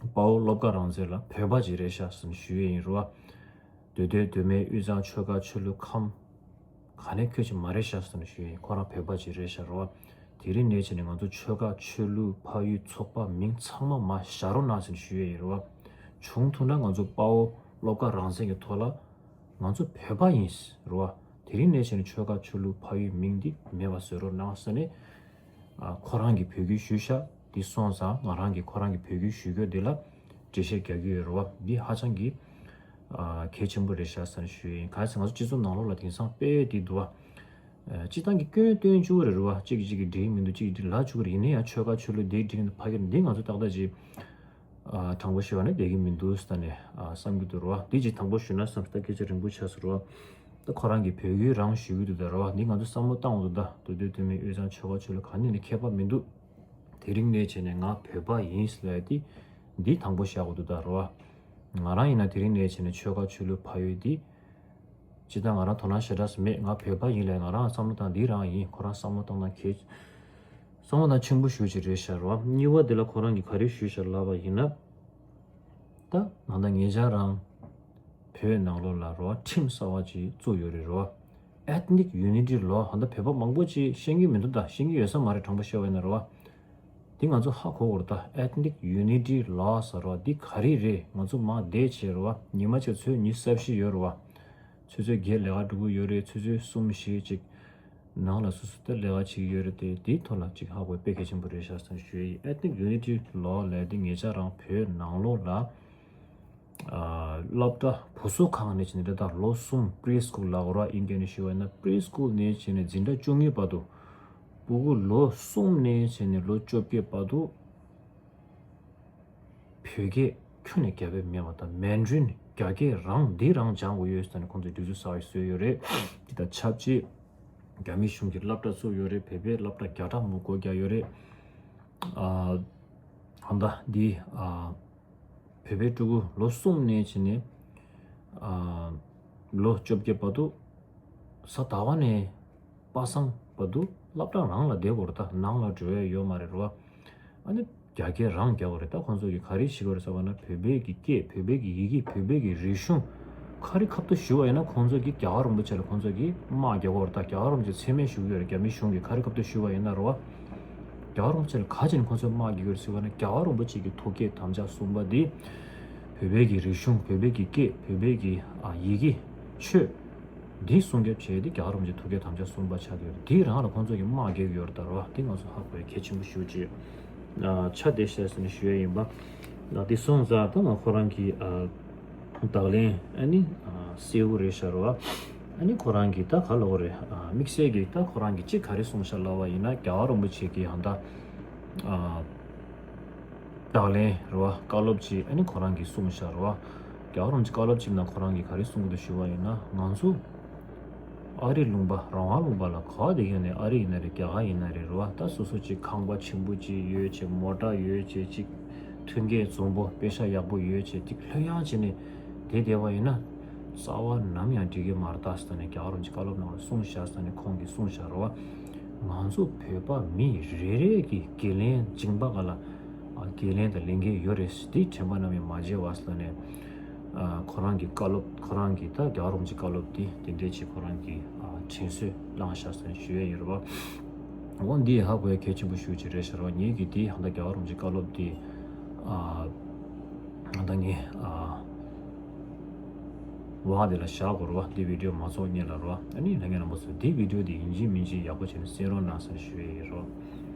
དཔའ་བོ་བློ་དགའ་རང་བཙན་ལགས་བོད་པ་ཅིག་རེད་ཤག་ཟེར་ནས་ཞུ་ཡས་ཡིན་རེད་བ། མདོ་སྟོད་མདོ་སྨད་དབུས་གཙང་ཆོལ་ཁ་ཆོས་ལུགས་ཁམས་ག་ནས་ཁྱོད་ཅིག་མ་རེད་ཤག་ཟེར་ནས་ཞུ་ཡས་ཡིན། ཁོ་རང་བོད་པ་ཅིག་རེད་ཤག་རེད་བ། དེ་རིང་ནས་བྱས་ནས་ང་ཚོ་ཆོལ་ཁ་ཆོས་ལུགས་ཕ་ཡུལ་ཚོགས་པ་མིང་ཚང་མ་མར་བཞག་རོགས་གནང་ཟེར་ནས་ཞུ་ཡས་ཡིན་རེད་བ། བྱུང་ཐུབ་ན་ང་ཚོ་དཔའ་བོ་བློ་དགའ་རང་བཙན་གྱི་ཐོག་ལ་ང་ཚོ་བོད་པ་ཡིན་རེད་བ། དེ་རིང་ནས་བྱས་ནས་ཆོལ་ཁ་ཆོས་ལུགས་ཕ་ཡུལ་མིང་འདི་མེད་པ་བཟོ་རོགས་གནང་ཟེར་ནས། ཨ། ཁོ་རང་གིས་འབོད་སྐུལ་ཞུས་ཤག་འདི་སོང་ཙང་ང་རང་གིས་ཁོ་རང་གིས་འབོད་སྐུལ་ཞུ་རྒྱུ་འདི་ལ་འགྲེལ་བཤད་རྒྱག་གི་ཡོད་རེད་བ། འདི་ཧ་ཅང་གི་ཨ། གལ་ཆེན་པོ་རེད་ཤག་ཟེར་ནས་ཞུ་ཡིན། གང་ཡིན་ཟེར་ང་ཚོ་སྤྱི་ཚོགས་ནང་ལོགས་ལ་དེང་སང་དཔེ་འདི་འདུག་བ། ཨ། སྤྱི་བཏང་གི་སྐྱོན་སྟོན་བཅུག་རེད་རེད་བ། གཅིག་གིས་གཅིག་གིས་འགྲིག་མི་འདུག་གཅིག་གིས་འགྲིག་ལབ་བཅུག་རེད། ཡིན་ན་ཡང་ཆོལ་ཁ་ཆོས་ལུགས་འདི་འགྲིག་ཕ་གིར་འདི་ང་ཚོ་ཏག་ཏག་ཅིག་ཨ། དྲང་པོ་ཞུས་པ་ན་བསྡད་ཀྱི་མི་འདུག་ཟེར་ནས། ཨ། བསམ་གྱི་འདུག་རེད་བ། འདི་ཅིག་དྲང་པོ་ཞུས་ན་བསམ་ད་སྐད་ཆ་རིང་པོ་ཆགས་སོང་རེད་བ། ད་ཁོ་རང་གིས་འབོད་སྐུལ་རང་ཞུ་གི་འདུག་ད་རེད་བ། འདི་ང་ཚོ་བསམ་བློ་བཏང་འོང་འདུག་ད་མདོ་སྟོད་མདོ་སྨད་དབུས་གཙང་ཆོལ་ཁ་ཆོས་ལུགས་ག་ནས་ནས་ཁྱད་པར་མི་འདུག་དེ་རིང་ནས་བྱས་ནས་ང་བོད་པ་ཡིན་ཟེར་ཡ་དེ་འདི་དྲང་པོ་བཞག་དགོས་འདུག་ད་རེད་བ། ང་རང་ཡིན་ན་དེ་རིང་ནས་བྱས་ནས་ཆོལ་ཁ་ཆོས་ལུགས་ཕ་ཡུལ་འདི། སྤྱིར་བཏང་ང་རང་དོ་སྣང་ཞེ་དྲག་མེད། ང་བོད་པ་ཡིན་ལབ་ང་རང་བསམ་བློ་བཏང་འདི་རང་ཡིན། ཁོ་རང་བསམ་བློ་བཏང་སྟངས་གལ། བསམ་བློ་བཏང་ཆེན་པོ་ཞེ་པོ་ཅིག་རེད་ཤག་རེད་བ། གཉིས་པ་དེ་ལ་ཁོ་རང་གིས་ག་རེ་ཞུས་ཤག་ལབ་པ་ཡིན་ན། ད་ང་ད་ངེད་ཅག་རང་བོད་ནང་ལོགས་ལ་རེད་བ། ཁྲིམས་གསར་བ་ཅིག་བཙུགས་ཡོད་རེད་རེད་བ། Ethnic Unity Law། ཧ་ད་བོད་པ་མང་པོ་ཅིག་ཤེས་ཀྱི་མི་འདུག་ད་ཤེས་ཀྱི་ཡོད་ས་མ་རེད། དྲང་པོ་བཤད་པ་ཡིན་ན་རེད་བ། འདི་ང་ཚོ་ཧ་གོ་དགོས་རེད་ད། Ethnic Unity Law་ཟེར་བ་འདི་ག་རེ་རེད། ང་ཚོ་མར་བསྡད་བྱས་རེད་བ། ཉི་མ་གཅིག་ཚོད་ཉི་ཤུ་རྩ་བཞི་ཡོད་རེད་བ། ཆུ་ཚོད་བརྒྱད་ལས་ཀ་འགྲོ་གི་ཡོད་རེད། ཆུ་ཚོད་གསུམ་བཞི་ཅིག་ནང་ལ་སོ་སོ་ད་ལས་ཀ་བྱེད་ཀྱི་ཡོད་རེད་དེ། དེའི་ཐོག་ལ་ཅིག་ཧ་གོ་དཔེ་གལ་ཆེན་པོ་རེད་ཤག་ཟེར་ཞུ་ཡི། Ethnic Unity Law་ལབ་དེ་ངེད་ཅག་རང་བོད་ནང་ལོགས་ལ། ཨ། སློབ་གྲྭ་བུ་གསོ་ཁང་ནས་བྱས་ནས་ད་ལོ་གསུམ་pre school་ལབ་དགོས་རེད་བ། ཨིན་སྐད་ནས་ཞུས་པ་ཡིན་ན་pre school་ནས་བྱས་ནས་འཛིན་གྲྭ་བཅུ་གཉིས་བར་དུ། སྤུ་གུ་ལོ་གསུམ་ནས་བྱས་ནས་ལོ་བཅོ་བརྒྱད་བར་དུ་བོད་སྐད་ཁྱོན་ནས་རྒྱབ་པ་མེད་པ་དང་། Mandarin་རྒྱ་སྐད་རང་འདི་རང་སྦྱང་དགོས་ཡོད་ཟེར་ནས་ཁོང་ཚོས་སྒྲིག་འཛུགས་གསར་པ་བཟོས་ཡོད་རེད། དེ་དང་ཆབས་ཅིག་རྒྱ་མི་གཞུང་གིས་སློབ་གྲྭ་བཙུགས་ཡོད་རེད། བོད་པའི་སློབ་གྲྭ་བརྒྱ་ཕྲག་མང་པོ་སྒོ་རྒྱག་ཡོད་རེད། ཨ། ཧ་ད་འདི། ཨ། བོད་པའི་ཕྲུ་གུ་ལོ་གསུམ་ནས་བྱས་ནས། ཨ། ལོ་བཅོ་བརྒྱད་བར་དུ། གཟའ་ཟླ་བ་ནས་པ་སངས་བར་དུ་སློབ་གྲྭ་རང་ལ་བསྡད་དགོས་རེད་ད། ནང་ལ་འགྲོ་ཡས་ཡོད་མ་རེད་རེད་བ། ཨ་ནི་རྒྱ་སྐད་རང་རྒྱག་དགོས་རེད་ད། ཁོང་ཚོ་གིས་ག་རེ་བྱེད་དགོས་རེད་ཟེར་བ་ན། བོད་པའི་གི་སྐད། བོད་པའི་གི་ཡི་གེ། བོད་པའི་གི་རིག་གཞུང་། ག་རེ་ཁ་ཐུག་ཞུས་པ་ཡིན་ན་ཁོང་ཚོ་གིས་རྒྱལ་བ་རིན་པོ་ཆེ་ལ་ཁོང་ཚོ་གིས་དམག་རྒྱག་གི་ཡོད་རེད་ད། རྒྱལ་བ་རིན་པོ་ཆེ་མཚན་སྨད་ཞུ་གི་ཡོད་རེད། རྒྱ་མི་གཞུང་གིས་ག་རེ་ཁ་ཐུག་ཞུས་པ་ཡིན་ན་རེད་བ། རྒྱལ་བ་རིན་པོ་ཆེ་ལ་ག་བྱས་ནས་ཁོང་ཚོས་དམག་རྒྱག་གི་ཡོད་རེད་ཟེར་བ་ན། རྒྱལ་བ་རིན་པོ་ཆེ་གི་ཐུགས་བསྐྱེད་དམ་བཅའ་གསུམ་པ་འདི། བོད་པའི་གི་རིག་གཞུང་། བོད་པའི་གི་སྐད། བོད་པའི་གི། ཨ། ཡི་གེ། ཆོས། འདི་སྲུང་སྐྱོབ་བྱས་ཏེ་རྒྱལ་བ་རིན་པོ་ཆེའི་ཐུགས་བསྐྱེད་དམ་བཅའ་གསུམ་པ་ཆགས་ཀྱི་ཡོད་རེད། འདི་རང་ལ་ཁོང་ཚོ་གིས་དམག་རྒྱག་གི་ཡོད་རེད་ད་རེད་བ། འདི་ང་ཚོ་ཧ་གོ་ཡ་གལ་ཆེན་པོ་ཞེ་པོ་ཅིག་ཨ། ཆགས་བསྡད་ཤག་ཟེར་ནས་ཞུ་ཡ་ཡིན་པ། ཨ། འདི་སོང་ཙང་ད་ང་ཁོ་རང་གི། ཨ། བརྡ་ལན་ཨ་ནི། ཨ། གསལ་པོ་རེད་ཤག་རེད་བ། ཨ་ནི་ཁོ་རང་གིས་ད་ག་ལབ་དགོས་རེད། ཨ། དམིགས་བསལ་གྱིས་ད་ཁོ་རང་གིས་ཅིག་ག་རེ་གསུངས་ཤག་ལབ་པ་ཡིན་ན། རྒྱལ་བ་རིན་པོ་ཆེ་གིས་ཧ་ད། ཨ། བརྡ་ལན་རེད་བ། བཀའ་སློབ་ཅིག་ཨ་ནི་ཁོ་རང་གིས་གསུངས་ཤག་རེད་བ། རྒྱལ་བ་རིན་པོ་ཆེ་བཀའ་སློབ་ཅིག་ནང་ཁོ་རང་གིས་ག་རེ་གསུང་གི་འདུག་ཞུ་བ་ཡིན་ན། ང་ཚོ་ཨ་རི་ལུང་པ། རང་དབང་ལུང་པ་ལ་ག་བ་བསྡད་ཡོད་ནའི། ཨ་རི་ཡིན་ན་རེད། རྒྱ་གར་ཡིན་ན་རེད། རེད་བ། ད་སོ་སོ་ཅིག་ཁང་པ་ཆེན་པོ་ཅིག་ཡོད་བྱས། མོ་ཊ་ཡོད་བྱས། ཅིག་མཐུན་རྐྱེན་འཛོམས་པོ། པེ་ཤག་ཡག་པོ་ཡོད་བྱས། ཅིག་ལྷོད་ཡངས་བྱས་ནས་བསྡད་བསྡད་པ་ཡིན་ན། རྩ་བ་ནམ་ཡང་འགྲིག་གི་མ་རེད་ད་ཟེར་ནས་རྒྱལ་བ་རིན་པོ་ཆེ་བཀའ་སློབ་ནང་ལ་གསུངས་ཤག་ཟེར་ནས་ཁོང་གིས་གསུངས་ཤག་རེད་བ། ང་ཚོ་བོད་པ་མི་རེ་རེ་གི་འགན་ལེན་སྦྱིན་པ་ག་ལ། ཨ། འགན་ལེན་དང་ལས་འགན་ཡོད་རེད། འདི་དྲན་པ་ནམ་ཡང་མ་བརྗེད་པ་ཟེར་ནས། ཨ། ཁོ་རང་གི་བཀའ་སློབ། ཁོ་རང་གི་ད་རྒྱལ་བ་རིན་པོ་ཆེ་བཀའ་སློབ་འདི་དེ་འདྲས་ཅིག་ཁོ་རང་གིས། ཨ། དྲན་གསོ་བླངས་ཤག་ཟེར་ནས་ཞུ་ཡས་ཡོད་རེད་བ། འོ་འདི་ཧ་གོ་ཡ་གལ་ཆེན་པོ་ཞེ་པོ་ཅིག་རེད་ཤག་རེད་བ། ངེད་ཀྱིས་འདི་ཧ་ད་རྒྱལ་བ་རིན་པོ་ཆེ་བཀའ་སློབ་འདི། ཨ། ད་ངས། ཨ། བ་དེ་ལ་བཞག་དགོས་རེད་བ། འདི་བི་ཌིའོ་མ་རྫོགས་སྔོན་ལ་རེད་བ། ཨ་ནི་ལྷན་རྒྱས་རྣམ་པ་ཚོ་འདི་བི་ཌིའོ་འདི་ཡིན་གཅིག་མིན་གཅིག་ཡག་པོ་བྱས་ནས་གསན་རོགས་གནང་ཟེར་ཞུ་ཡས་ཡིན་རོགས།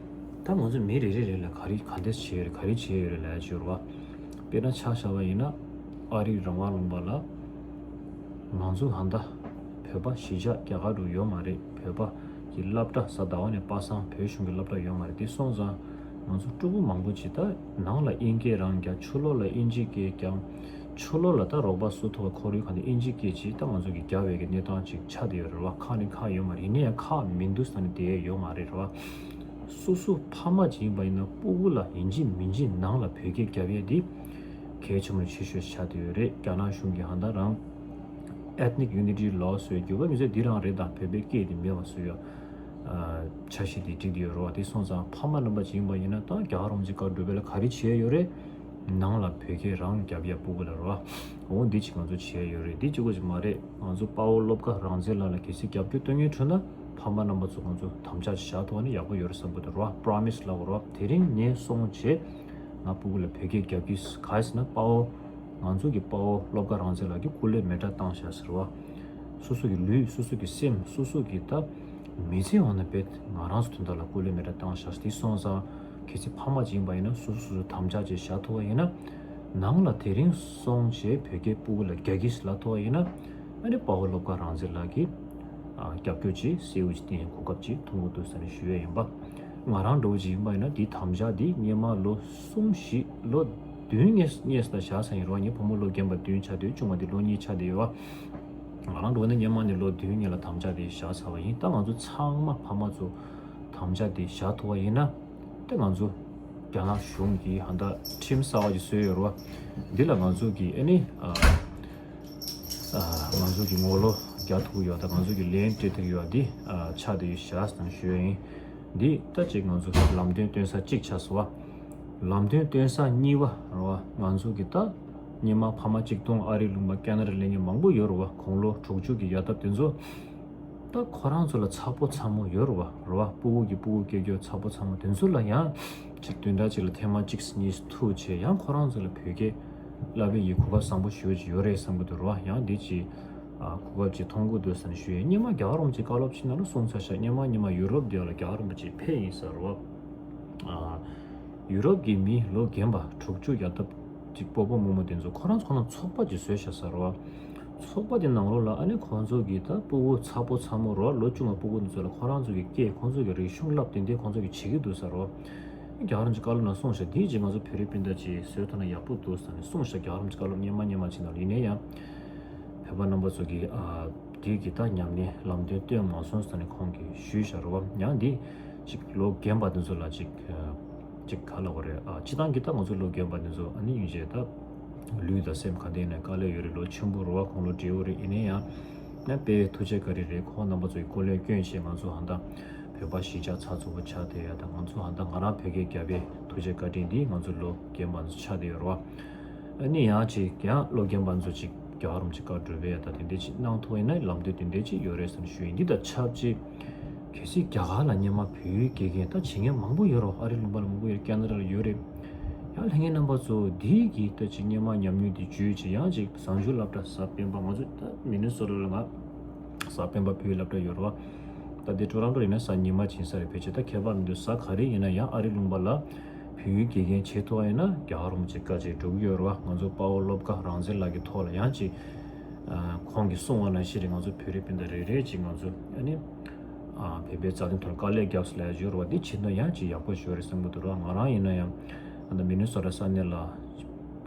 ད་ང་ཚོ་མི་རེ་རེ་རེ་ལ་ག་རེ་ག་འདྲས་བྱས་ཡོད་རེད། ག་རེ་བྱས་ཡོད་རེད་ལབ་ཡ་ཅིག་ཡོད་རེད་བ། དཔེར་ན་ཆ་བཞག་པ་ཡིན་ན། ཨ་རི་རང་དབང་ལུང་པ་ལ་ང་ཚོ་ཧ་ད་བོད་པ་གཞིས་ཆགས་རྒྱ་གར་དུ་ཡོད་མ་རེད། བོད་པ་གི་སློབ་གྲྭ་གཟའ་ཟླ་བ་ནས་པ་སངས་བོད་གཞུང་གི་སློབ་གྲྭ་ཡོད་མ་རེད། དེ་སོང་ཙང་ ང་ཚོ་ཕྲུ་གུ་མང་པོ་ཅིག་ད་ནང་ལ་དབྱིན་སྐད་རང་རྒྱག་ཕྱི་ལོགས་ལ་དབྱིན་ཇི་སྐད་རྒྱག་ཕྱི་ལོགས་ལ་ད་རོགས་པ་སུ་ཐུག་ཁོར་ཡུག་གང་དུ་དབྱིན་ཇི་སྐད་ཅིག་ད་ང་ཚོ་གི་རྒྱག་པའི་གི་གནས་སྟངས་ཅིག་ཆགས་བསྡད་ཡོད་རེད་བ། ཁག་ནི་ཁག་ཡོད་མ་རེད། ཡིན་ན་ཡང་ཁག་མི་འདུག་ས་ནི་དེ་ཡོད་མ་རེད་རེད་བ། སོ་སོ་ཕ་མ་ཅིག་ཡིན་པ་ཡིན་ན་སྤུ་གུ་ལ་ཡིན་གཅིག་མིན་གཅིག་ནང་ལ་བོད་སྐད་རྒྱབ་ཡས་འདི་གལ་ཆེན་པོ་ཆེ་ཤོས་ཆགས་བསྡད་ཡོད་རེད། རྒྱ་ནག་གཞུང་གིས་ཧ་ད་རང་Ethnic Unity Law ཟེར་བའི་འགྱུར་བ་མི་བཟོས་འདི་རང་རེད། ད་བོད་པའི་སྐད་འདི་མེད་པ་བཟོས་ཡོད། ཨ་འཆར་གཞི་འདི་བསྒྲིགས་བསྡད་ཡོད་རེད་བ། དེ་སོང་ཙང་ཕ་མ་རྣམ་པ་ཅིག་ཡིན་པ་ཡིན་ན་ད་རྒྱ་གར་རོམ་གྱི་བཀའ་སྒྲུབ་པ་ལ་ག་རེ་བྱས་ཡོད་རེད། ནང་ལ་བོད་སྐད་རང་རྒྱབ་ཡ་སྤུ་གུ་ལ་རེད་བ། འོ་འདི་ཅིག་ང་ཚོ་བྱས་ཡོད་རེད། འདི་གཅིག་པོ་ཅིག་མ་རེད། ང་ཚོ་དཔའ་བོ་བློ་དགའ་རང་བཙན་ལགས་ལ་གལ་སྲིད་རྒྱབ་སྐྱོར་སྟོན་མཁན་བྱུང་ན་ཕ་མ་རྣམ་པ་ཚོ་ང་ཚོ་དམ་བཅའ་ཅིག་བཞག་ཐུབ་པ་ན་ཡག་པོ་ཡོད་རེད་བསམ་གི་འདུག་རེད་བ། པྲོ་མི་སི་ལབ་དགོས་རེད་བ། དེ་རིང་ནས་སོང་བྱས་ང་སྤུ་གུ་ལ་བོད་སྐད་རྒྱབ་ཀྱི་ག་རེ་ཟེར་ན་དཔའ་བོ་ང་ཚོ་གི་དཔའ་བོ་བློ་དགའ་རང་བཙན་ལགས་ཀྱིས་སྐུ་ལས་མེ་སྲེག་བཏང་བཞག་ཟེར་བ། སོ་སོ་གི་ལུས་སོ་སོ་གི་སེམས་སོ་སོ་གི་ད་མི་ཚེ་འོང་ན་བེད་ང་རང་ཚོ་དོན་དག་ལ་སྐུ་ལས་མེ་སྲེག་བཏང་བཞག་དེ་སོང་ཙང་གལ་སྲིད་ཕ་མ་ཅིག་ཡིན་པ་ཡིན་ན་སོ་སོ་སོ་སོ་དམ་བཅའ་ཅིག་བཞག་ཐུབ་པ་ཡིན་ན་ནང་ལ་དེ་རིང་སོང་བྱས་བོད་སྐད་སྤུ་གུ་ལ་རྒྱག་གི་ལབ་ཐུབ་པ་ཡིན་ན་ཨ་ནི་དཔའ་བོ་བློ་དགའ་རང་བཙན་ལགས་ཀྱིས་རྒྱབ་སྐྱོར་ཅིག་གསལ་བོ་ཅིག་བསྟན་གོ་སྐབས་ཅིག་མཐོང་གི་འདུག་ཟེར་ནས་ཞུ་ཡས་ཡིན་པ། ང་རང་འདྲ་བོ་ཅིག་ཡིན་པ་ཡིན་ན་འདི་དམ་བཅའ་འདི་སྔོན་མ་ལོ་གསུམ་བཞི་ལོ་བདུན་ངས་ངས་ད་བཞག་ས་ཡིན་རོགས། ངའི་བུ་མོ་ལོ་རྒན་པ་བདུན་ཆགས་བསྡད་ཡོད། ཆུང་བ་འདི་ལོ་གཉིས་ཆགས་བསྡད་ཡོད་བ། ང་རང་འདྲ་བོ་ནི་སྔོན་མ་ནས་ལོ་བདུན་ངས་ལ་དམ་བཅའ་འདི་བཞག་ཚར་བ་ཡིན། ད་ང་ཚོ་ཚང་མ་ཕ་མ་ཚོ་དམ་བཅའ་འདི་བཞག་ཐུབ་པ་ཡིན་ན་ད་ང་ཚོ་རྒྱ་ནག་གཞུང་གིས་ཧ་ད་ཁྲིམས་གསར་བ་ཅིག་བཟོས་ཡོད་རོགས། འདི་ལ་ང་ཚོ་གི་ཨ་ནི་ཨ་ང་ཚོ་གི་ངོ་ལོག་རྒྱག་ཐུབ་ཡོད། ད་ང་ཚོ་གི་ལན་སྤྲད་ཐུབ་ཡོད་འདི་ཨ་ཆགས་བསྡད་ཡོད་བཞག་ཟེར་ནས་ཞུ་ཡ་ཡིན། འདི་ད་ཅིག་ང་ཚོ་ལམ་སྟོན་སྟོན་ས་གཅིག་ཆགས་སོང་བ། ལམ་སྟོན་སྟོན་ས་གཉིས་པ་རེད་བ། ང་ཚོ་གི་ད་སྔོན་མ་ཕ་མ་གཅིག་སྟོང་ཨ་རིའི་ལུང་པ་ཁེ་ན་ཌ་སླེབས་མཁན་མང་པོ་ཡོད་རེད་བ། དགུང་ལོ་དྲུག་ཅུ་གི་ཡར་ཐབས་དེ་ཚོ་ད་ཁོ་རང་ཚོ་ལ་ཚ་པོ་ཚ་མོ་ཡོད་རེད་བ། རེད་བ། སྤུ་གུ་གི་སྤུ་གུ་སྐྱེ་རྒྱུ་ཚ་པོ་ཚ་མོ་དེ་ཚོ་ལ་ཡང་ཅིག་བདུན་ཕྲག་གཅིག་ལ་ཐེངས་མ་གཅིག་གཉིས་ཐུག་བྱས་ཡང་ཁོ་རང་ཚོ་ལ་བོད་སྐད་བསླབ་པའི་ཡི་གོ་སྐབས་བཟང་པོ་ཞེ་པོ་ཅིག་ཡོད་རེད་བསམ་གི་འདུག་རེད་བ། ཡང་འདི་ཅིག་ཨ་གོ་སྐབས་ཅིག་མཐོང་གི་འདུག་ཟེར་ནས་ཞུ་ཡས། སྔོན་མ་རྒྱ་གར་རོམ་གྱི་བཀའ་སློབ་ཅིག་ནང་ལ་གསུངས་ཚར་ཤག་སྔོན་མ་སྔོན་མ་ཡུ་རོབ་དེ་ལ་རྒྱ་གར་རོམ་པ་ཅིག་ཕེབས་ཡིན་ཟེར་བ། ཨ་ཡུ་རོབ་ཀྱི་མི་ལོ་རྒན་པ་དྲུག་ཅུ་ཡར་ཐབས་ཅིག་སྤོ་བོ་རྨོ་མོ་དེ་ཚོ་ཁོ་རང་ཚོ་ཁོ་རང་ཚོགས་པ་ཅིག་བཟོས་ཤག་ཟེར་བ། ཚོགས་པ་དེ་ནང་ལོགས་ལ་ཨ་ནི་ཁོང་ཚོ་གི་ད་སྤུ་གུ་ཚ་པོ་ཚ་མོ་རོ་ལོ་ཆུང་བ་སྤུ་གུ་དེ་ཚོ་ལ་ཁོ་རང་ཚོ་གི་སྐད་ཁོང་ཚོ་གི་རིག་གཞུང་བསླབ་དེ་འདྲས་ཁོང་ཚོ་གི་བྱེད་ཀྱི་འདུག་ཟེར་བ། རྒྱ་གར་རོམ་གྱི་བཀའ་སློབ་ནང་གསུངས་ཤག་དེའི་རྗེས་ང་ཚོ་བོད་རིགས་སྤུན་ཟླ་ཅིག་བཟོས་ཐུབ་ན་ཡག་པོ་འདུག་ཟེར་ནས་གསུངས་ཤག་རྒྱ་གར་རོམ་གྱི་བཀའ་སློབ་སྔོན་མ་སྔོན་མ་ཅིག་ནང་ལ། ཡིན་ན་ཡང་བོད་པ་རྣམ་པ་ཚོ་གིས་ཨ་དེ་གི་ད་ཉམས་ལེན་ལམ་སྟོན་སྟོན་མ་སོང་ཟེར་ནས་ཁོང་གིས་ཞུས་ཤག་རེད་བ། ཡང་འདི་ཅིག་ལོ་རྒན་པ་དེ་ཚོ་ལ་ཅིག་ཨ་ཅིག་ག་ལབ་དགོས་རེད། ཨ་སྤྱི་བཏང་གི་ད་ང་ཚོ་ལོ་རྒན་པ་དེ་ཚོ་ཨ་ནི་ཡིན་བྱས་ད་ལུས་དང་སེམས་ག་འདྲ་ཡིན་ན་དཀའ་ལས་ཡོད་རེད། ལོ་ཆེན་པོ་རེད་བ། ཁོང་ལོ་བགྲེས་པོ་རེད། ཡིན་ན་ཡང་ན་དཔེ་ཐུགས་རྗེ་བཀའ་དྲིན་རེད། ཁོང་རྣམ་པ་ཚོ་ཡི་སྐུ་ལས་བསྐྱོན་བྱས་ང་ཚོ་ཧ་ད་བོད་པ་གཞིས་ཆགས་ཚགས་ཚུད་པོ་ཆགས་བསྡད་ཡ་ད་ང་ཚོ་ཧ་ད་ང་རང་བོད་སྐད་རྒྱབ་པའི་ཐུགས་རྗེ་བཀའ་དྲིན་འདི་ང་ཚོ་ལོ་རྒན་པ་ཚོ་ཆགས་བསྡད་ཡོད་རེད་བ། ཨ་ནི་ཡང་ཅིག་ཡང་ལོ་རྒན་པ་ཚོ་ཅིག་རྒྱ་གར་རོམ་གྱི་བཀའ་སྒྲུབ་པའི་ཡ་ད་དེ་འདྲས་ཅིག་གནང་ཐུབ་ཡིན་ན་ལམ་སྟོན་དེ་འདྲས་ཅིག་ཡོད་རེད་ཟེར་ནས་ཞུ་ཡིན། འདི་དང་ཆབས་ཅིག་གལ་སྲིད་རྒྱ་གར་ལ་སྔོན་མ་བོད་ཡིག་དགེ་རྒན་ད་བྱེད་མཁན་མང་པོ་ཡོད་རེད། ཨ་རི་ལུང་པ་ལ་མང་པོ་ཡོད་རེད། ཁེ་ན་ཌ་ལ་ཡོད་རེད། ཡང་ལྷན་རྒྱས་རྣམ་པ་ཚོ་འདིའི་གི་ད་ཅིག་སྔོན་མ་ཉམས་མྱོང་འདི་བརྗོད་ཅིག་ཡང་ཅིག་གཟའ་མཇུག་སློབ་གྲྭ་གཟའ་སྤེན་པ་ང་ཚོ་ད་མི་ནི་སོ་ཊ་ལ་ང་གཟའ་སྤེན་པ་བོད་ཡིག་སློབ་གྲྭ་ཡོད་རེད་བ། ད་དེ་ཊོ་རོན་ཊོ་ཡིན་ན་གཟའ་ཉི་མ་ཕྱིན་ས་རེད། ཕལ་ཆེར་ད་ཁྱད་པར་མི་འདུག་གཟའ་ག་རེ་ཡིན་ན་ཡང་ཨ་རི་ལུང་པ་ལ་བོད་ཡིག་དགེ་རྒན་བྱེད་ཐུབ་པ་ཡིན་ན་རྒྱ་གར་རོམ་གྱི་བཀའ་ཅིག་འགྲོ་གི་ཡོད་རེད་བ། ང་ཚོ་དཔའ་བོ་བློ་དགའ་རང་བཙན་ལགས་ཀྱི་ཐོག་ལ་ཡང་ཅིག་ཨ་ཁོང་གིས་གསུངས་པ་ནང་བཞིན་རེད། ང་ཚོ་བོད་རིགས་སྤུན་ཟླ་རེ་རེ་ཅིག་ང་ཚོ་ཨ་ནི་ཨ་བོད་པའི་རྩ་དོན་ཐོག་དཀའ་ལས་བརྒྱབ་ས་ལ་ཡོད་རེད་བ། འདི་བྱེད་ན་ཡང་ཅིག་ཡག་པོ་ཞིག་ཡོད་རེད་བསམ་གྱི་འདུག་ར། ང་རང་ཡིན་ན་ཡང་ཨ་ནི་མི་ནི་སོ་ཊ་ས་གནས་ལ་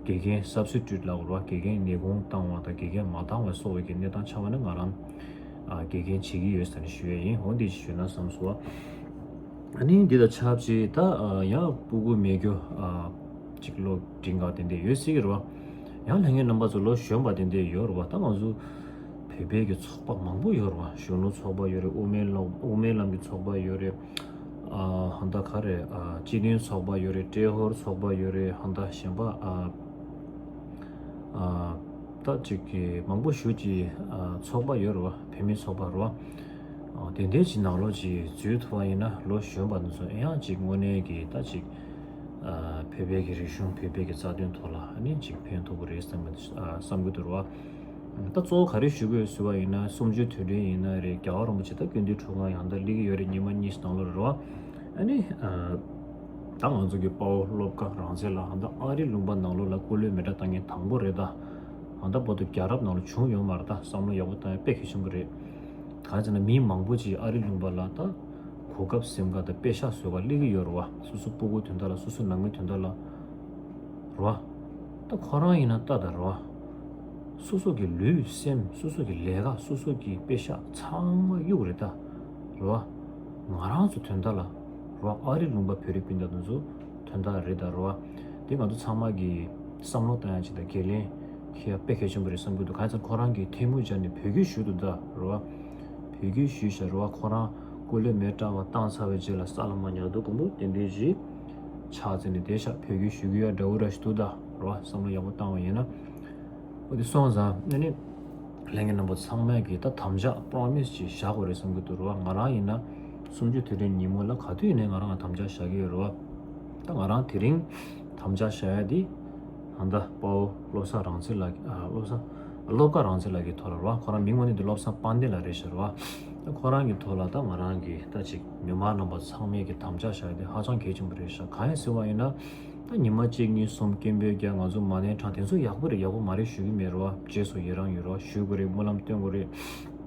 དགེ་རྒན་སབ་སི་ཊུཊ་ལབ་དགོས་རེད་བ། དགེ་རྒན་ནད་དགོངས་བཏང་བ་དང་དགེ་རྒན་མ་བཏང་བ་སོགས་པའི་གི་གནས་སྟངས་ཆགས་པ་ན་ང་རང་ཨ་དགེ་རྒན་བྱེད་ཀྱི་ཡོད་ཟེར་ནས་ཞུ་ཡས་ཡིན། འོ་འདི་ཞུས་ན་བསམ་སོང་བ། ཨ་ནི་འདི་དང་ཆབས་ཅིག་ད་ཨ་ཡང་སྤུ་གུ་མེད་རྒྱུ་ཨ་ཅིག་ལོ་འབྲིང་ག་དེ་འདྲ་ཡོད་སྲིད་ཀྱི་རེད་བ། ཡང་ལྷན་རྒྱས་རྣམ་པ་ཚོ་ལོ་གཞོན་པ་དེ་འདྲ་ཡོད་རེད་བ། ད་ང་ཚོ་བོད་པའི་གི་ཚོགས་པ་མང་པོ་ཡོད་རེད་བ། གཞོན་ནུ་ཚོགས་པ་ཡོད་རེད། དབུ་མའི་ལམ་དབུ་མའི་ལམ་གྱི་ཚོགས་པ་ཡོད་རེད། ཨ་ཧང་ད་ག་རེད། ཨ་སྤྱི་མཐུན་ཚོགས་པ་ཡོད་རེད། ཏྲེ་ཧོར་ཚོགས་པ་ཡོད་རེད། ཧང་ད་གཞན་པ་ཨ་ཨ་ད་ཅིག་གི་མང་པོ་ཞུ་ཅིག་ཨ་ཚོགས་པ་ཡོད་རེད་བ། བོད་མི་ཚོགས་པ་རེད་བ། ཨ་དེ་འདྲའི་ཅིག་ནང་ལོགས་ཅིག་འཛུལ་ཐུབ་པ་ཡིན་ན་ལོ་གཞོན་པ་ཚོ་ཡང་ཅིག་དངོས་གནས་ཀྱི་ད་ཅིག་ཨ་བོད་པའི་གི་རིག་གཞུང་བོད་པའི་གི་རྩ་དོན་ཐོག་ལ་ཨ་ནི་ཅིག་ཕན་ཐོགས་ཀྱི་རེད་བསམ་གི་ཨ་བསམ་གི་འདུག་རེད་བ། ད་གཙོ་བོ་ག་རེ་ཞུ་དགོས་ཟེར་བ་ཡིན་ན་གསུམ་བཅུའི་དུས་དྲན་ཡིན་ན་རེད། རྒྱལ་བ་རིན་པོ་ཆེ་ད་སྐུ་མདུན་དྲུང་ཁག་ཡང་ད་སླེབས་ཀྱི་ཡོད་རེད། ཉི་མ་གཉིས་ནང་ལོགས་རེད་བ། ཨ་ནི་ཨ་ད་ང་ཚོ་གི་དཔའ་བོ་བློ་དགའ་རང་བཙན་ལགས་ཧང་ད་ཨ་རི་ལུང་པ་ནང་ལོགས་ལ་སྐུ་ལས་མེ་སྲེག་བཏང་མཁན་དང་པོ་རེད། ད་ཧང་ད་བར་དུ་རྒྱལ་རབས་ནང་ལ་བྱུང་ཡོད་མ་རེད། ད་བསམ་བློ་ཡག་པོ་བཏང་ཡ་དཔེ་གལ་ཆེན་པོ་རེད། གང་ཟེར་ན་མི་མང་པོ་ཅིག་ཨ་རི་ལུང་པ་ལ་ད་ གོ་སྐབས་སེམས་ཁ་དང་པེ་ཤག་བཟོ་ག་སླེབས་ཀྱི་ཡོད་རེད་བ། སོ་སོ་སྤུ་གུ་དོན་དག་ལ། སོ་སོ་ནང་མི་དོན་དག་ལ་རེད་བ། ད་ཁོ་རང་ཡིན་ན་ལྟ་ད་རེད་བ། སོ་སོ་གི་ལུས་སེམས། སོ་སོ་གི་ལས་ཀ། སོ་སོ་གི་པེ་ཤག་ཚང་མ་གཡུག་རེད་ད་རེད་བ། ང་རང་ཚོ་དོན་དག་ལ་རེད་བ། ཨ་རི་ལུང་པ་བོད་རིགས་སྤུན་ཟླ་དེ་ཚོ་དོན་དག་རེད་ད་རེད་བ། དེ་ང་ཚོ་ཚང་མ་གི་བསམ་བློ་བཏང་ཡ་ཅིག་དང་། འགན་ལེན་འཁྱེར་ཡ་དཔེ་གལ་ཆེན་པོ་རེད་བསམ་གྱི་འདུག་གང་ཡིན་ཟེར་ན་ཁོ་རང་གིས་ཐལ་མོ་སྦྱར་ནས་བོད་སྐད་ཞུས་འདུག་ད་རེད་བ། བོད་སྐད་ཞུས་ཤག་རེད་བ། ཁོ་རང་སྐུ་ལས་མེ་སྲེག་པ་བཏང་ཚར་བའི་རྗེས་ལ་ས་ལ་མ་ཉལ་དུས་མགོན་པོ་དེ་འདྲའི་ཞིག་ཕྱག་འཚལ་ནས་བསྡད་ཤག་བོད་སྐད་ཞུ་གི་ཡ་འདྲ་བོ་ར་ཞིག་འདུག་ད་རེད་བ། བསམ་བློ་ཡག་པོ་བཏང་བ་ཡིན་ན། འོ་དེ་སོང་ཙང་ཨ་ནི་ལྷན་རྒྱས་རྣམ་པ་ཚང་མས་ཀྱིས་ད་དམ་བཅའ་པོ་རོ་མི་སི་ཅིག་བཞག་དགོས་རེད་བསམ་གྱི་འདུག་རེད་བ། ང་རང་ཡིན་ན་གསུམ་བཅུ་དུས་དྲན་ཉིན་མོ་ལ་ག་དུས་ཡིན་ནའི་ང་རང་ལ་དམ་བཅའ་བཞག་གི་ཡོད་རེད་བ། ད་ང་རང་དེ་རིང་དམ་བཅའ་བཞག་ཡ་དེ་ད་ལྟ་དཔའ་བོ་བློ་བཟང་རང་བཙན་ལགས། ཨ། བློ་བཟང་། བློ་དགའ་རང་བཙན་ལགས་ཀྱི་ཐོག་ལ་རེད་བ། ཁོ་རང་མིང་མ་ནི་འདི་བློ་བཟང་དཔལ་ལྡན་ལགས་རེད་ཤག་རེད་བ། ད་ཁོ་རང་གི་ཐོག་ལ་ད་ང་རང་གིས་ད་ཅིག་མི་མང་རྣམ་པ་ཚང་མས་ཀྱི་དམ་བཅའ་བཞག་ཡ་དེ་ཧ་ཅང་གལ་ཆེན་པོ་རེད་ཤག་གང་ཡིན་ཟེར་བ་ཡིན་ན། ད་ཉི་མ་གཅིག་གཉིས་གསུམ་སྐད་འབོད་རྒྱག། ང་ཚོ་མ་ཎི་བགྲང་། དེ་ཚོ་ཡག་པོ་རེད། ཡག་པོ་མ་རེད་ཞུ་གི་མེད་རེད་བ། རྗེས་སུ་ཡི་རང་ཡོད་རེད་བ། ཞུ་དགོས་རེད། སྨོན་ལམ་སྟོན་དགོས་རེད།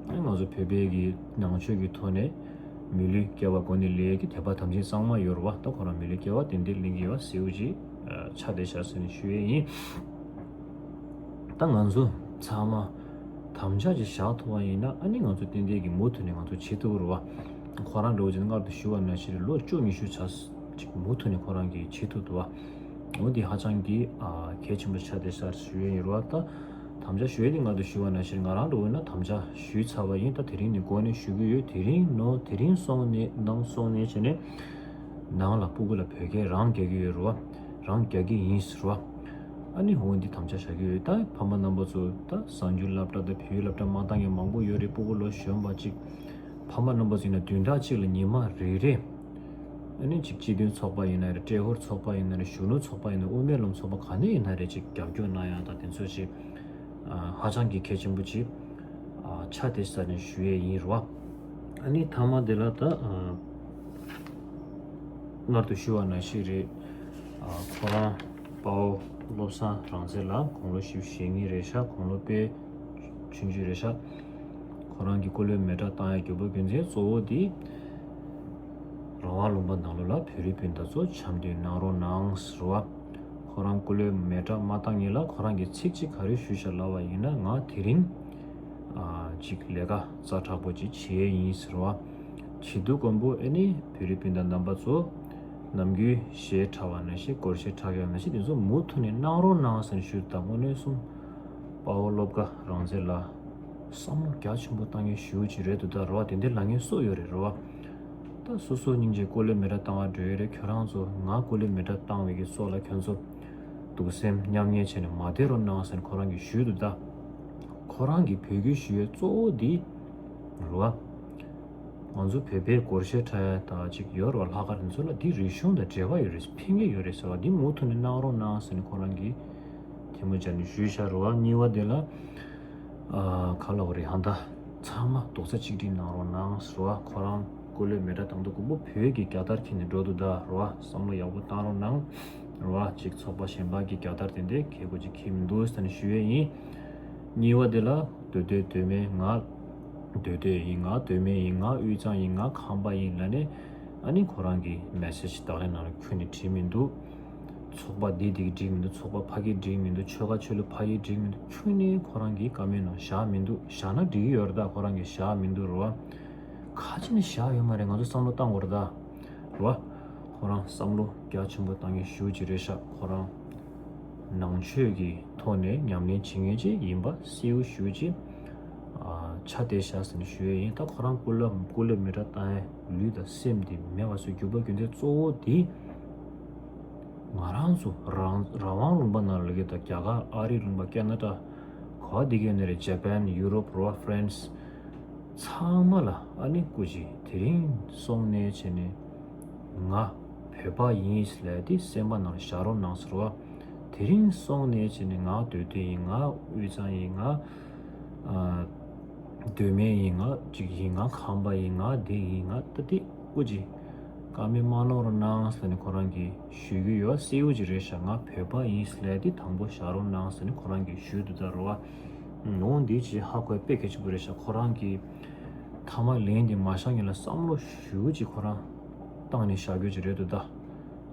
ང་ཚོ་བོད་པའི་གི་ནང་ཆོས་ཀྱི་ཐོག་ནས་མི་ལུས་སྐྱེ་བ་གོང་ནས་ལེན་གྱི་དད་པ་དམ་ཚིག་གཙང་མ་ཡོད་རེད་བ། ད་ཁོ་རང་མི་ལུས་སྐྱེ་བ་དེ་འདྲའི་ལེན་གྱི་ཡོད་བ། གསལ་བོ་ཅིག་ཆ་དེ་བཞག་ཟེར་ནས་ཞུ་ཡས་ཡིན། ད་ང་ཚོ་ཚང་མ་དམ་བཅའ་ཅིག་བཞག་ཐུབ་པ་ཡིན་ན། ཨ་ནི་ང་ཚོ་ཏན་ཏན་གྱི་མུ་མཐུད་ནས་ང་ཚོ་བྱེད་ཐུབ་རེད་བ། ཁོ་རང་འདྲ་བོ་ཅིག་སྔར་དུ་ཞུ་བ་ནང་བཞིན་ལོ་བཅུ་ཉི་ཤུ་ཆ་ཅིག་མུ་མཐུད་ནས་ཁོ་རང་གིས་བྱེད་ཐུབ་འདུག་བ། འོ་འདི་ཧ་ཅང་གི་ཨ་གལ་ཆེན་པོ་ཆགས་བསྡད་ཤག་ཞུ་ཡས་ཡིན་རེད་བ། ད་དམ་བཅའ་ཞུ་ཡས་འདི་སྔར་དུ་ཞུ་བ་ནང་བཞིན་ང་རང་འདྲ་བོ་ཡིན་ན་དམ་བཅའ་ཞུས་ཚར་བ་ཡིན། ད་དེ་རིང་ནས་འགོ་ནས་ཞུ་གི་ཡོད། དེ་རིང་ནོ། དེ་རིང་སོང་ནས། ནང་སོང་ནས་བྱས་ནས་ནང་ལ་སྤུ་གུ་ལ་བོད་སྐད་རང་རྒྱག་གི་ཡོད་རེད་བ། རང་རྒྱག་གི་ཡིན་ཟེར་བ། ཨ་ནི་འོ་འདི་དམ་བཅའ་བཞག་གི་ཡོད། ད་ཕ་མ་རྣམ་པ་ཚོ་ད་གསར་འགྱུར་སློབ་གྲྭ་དང་བོད་ཡིག་སློབ་གྲྭ་མ་བཏང་མཁན་མང་པོ་ཡོད་རེད། སྤུ་གུ་ལོ་གཞོན་པ་ཅིག་ཕ་མ་རྣམ་པ་ཚོ་ཡིན་ན་བདུན་ཕྲག་གཅིག་ལ་ཉི་མ་རེ་རེ། ཨ་ནི་ཅིག་སྤྱི་མཐུན་ཚོགས་པ་ཡིན་ན་རེད། ཏྲེ་ཧོར་ཚོགས་པ་ཡིན་ན་རེད། གཞོན་ནུ་ཚོགས་པ་ཡིན་ན། དབུ་མའི་ལམ་ཚོགས་པ་ག་ནས་ཡིན་ན་རེད། ཅིག་རྒྱབ་སྐྱོར་གནང་ཡག་དང་དེ་ཚོ་ཅིག་ཨ་ཧ་ཅང་གི་གལ་ཆེན་པོ་ཅིག་ཨ་ཆགས་བསྡད་ས་ནས་ཞུ་ཡས་ཡིན་རེད་བ། ཨ་ནི་མཐའ་མ་དེ་ལ་ད་ཨ་སྔར་དུ་ཞུ་བ་ནང་བཞིན་རེད། ཨ་ཁོ་རང་དཔའ་བོ་བློ་བཟང་རང་བཙན་ལགས་དགུང་ལོ་བཞི་བཅུ་ཞེ་གཉིས་རེད་ཤག་དགུང་ལོ་དཔེ་ཆུང་ཆུང་རེད་ཤག་ཁོ་རང་གི་སྐུ་ལུས་མེ་སྲེག་བཏང་ཡ་གྱོད་པ་རྒྱུ་མཚན་གཙོ་བོ་དེ་རང་དབང་ལུང་པ་ནང་ལོགས་ལ་བོད་རིགས་སྤུན་ཟླ་ཚོ་འཆམ་མཐུན་གནང་རོགས་གནང་ཟེར་བ། ཁོ་རང་སྐུ་ལུས་མེ་སྲེག་མ་བཏང་སྔོན་ལ་ཁོ་རང་གིས་ཚིག་གཅིག་ག་རེ་ཞུས་ཤག་ལབ་པ་ཡིན་ན། ང་དེ་རིང་ཨ་ཅིག་ལས་ཀ་ཛ་དྲག་པོ་ཅིག་བྱེད་ཡས་ཡིན་ཟེར་བ། བྱེད་དུས་མགོན་པོ་ཨ་ནི་བོད་རིགས་སྤུན་ཟླ་རྣམ་པ་ཚོ་ནམ་རྒྱུན་གཞས་འཁྲབ་པ་ནང་བཞིན། སྒོར་གཞས་འཁྲབ་ཡག་ནང་བཞིན་དེ་ཚོ་མུ་མཐུད་ནས་གནང་རོགས་གནང་ཟེར་ནས་ཞུས། ད་དངོས་གནས་གསུམ་དཔའ་བོ་བློ་དགའ་རང་བཙན་ལགས་བསམ་བློ་རྒྱ་ཆེན་པོ་བཏང་མཁན་ཞེ་པོ་ཅིག་རེད་འདུག་ད་རེད་བ། དེ་འདྲའི་ལབ་མཁན་སུ་ཡོད་རེད། རེད་བ། ད་སོ་སོ་སྙིང་རྗེ་སྐུ་ལུས་མེ་སྲེག་བཏང་བར་འགྲོ་ཡས་རེད། ཁྱོད་རང་ཚོ་ང་སྐུ་ལུས་མེ་སྲེག་བཏང་བའི་གི་སྲོག་ལ་ཁྱོད་ཚོ་གདུང་སེམས་མཉམ་ཉལ་བྱས་ནས་མ་བསྡད་རོགས་གནང་ཟེར་ནས་ཁོ་རང་གིས་ཞུས་འདུག་ད་ཁོ་རང་གིས་བོད་སྐད་ཞུ་ཡས་གཙོ་བོ་འདི་རེད་བ། ང་ཚོ་བོད་པའི་སྒོར་གཞས་འཁྲབ་ཡ་ད་ཅིག་ཡོད་རེད་བ། ལྷག་དཀར་དེ་ཚོ་ལ་འདི་རིག་གཞུང་དང་འབྲེལ་བ་ཡོད་རེད། ཕན་གྱི་ཡོད་རེད་ཟེར་བ། འདི་མུ་མཐུད་ནས་གནང་རོགས་གནང་ཟེར་ནས་ཁོ་རང་གིས་ཐལ་མོ་སྦྱར་ནས་ཞུས་བཞག་རེད་བ། གཉིས་པ་དེ་ལ་ཨ་ག་ལབ་དགོས་རེད། ཧ་ད་ཚང་མ་རྡོག་རྩ་གཅིག་སྒྲིལ་གནང་རོགས་གནང་ཟེར་བ། ཁོ་རང་སྐུ་ལུས་མེ་སྲེག་བཏང་དུས་མགོན་པོ་བོད་ཀྱི་རྒྱལ་དར་འཁྱེར་ནས་འགྲོ་འདུག་ད་རེད་བ། བསམ་བློ་ཡག་པོ་བཏང་རོགས་གནང་། རེད་བ། ཅིག་ཚོགས་པ་གཞན་པ་གི་རྒྱལ་དར་དེ་འདྲ་འཁྱེར་དགོས་ཅིག་འཁྱེར་མི་འདུག་ཟེར་ནས་ཞུ་ཡས་ཡིན། གཉིས་པ་དེ་ལ་འདོད་འདོད་འདོད་མེད། ང་འདོད་འདོད་ཡིན། ང་འདོད་མེད་ཡིན། ང་དབུས་གཙང་ཡིན། ང་ཁམས་པ་ཡིན་ལབ་ནས་ཨ་ནི་ཁོ་རང་གི་མེ་སེ་ཇི་བརྡ་ལན་ནང་ལ་ཁྱོན་ནས་བྲིས་མི་འདུག་ཚོགས་པ་འདི་འདི་གི་སྒྲིག་མི་འདུག་ཚོགས་པ་ཕ་གི་སྒྲིག་མི་འདུག་ཆོལ་ཁ་ཆོས་ལུགས་ཕ་གི་སྒྲིག་མི་འདུག་ཁྱོན་ནས་ཁོ་རང་གི་བཀའ་མོལ་ནང་བཞག་མི་འདུག་བཞག་ན་འགྲིག་གི་ཡོད་རེད། ད་ཁོ་རང་གིས་བཞག་མི་འདུག་རེད་བ། ག་ཅི་ནས་བཞག་ཡོད་མ་རེད། ང་ཚོ་བསམ་བློ་བཏང་དགོས་རེད་ད། རེད་བ། ཁོ་རང་བསམ་བློ་རྒྱ་ཆེན་པོ་བཏང་མཁན་ཞེ་པོ་ཅིག་རེད་ཤག་ཁོ་རང་ནང་ཆོས་ཀྱི་ཐོག་ནས་ཉམས་ལེན་བྱེད་མཁན་ཅིག་ཡིན་པ་གསལ་པོ་ཞེ་པོ་ཅིག་ཨ་ཆགས་བསྡད་ཤག་ཟེར་ནས་ཞུ་ཡས་ཡིན། ད་ཁོ་རང་སྐུ་ལུས་སྐུ་ལུས་མེ་སྲེག་བཏང་ཡས་ལུས་དང་སེམས་དེ་མེད་པ་བཟོ་རྒྱུ་བོ་རྒྱུ་མཚན་གཙོ་བོ་དེ་ང་རང་ཚོ་རང་རང་དབང་ལུང་པ་ནང་ལ་ལ་གི་ད་རྒྱ་གར། ཨ་རི་ལུང་པ། ཁེ་ན་ཌ། ག་བ་དེ་ག་ནས་རེད། ཇ་པན། ཡུ་རོབ། རེད་བ། ཧྥ་རན་སི། ཚང་མ་ལ་ཨ་ནི་སྐུ་མཁྱེན་དེ་རིང་སོང་ནས་བྱས་ནས་ང་བོད་པ་ཡིན་ལབ་དེ་སེམས་པ་ནང་བཞག་རོགས་གནང་ཟེར་བ། དེ་རིང་སོང་ནས་བྱས་ནས་ང་འདོད་འདོད་ཡིན། ང་དབུས་གཙང་ཡིན། ང་ཨ་མདོ་སྨད་ཡིན། ང་ཅིག་ཡིན། ང་ཁམས་པ་ཡིན། ང་འདི་ཡིན། ང་ད་དེ་སྐུ་མཁྱེན་བཀའ་མོལ་མ་གནང་རོགས་གནང་ཟེར་ནས་ཁོ་རང་གིས་ཞུ་གི་ཡོད། གསལ་པོ་ཅིག་རེད་ཤག་ང་བོད་པ་ཡིན་ལབ་དེ་དང་པོ་བཞག་རོགས་གནང་ཟེར་ནས་ཁོ་རང་གིས་ཞུས་འདུག་ད་རེད་བ། ནོ་འདི་ཅིག་ཧ་གོ་ཡ་དཔེ་གལ་ཆེན་པོ་རེད་ཤག་ཁོ་རང་གིས་ ཐ་མ་ལན་དེ་མ་བཞག་སྔོན་ལ་བསམ་བློ་ཞེ་པོ་ཅིག་ཁོ་རང་བཏང་ནས་བཞག་རྒྱུ་ཅིག་རེད་འདུག་ད།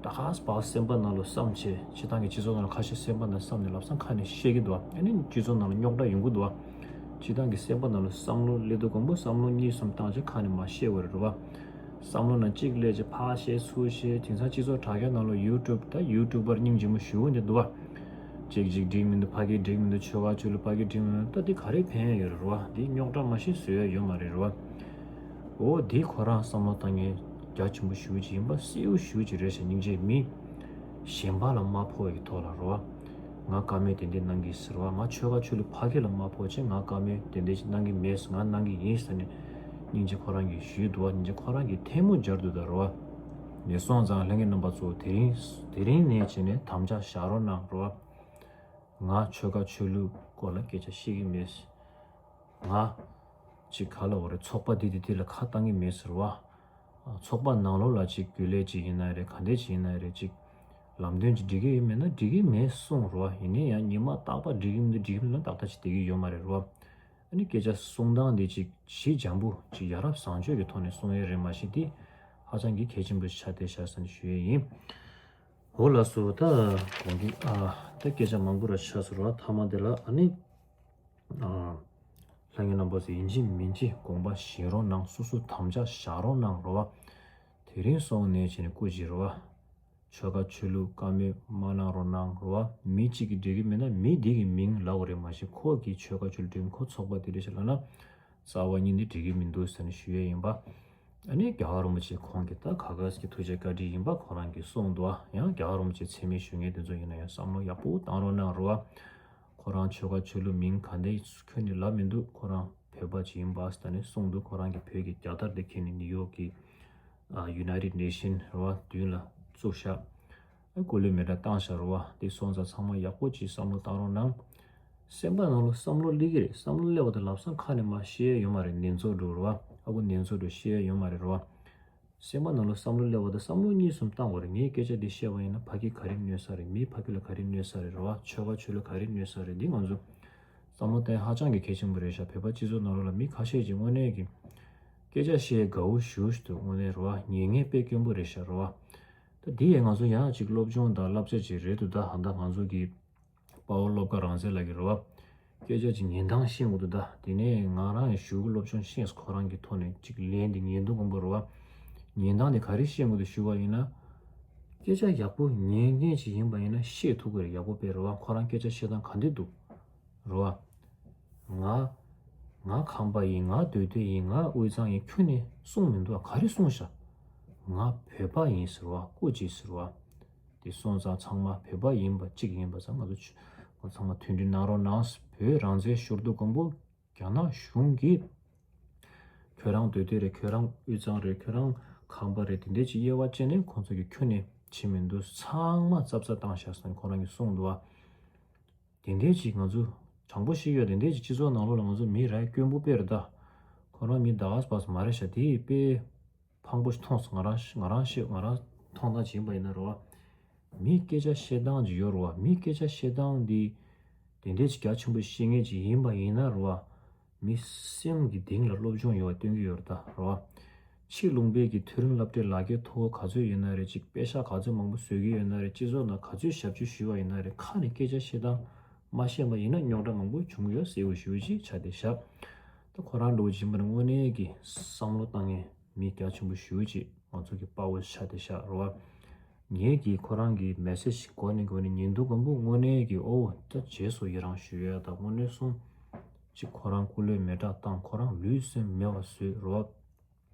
ད་ག་སེ་སེམས་པ་ནང་ལ་བསམ་བྱས་སྤྱིར་བཏང་གི་སྤྱི་ཚོགས་ནང་ལ་ཁ་ཤས་སེམས་པ་ནང་བསམ་ནས་ལམ་སང་ཁ་ནས་བཤད་ཀྱི་འདུག་བ། ཨ་ནི་སྤྱི་ཚོགས་ནང་ལ་རྙོག་དྲ་ཡོང་གི་འདུག་བ། སྤྱིར་བཏང་གི་སེམས་པ་ནང་ལ་བསམ་བློ་སླེབས་དུས་གོང་པོ་བསམ་བློ་གཉིས་གསུམ་བཏང་བྱས་ཁ་ནས་མར་བཤད་དགོས་རེད་བ། བསམ་བློ་ནང་གཅིག་སླེབས་བྱས་ཕར་བཤད་ཚུར་བཤད། དེང་སང་སྤྱི་ཚོགས་དྲ་རྒྱ་ནང་ལ་ཡུ་ཊུབ་ད་ཡུ་ཊུབ་པར་སྙིང་རྗེ་མོ་ཞེ་པོ་འདི་འདུག་བ། གཅིག་གཅིག་འགྲིག་མི་འདུག་ཕ་གི་འགྲིག་མི་འདུག་ཆོལ་ཁ་ཆོས་ལུགས་ཕ་གི་འགྲིག་མི་འདུག་ད་འདི་ག་རེ་ཕན་ཡོད་རེད་བ། འདི་རྙོག་དྲ་མ་ཤེས་བཟོ་ཡ་ཡོད་མ་རེད་རེད་བ། འོ་འདི་ཁོ་རང་བསམ་བློ་བཏང་མཁན་རྒྱ་ཆེན་པོ་ཞེ་པོ་ཅིག་ཡིན་པ་གསལ་པོ་ཞེ་པོ་ཅིག་རེད་ཤག་སྙིང་རྗེ། མི་གཞན་པ་ལ་མ་ཕོག་པའི་ཐོག་ལ་རེད་བ། ང་བཀའ་མོལ་དེ་འདྲ་གནང་གི་ཟེར་བ། ང་ཆོལ་ཁ་ཆོས་ལུགས་ཕ་གི་ལ་མ་ཕོག་བྱས་ང་བཀའ་མོལ་དེ་འདྲ་ཞིག་གནང་གི་མེད། ང་གནང་གི་ཡིན་ཟེར་ནས་སྙིང་རྗེ་ཁོ་རང་གིས་ཞུས་འདུག་བ། སྙིང་རྗེ་ཁོ་རང་གིས་ཐལ་མོ་སྦྱར་འདུག་ད་རེད་བ། ནས་སོང་ཙང་ལྷན་རྒྱས་རྣམ་པ་ཚོ་དེ་རིང་དེ་རིང་ནས་བྱས་ནས་དམ་བཅའ་བཞག་རོགས་གནང་རེད་བ། ང་ཆོལ་ཁ་ཆོས་ལུགས་སྐོར་ལ་སྐད་ཆ་བཤད་ཀྱི་མེད། ང་ཅིག་ག་ལ་འོ་རེད། ཚོགས་པ་འདི་འདི་འདི་ལ་ཁ་བཏང་གི་མེད་ཟེར་བ། ཚོགས་པ་ནང་ལོགས་ལ་ཅིག་རྒྱུན་ལས་ཅིག་ཡིན་ན་རེད། ག་འདྲས་ཅིག་ཡིན་ན་རེད། ཅིག་ལམ་སྟོན་ཅིག་འགྲིག་གི་ཡོད་མེད་ན་འགྲིག་གི་མེད་གསུངས་རེད་བ། ཡིན་ན་ཡང་ཉི་མ་རྟག་པར་འགྲིག་གི་མི་འདུག་འགྲིག་གི་མི་འདུག་ན་ཏག་ཏག་ཅིག་བསྡད་ཀྱི་ཡོད་མ་རེད་རེད་བ། ཨ་ནི་སྐད་ཆ་གསུང་སྟངས་འདི་ཅིག་ཞི་འཇམ་པོ་ཅིག་ཡ་རབས་བཟང་སྤྱོད་ཀྱི་ཐོག་ནས་གསུང་ཡས་རེད། མ་གཞི་འདི་ཧ་ཅང་གི་གལ་ཆེན་པོ་ཆགས་བསྡད་ཤག་ཟེར་ནས་ཞུ་ཡས་ཡིན། འོ་ལགས་སོ། ད་གོང་གི་ཨ་ད་སྐད་ཆ་མང་པོ་ར་ཆགས་སོང་ར། མཐའ་མ་དེ་ལ་ཨ་ནི་ཨ་ལྷན་རྒྱས་རྣམ་པ་ཚོ་ཡིན་གཅིག་མིན་གཅིག་དགོངས་པ་བཞེས་རོགས་གནང་། སོ་སོ་དམ་བཅའ་བཞག་རོགས་གནང་རོ་བ། དེ་རིང་སོང་ནས་བྱས་ནས་སྐུ་མཁྱེན་རོ་བ། ཆོལ་ཁ་ཆོས་ལུགས་བཀའ་མོལ་མ་གནང་རོགས་གནང་རོ་བ། མི་གཅིག་གིས་འགྲིག་གི་མེད་ན་མི་འདི་གི་མིང་ལབ་དགོས་རེད། མ་གཞི་ཁོ་གིས་ཆོལ་ཁ་ཆོས་ལུགས་འགྲིག་མིན། ཁོ་ཚོགས་པ་དེ་འདྲ་ཞིག་ལབ་ན་རྩ་བ་ཉིད་ནས་འགྲིག་གི་མི་འདུག་ཟེར་ནས་ཞུ་ཡས་ཡིན་པ། ཨ་ནི་རྒྱལ་བ་རིན་པོ་ཆེ་ཁོང་གིས་ད་ག་ག་ཟེར་གྱི་ཐུགས་རྗེ་བཀའ་དྲིན་ཡིན་པ་ཁོ་རང་གིས་གསུངས་འདུག་ཨ་ཡང་རྒྱལ་བ་རིན་པོ་ཆེ་མཚན་སྨད་ཞུ་མཁན་དེ་ཚོ་ཡིན་ན་ཡང་བསམ་བློ་ཡག་པོ་བཏང་རོགས་གནང་རོ་བ། ཁོ་རང་ཆོལ་ཁ་ཆོས་ལུགས་མིང་ག་འདྲ་ཁྱོན་ནས་ལབ་མི་འདུག་ཁོ་རང་བོད་པ་ཅིག་ཡིན་པ་ཟེར་ནས་གསུངས་འདུག་ཁོ་རང་གིས་བོད་ཀྱི་རྒྱལ་དར་དེ་ཁྱེར་ནས་ནིའུ་ཡོག་གི་ཨ་United Nation རེད་བ། མདུན་ལ་བཙུགས་ཤག་ཨ་སྐུ་ལུས་མེ་སྲེག་བཏང་ཤག་རེད་བ། དེ་སོང་ཙང་ཚང་མ་ཡག་པོ་ཅིག་བསམ་བློ་བཏང་རོགས་གནང་། སེམས་པ་ནང་ལ་བསམ་བློ་སླེབས་ཀྱི་རེད། བསམ་བློ་སླེབས་པ་དང་ལམ་སང་ཁ་ནས་མར་བཤད་ཡ་ཡོད་མ་རེད། ནེ་ཙོ་འགྲོ་རེད་བ། ཨ་ཁུ་ནེ་ཙོ་འགྲོ་བཤད་ཡ་ཡོད་མ་རེད་རེད་བ། སེམས་པ་ནང་ལ་བསམ་བློ་སླེབས་པ་དང་བསམ་བློ་གཉིས་གསུམ་བཏང་དགོས་རེད། ངས་སྐད་ཆ་འདི་བཤད་པ་ཡིན་ན་ཕ་གི་ག་རེ་གནོད་ས་རེད། མི་ཕ་གི་ལ་ག་རེ་གནོད་ས་རེད་རེད་བ། ཆོལ་ཁ་ཆོས་ལུགས་ག་རེ་གནོད་ས་རེད། འདི་ང་ཚོ་བསམ་བློ་བཏང་ཧ་ཅང་གི་གལ་ཆེན་པོ་རེད་ཤག་བོད་པ་སྤྱི་ཚོགས་ནང་ལོགས་ལ་མི་ཁ་ཤས་ཀྱིས་དངོས་གནས་ཀྱི་སྐད་ཆ་བཤད་དགའ་བོ་ཞེ་པོ་ཞིག་འདུག་དངོས་གནས་རེད་བ། ཉན་མཁན་དཔེ་དཀོན་པོ་རེད་ཤག་རེད་བ། ད་འདི་ཡས་ང་ཚོ་ཡང་ཅིག་སློབ་སྦྱོང་དང་བསླབ་བྱ་ཅིག་རེད་འདུག་ད་ཧ་ད་ང་ཚོ་གི་དཔའ་བོ་བློ་དགའ་རང་བཙན་ལགས་ཀྱིས་རེད་བ། སྐད་ཆ་ཅིག་ཉན་སྟངས་ཤེས་དགོས་འདུག་ད་དེ་ནས་ང་རང་ཡང་ཞུ་གི་སློབ་སྦྱོང་ཤེས་ཁོ་རང་གི་ཐོག་ནས་ཅིག་ལན་འདི་ཉན་འདུག་དགོངས་པ་རེད་བ། ཉན་སྟངས་དེ་ག་རེ་ཤེས་དགོས་འདུག་ཞུ་བ་ཡིན་ན། སྐད་ཆ་ཡག་པོ་ཉན་མཁན་ཅིག་ཡིན་པ་ཡིན་ན་ཤེས་ཐུབ་ཀྱི་རེད། ཡག་པོ་དཔེ་རེད་བ། ཁོ་རང་སྐད་ཆ་བཤད་སྟངས་ག་འདྲ་འདུག་རེད་བ། ང་ང་ཁམས་པ་ཡིན། ང་མདོ་སྟོད་ཡིན། ང་དབུས་གཙང་ཡིན། ཁྱོན་ནས་གསུངས་མི་འདུག་ག་རེ་གསུངས་ཤག་ང་བོད་པ་ཡིན་ཟེར་བ། སྐུ་མཁྱེན་ཟེར་བ། དེ་སོང་ཙང་ཚང་མ་བོད་པ་ཡིན་པ་གཅིག་ཡིན་པ་ཙང་ང་ཚོ་ཆུ་ང་ཚང་མ་མཐུན་སྒྲིལ་གནང་རོགས་གནང་། བོད་རང་བཙན་ཤོར་དུས་ཀོང་པོ་རྒྱ་ནག་གཞུང་གིས་ཁྱོད་རང་མདོ་སྟོད་རེད། ཁྱོད་རང་དབུས་གཙང་རེད། ཁྱོད་རང་ཁམས་པ་རེད། དེ་འདྲས་ཅིག་དབྱེ་བ་བཅད་ནས་ཁོང་ཚོ་གིས་ཁྱོན་ནས་བྱེད་མི་འདུག་ཚང་མ་རྩབ་རྩབ་བཏང་ཤག་ཟེར་ནས་ཁོ་རང་གིས་གསུངས་འདུག་བ། དེ་འདྲས་ཅིག་ང་ཚོ་དྲང་པོ་ཞིག་ཡོད། དེ་འདྲས་ཅིག་སྤྱི་ཚོགས་ནང་ལོགས་ལ་ང་ཚོ་མི་ར་དཀོན་པོ་དཔེ་རེད་ད། ཁོ་རང་མི་ད་ག་སེ་མ་རེད་ཤག་དེ་དཔེ་ཕངས་པོ་ཞིག་མཐོང་སོང་། ང་རང་ང་རང་ཤེས་ང་རང་མཐོང་སྟངས་བྱིན་པ་ཡིན་ན་རེད་བ། མི་སྐད་ཆ་བཤད་སྟངས་ཅིག་ཡོད་རེད་བ། མི་སྐད་ཆ་བཤད་སྟངས་འདི་དེ་འདྲས་ཅིག་རྒྱ་ཆེན་པོ་བཤད་མཁན་ཅིག་ཡིན་པ་ཡིན་ན་རེད་བ། མི་སེམས་ཀྱི་གཏིང་ལ་སློབ་སྦྱོང་ཡོད་པ་སྟོན་གྱི་ཡོད་རེད་ད་རེད་བ། ཕྱི་ལུང་པའི་གི་མཐོ་རིམ་སློབ་གྲྭའི་ལག་འཁྱེར་མཐོ་བོ་ག་ཚོད་ཡོད་ན་རེད། ཅིག་པེ་ཤག་ག་ཚོད་མང་པོ་བཟོ་གི་ཡོད་ན་རེད། སྤྱི་ཚོགས་ནང་ག་ཚོད་ཞབས་ཕྱི་ཞུས་པ་ཡིན་ན་རེད། ཁ་ནས་སྐད་ཆ་བཤད་སྟངས་མ་ཤེས་པ་ཡིན་ན་རྙོག་དྲ་མང་པོ་བྱུང་གི་ཡོད། གསལ་པོ་ཞེ་པོ་ཅིག་ཆགས་བསྡད་ཤག་ད་ཁོ་རང་འདྲ་བོ་བྱིན་པ་ནི་དངོས་གནས་ཀྱི་བསམ་བློ་བཏང་མཁན་མི་རྒྱ་ཆེན་པོ་ཞེ་པོ་ཅིག་ང་ཚོ་གི་དཔའ་བོ་ཆགས་བསྡད་ཤག་རེད་བ། ངས་ཀྱིས་ཁོ་རང་གི་མེ་སེ་ཇི་གོ་ནས་གོ་ནས་ཉན་དུས་ཀོང་པོ་དངོས་གནས་ཀྱི་ཨོ་ད་རྗེས་སུ་ཡི་རང་ཞུ་ཡ་ད་དངོས་གནས་སོང་ཅིག་ཁོ་རང་སྐུ་ལུས་མེ་སྲེག་བཏང་། ཁོ་རང་ལུས་སེམས་མེད་པ་བཟོས་རེད་བ།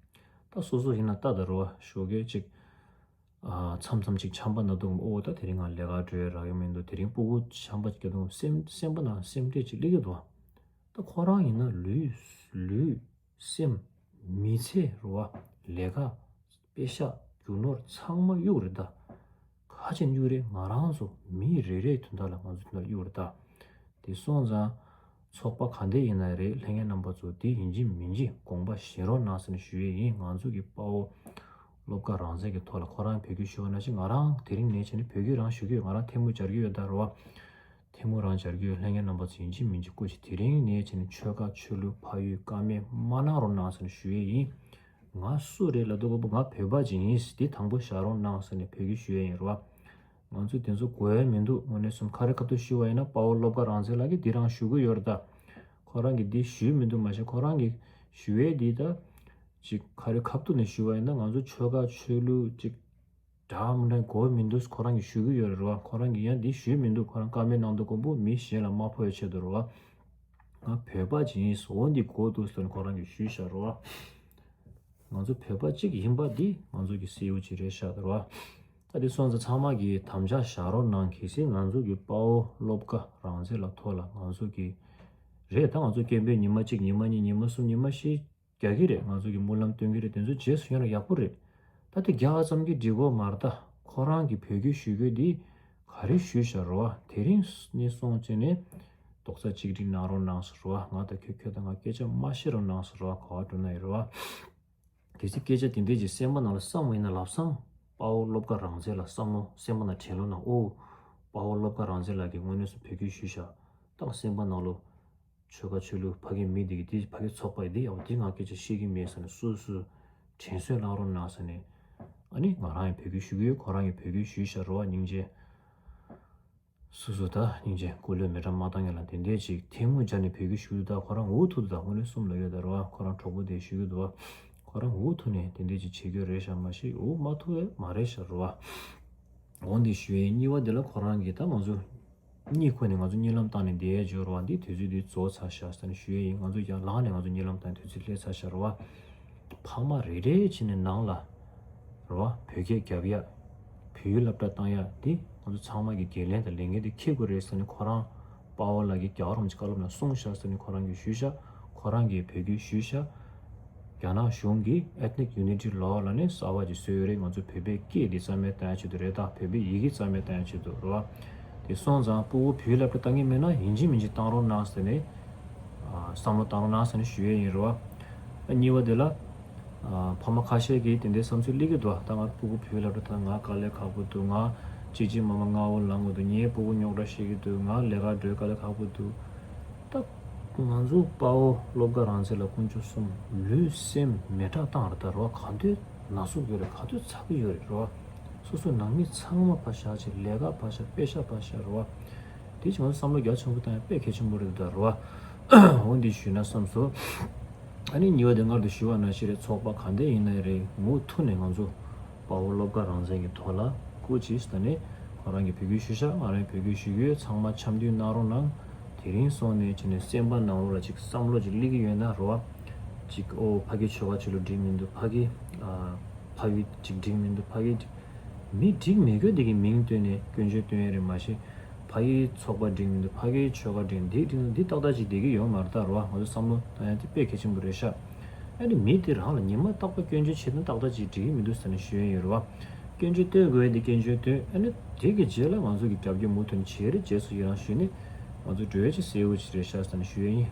ད་སོ་སོ་ཡིན་ན་ལྟ་ད་རེད་བ། ཞོགས་ཀས་ཅིག་ཨ་མཚམས་མཚམས་ཅིག་ཆམ་པ་ན་དུས་ཨོ་ད་དེ་རིང་ང་ལས་ཀ་འགྲོ་ཡ་རག་གི་མི་འདུག་དེ་རིང་སྤུ་གུ་ཆམ་པ་ཅིག་རྒྱག་དུས་སེམས་སེམས་པ་ནང་སེམས་ཁྲལ་ཅིག་སླེབས་ཀྱི་འདུག་ད་ཁོ་རང་ཡིན་ན་ལུས་ལུས་སེམས་མི་ཚེ་རེད་བ། ལས་ཀ་པེ་ཤག་རྒྱུ་ནོར་ཚང་མ་གཡུག་རེད་ད། ག་ཅིག་གཡུག་རེད། ང་རང་ཚོ་མི་རེ་རེའི་དོན་དག་ལ་ང་ཚོ་དོན་དག་གཡུག་རེད་ད། དེ་སོང་ཙང་ཚོགས་པ་ག་འདྲ་ཡིན་ན་རེད། ལྷན་རྒྱས་རྣམ་པ་ཚོ་དེ་ཡིན་གཅིག་མིན་གཅིག་དགོངས་པ་བཞེས་རོགས་གནང་ཟེར་ནས་ཞུ་ཡས་ཡིན། ང་ཚོ་གི་དཔའ་བོ་བློ་དགའ་རང་བཙན་གྱི་ཐོག་ལ་ཁོ་རང་བོད་སྐད་ཞུ་བ་ནང་བཞིན་ང་རང་དེ་རིང་ནས་བྱས་ནས་བོད་སྐད་རང་ཞུ་གི་ཡོད། ང་རང་ཐལ་མོ་སྦྱར་གི་ཡོད་ད་རེད་བ། ཐལ་མོ་རང་སྦྱར་རྒྱུ་ལྷན་རྒྱས་རྣམ་པ་ཚོ་ཡིན་གཅིག་མིན་གཅིག་སྐུ་མཁྱེན། དེ་རིང་ནས་བྱས་ནས་ཆོལ་ཁ་ཆོས་ལུགས་ཕ་ཡུལ་ཀ་མེད་མ་གནང་རོགས་གནང་ཟེར་ནས་ཞུ་ཡས་ཡིན། ང་སུ་རེད་ལབ་དུས་སྐབས་ང་བོད་པ་ཅིག་ཡིན། འདི་དང་པོ་བཞག་རོགས་གནང་ཟེར་ནས་བོད་སྐད་ཞུ་ཡས་ཡིན་རེད་བ། ང་ཚོ་དེ་ཚོ་དགོས་ཡས་མི་འདུག་དངོས་གནས་སོང་ཁ་རི་ཁ་ཐུག་ཞུ་བ་ཡིན་ན་དཔའ་བོ་བློ་དགའ་རང་བཙན་ལགས་ཀྱིས་འདི་རང་ཞུ་གི་ཡོད་རེད་ད། ཁོ་རང་གིས་འདི་ཞུས་མི་འདུག་མ་གཞི་ཁོ་རང་གིས་ཞུ་ཡས་འདི་ད། ཅིག་ཁ་རི་ཁ་ཐུག་ནས་ཞུ་བ་ཡིན་ན་ང་ཚོ་ཆོལ་ཁ་ཆོས་ལུགས་ཅིག་འདྲ་མི་འདྲ་དགོས་མི་འདུག་ཁོ་རང་གིས་ཞུ་གི་ཡོད་རེད་བ། ཁོ་རང་གིས་ཡང་འདི་ཞུས་མི་འདུག་ཁོ་རང་བཀའ་མོལ་གནང་དུས་ཀོང་པོ་མི་གཞན་ལ་མ་ཕོག་ཡ་ཆེད་དུ་རེད་བ། ང་བོད་པ་ཅིག་ཡིན་ཟེར་འོ་འདི་དགོས་འདུག་ཟེར་ནས་ཁོ་རང་གིས་ཞུས་བཞག་རེད་བ། ང་ཚོ་བོད་པ་གཅིག་ཡིན་པ་འདི་ང་ཚོ་གི་གསལ་པོ་ཅིག་རེད་ཤག་རེད་བ། ད་འདི་སོང་ཙང་ཚང་མ་གིས་དམ་བཅའ་བཞག་རོགས་གནང་། གལ་སྲིད་ང་ཚོ་གི་དཔའ་བོ་བློ་དགའ་རང་བཙན་ལགས་ཐོག་ལ་ང་ཚོ་གི་རེད་ད། ང་ཚོ་སྐད་འབོད་ཉི་མ་གཅིག་ཉི་མ་གཉིས་ཉི་མ་གསུམ་ཉི་མ་བཞི་རྒྱག་གི་རེད། ང་ཚོ་གི་སྨོན་ལམ་སྟོན་གི་རེད། དེ་ཚོ་རྗེས་སུ་ཡོང་ན་ཡག་པོ་རེད། ད་དེ་རྒྱག་ཙམ་གྱིས་འགྲིག་གོ་མ་རེད་ད། ཁོ་རང་གི་བོད་སྐད་ཞུ་རྒྱུ་འདི་ག་རེ་ཞུས་བཞག་རེད་བ། དེ་རིང་ནས་སོང་བྱས་ནས་རྡོག་རྩ་གཅིག་སྒྲིལ་གནང་རོགས་གནང་ཟེར་རེད་བ། ང་དང་ཁྱོད་ཁྱོད་དང་ང་སྐད་ཆ་མ་བཤད་རོགས་གནང་ཟེར་རེད་བ། ག་བ་འགྲོ་ན་ཡོད་རེད་བ། གལ་སྲིད་སྐད་ཆ་དེ་འདྲས་ཀྱི་སེམས་པ་ནང་ལ་བསམ་བ་ཡིན་ན་ལབ་སང་དཔའ་བོ་བློ་དགའ་རང་བཙན་ལགས་བསམ་བློ་སེམས་པ་ནང་དྲན་ལོ་ན། ཨོ། དཔའ་བོ་བློ་དགའ་རང་བཙན་ལགས་ཀྱིས་དངོས་གནས་སུ་བོད་སྐད་ཞུས་བཞག་ད་སེམས་པ་ནང་ལོ། ཆོལ་ཁ་ཆོས་ལུགས་ཕ་གི་མི་འདི་གི་འདི་ཕ་གི་ཚོགས་པ་ཡི་འདི་ཡང་འདི་ང་སྐད་ཆ་བཤད་ཀྱི་མེད་ཟེར་ནས་སུ་སུ་དྲན་གསོ་གནང་རོགས་གནང་ཟེར་ནས། ཨ་ནི་ང་རང་ཡང་བོད་སྐད་ཞུ་གི་ཡོད། ཁོ་རང་ཡང་བོད་སྐད་ཞུས་བཞག་རེད་བ། སྙིང་རྗེ། སུ་སུ་ད་སྙིང་རྗེ་སྐུ་ལུས་མེ་སྲེག་མ་བཏང་ངེས་ལ་དེ་འདྲས་ཅིག་ཐལ་མོ་སྦྱར་ནས་བོད་སྐད་ཞུ་དུས་ད་ཁོ་རང་འུ་ཐུག་དུས་ད་དངོས་གནས་གསུམ་ལ་ཡོད་ད་རེད་བ། ཁོ་རང་གྲོགས་པོ་དེ་ཞུ་གི་འདུག་བ། ཁོ་རང་འུ་ཐུག་ནས་དེ་འདྲས་ཅིག་བྱེད་རྒྱུ་རེད་ཤག་མ་གཞི་འུ་མ་ཐུག་བས་མ་རེད་ཤག་རེད་བ། འོ་འདི་ཞུ་ཡས་གཉིས་པ་དེ་ལ་ཁོ་རང་གིས་ད་ང་ཚོ་གཉིད་ཁུག་ནས་ང་ཚོ་གཉིད་ལམ་བཏང་ནས་བསྡད་ཡས་འབྱོར་བ་འདི་དུས་ཚོད་འདི་རྫོགས་ཚར་ཤག་ཟེར་ནས་ཞུ་ཡས་ཡིན། ང་ཚོ་ཡར་ལངས་ནས་ང་ཚོ་གཉིད་ལམ་བཏང་ནས་དུས་ཚོད་སླེབས་ཚར་ཤག་རེད་བ། ཕ་མ་རེ་རེ་བྱས་ནས་ནང་ལ་རེད་བ། བོད་སྐད་རྒྱབ་ཡ། བོད་ཡིག་སློབ་གྲྭ་བཏང་ཡ་འདི་ང་ཚོ་ཚང་མ་གི་འགན་ལེན་དང་ལས་འགན་འདི་འཁྱེར་དགོས་རེད་ཟེར་ནས་ཁོ་རང་དཔའ་བོ་ལགས་ཀྱིས་རྒྱལ་བ་རིན་པོ་ཆེའི་བཀའ་སློབ་ནང་གསུངས་ཤག་ཟེར་ནས་ཁོ་རང་གིས་ཞུས་ཤག་ཁོ་རང་གིས་བོད་སྐད་ཞུས་ཤག་རྒྱ་ནག་གཞུང་གིས་Ethnic Unity Law ལབ་ནས་གསར་པ་ཅིག་བཟོས་ཡོད་རེད། ང་ཚོ་བོད་པའི་སྐད་འདི་རྩ་མེད་བཏང་ཡ་ཆེད་དུ་རེད་ད། བོད་པའི་ཡི་གེ་རྩ་མེད་བཏང་ཡ་ཆེད་དུ་རེད་བ། དེ་སོང་ཙང་སྤུ་གུ་བོད་སློབ་གྲྭ་བཏང་གི་མེད་ན་ཡིན་གཅིག་མིན་གཅིག་བཏང་རོགས་གནང་ཟེར་ནས་ཨ་བསམ་བློ་བཏང་རོགས་གནང་ཟེར་ནས་ཞུ་ཡས་ཡིན་རེད་བ། ཨ་གཉིས་པ་དེ་ལ་ཨ་ཕ་མ་ཁ་ཤས་ཀྱིས་དེ་འདྲའི་བསམ་ཚུལ་སླེབས་ཀྱི་འདུག་ད་ང་སྤུ་གུ་བོད་སློབ་གྲྭ་བཏང་ང་དཀའ་ལས་ཁག་པོ་འདུག་ང་གཅིག་གཅིག་མ་མ་སྔ་བོ་ལངས་དགོས་འདུག་ངའི་སྤུ་གུ་རྙོག་དྲ་བཤད་ཀྱི་འདུག་ང་ལས་ཀ་འགྲོ་དཀའ་ལས་ཁག་པོ་འདུག་ད་ང་ཚོ་དཔའ་བོ་བློ་དགའ་རང་བཙན་ལགས་དཀོན་མཆོག་གསུམ་ལུས་སེམས་མེ་སྲེག་བཏང་རེད་ད་རོ། ག་དུས་ན་ཟུག་ཡོད་རེད། ག་དུས་ཚ་གི་ཡོད་རེད་རོ། སོ་སོ་ནང་མི་ཚང་མ་ཕར་བཞག་ཅིག་ལས་ཀ་ཕར་བཞག་དཔེ་ཤག་ཕར་བཞག་རོ། དེ་ཅིག་ང་ཚོ་བསམ་བློ་རྒྱ་ཆེན་པོ་བཏང་ཡ་དཔེ་གལ་ཆེན་པོ་རེད་ད་རོ། འོ་འདི་ཞུས་ན་བསམ་སོང་། ཨ་ནི་གཉིས་པ་དེ་སྔར་དུ་ཞུས་པ་ནང་བཞིན་རེད། ཚོགས་པ་ག་འདྲ་ཡིན་ན་རེད་མུ་མཐུད་ནས་ང་ཚོ་དཔའ་བོ་བློ་དགའ་རང་བཙན་གྱི་ཐོག་ལ་སྐུ་མཁྱེན་ད་ནི་ཁོ་རང་གིས་བོད་སྐད་ཞུས་ཤག་ང་རང་བོད་སྐད་ཞུ་གི་ཡོད། ཚང་མ་འཆམ་མཐུན་གནང་རོགས་གནང་། དེ་རིང་སོང་ནས་བྱས་ནས་སེམས་པ་ནང་ལོགས་ལ་ཅིག་བསམ་བློ་ཅིག་སླེབས་ཀྱི་ཡོད་ན་རོ། ཅིག་ཨོ་ཕ་གི་ཆོལ་ཁ་ཆོས་ལུགས་འགྲིག་མི་འདུག་ཕ་གི་ཨ་ཕ་ཡུལ་ཅིག་འགྲིག་མི་འདུག་ཕ་གི་ཅིག་མི་འགྲིག་མི་དགོས་དེ་གི་མིང་བཏོན་ནས་སྐྱོན་བརྗོད་བཏོན་ཡ་རེད་མ་གཞི། ཕ་གིའི་ཚོགས་པ་འགྲིག་མི་འདུག་ཕ་གིའི་ཆོལ་ཁ་འགྲིག་འདི་འགྲིག་འདི་ཏག་ཏག་ཅིག་བསྡད་ཀྱི་ཡོད་མ་རེད་ད་རོ། ང་ཚོ་བསམ་བློ་བཏང་ཡ་དེ་དཔེ་གལ་ཆེན་པོ་རེད་ཤག་ཨ་ནི་མི་དེ་རང་ལ་ཉི་མ་རྟག་པར་སྐྱོན་བརྗོད་བྱེད་དུས་ཏག་ཏག་ཅིག་འགྲིག་གི་མི་འདུག་ཟེར་ནས་ཞུ་ཡ་ཡོད་རེད་བ། སྐྱོན་བརྗོད་བཏོན་དགོས་ཡ་དེ་སྐྱོན་བརྗོད་བཏོན། ཨ་ནི་དེ་གི་རྗེས་ལ་ང་ཚོ་གི་རྒྱབ་སྐྱོར་མུ་མཐུད་ནས་བྱེད་རེད། རྗེས་སུ་ཡི་རང་ཞུས་ནས་ང་ཚོ་འགྲོ་ཡ་ཅིག་གསལ་པོ་ཅིག་རེད་ཤག་ཟེར་ནས་ཞུ་ཡ་ཡིན།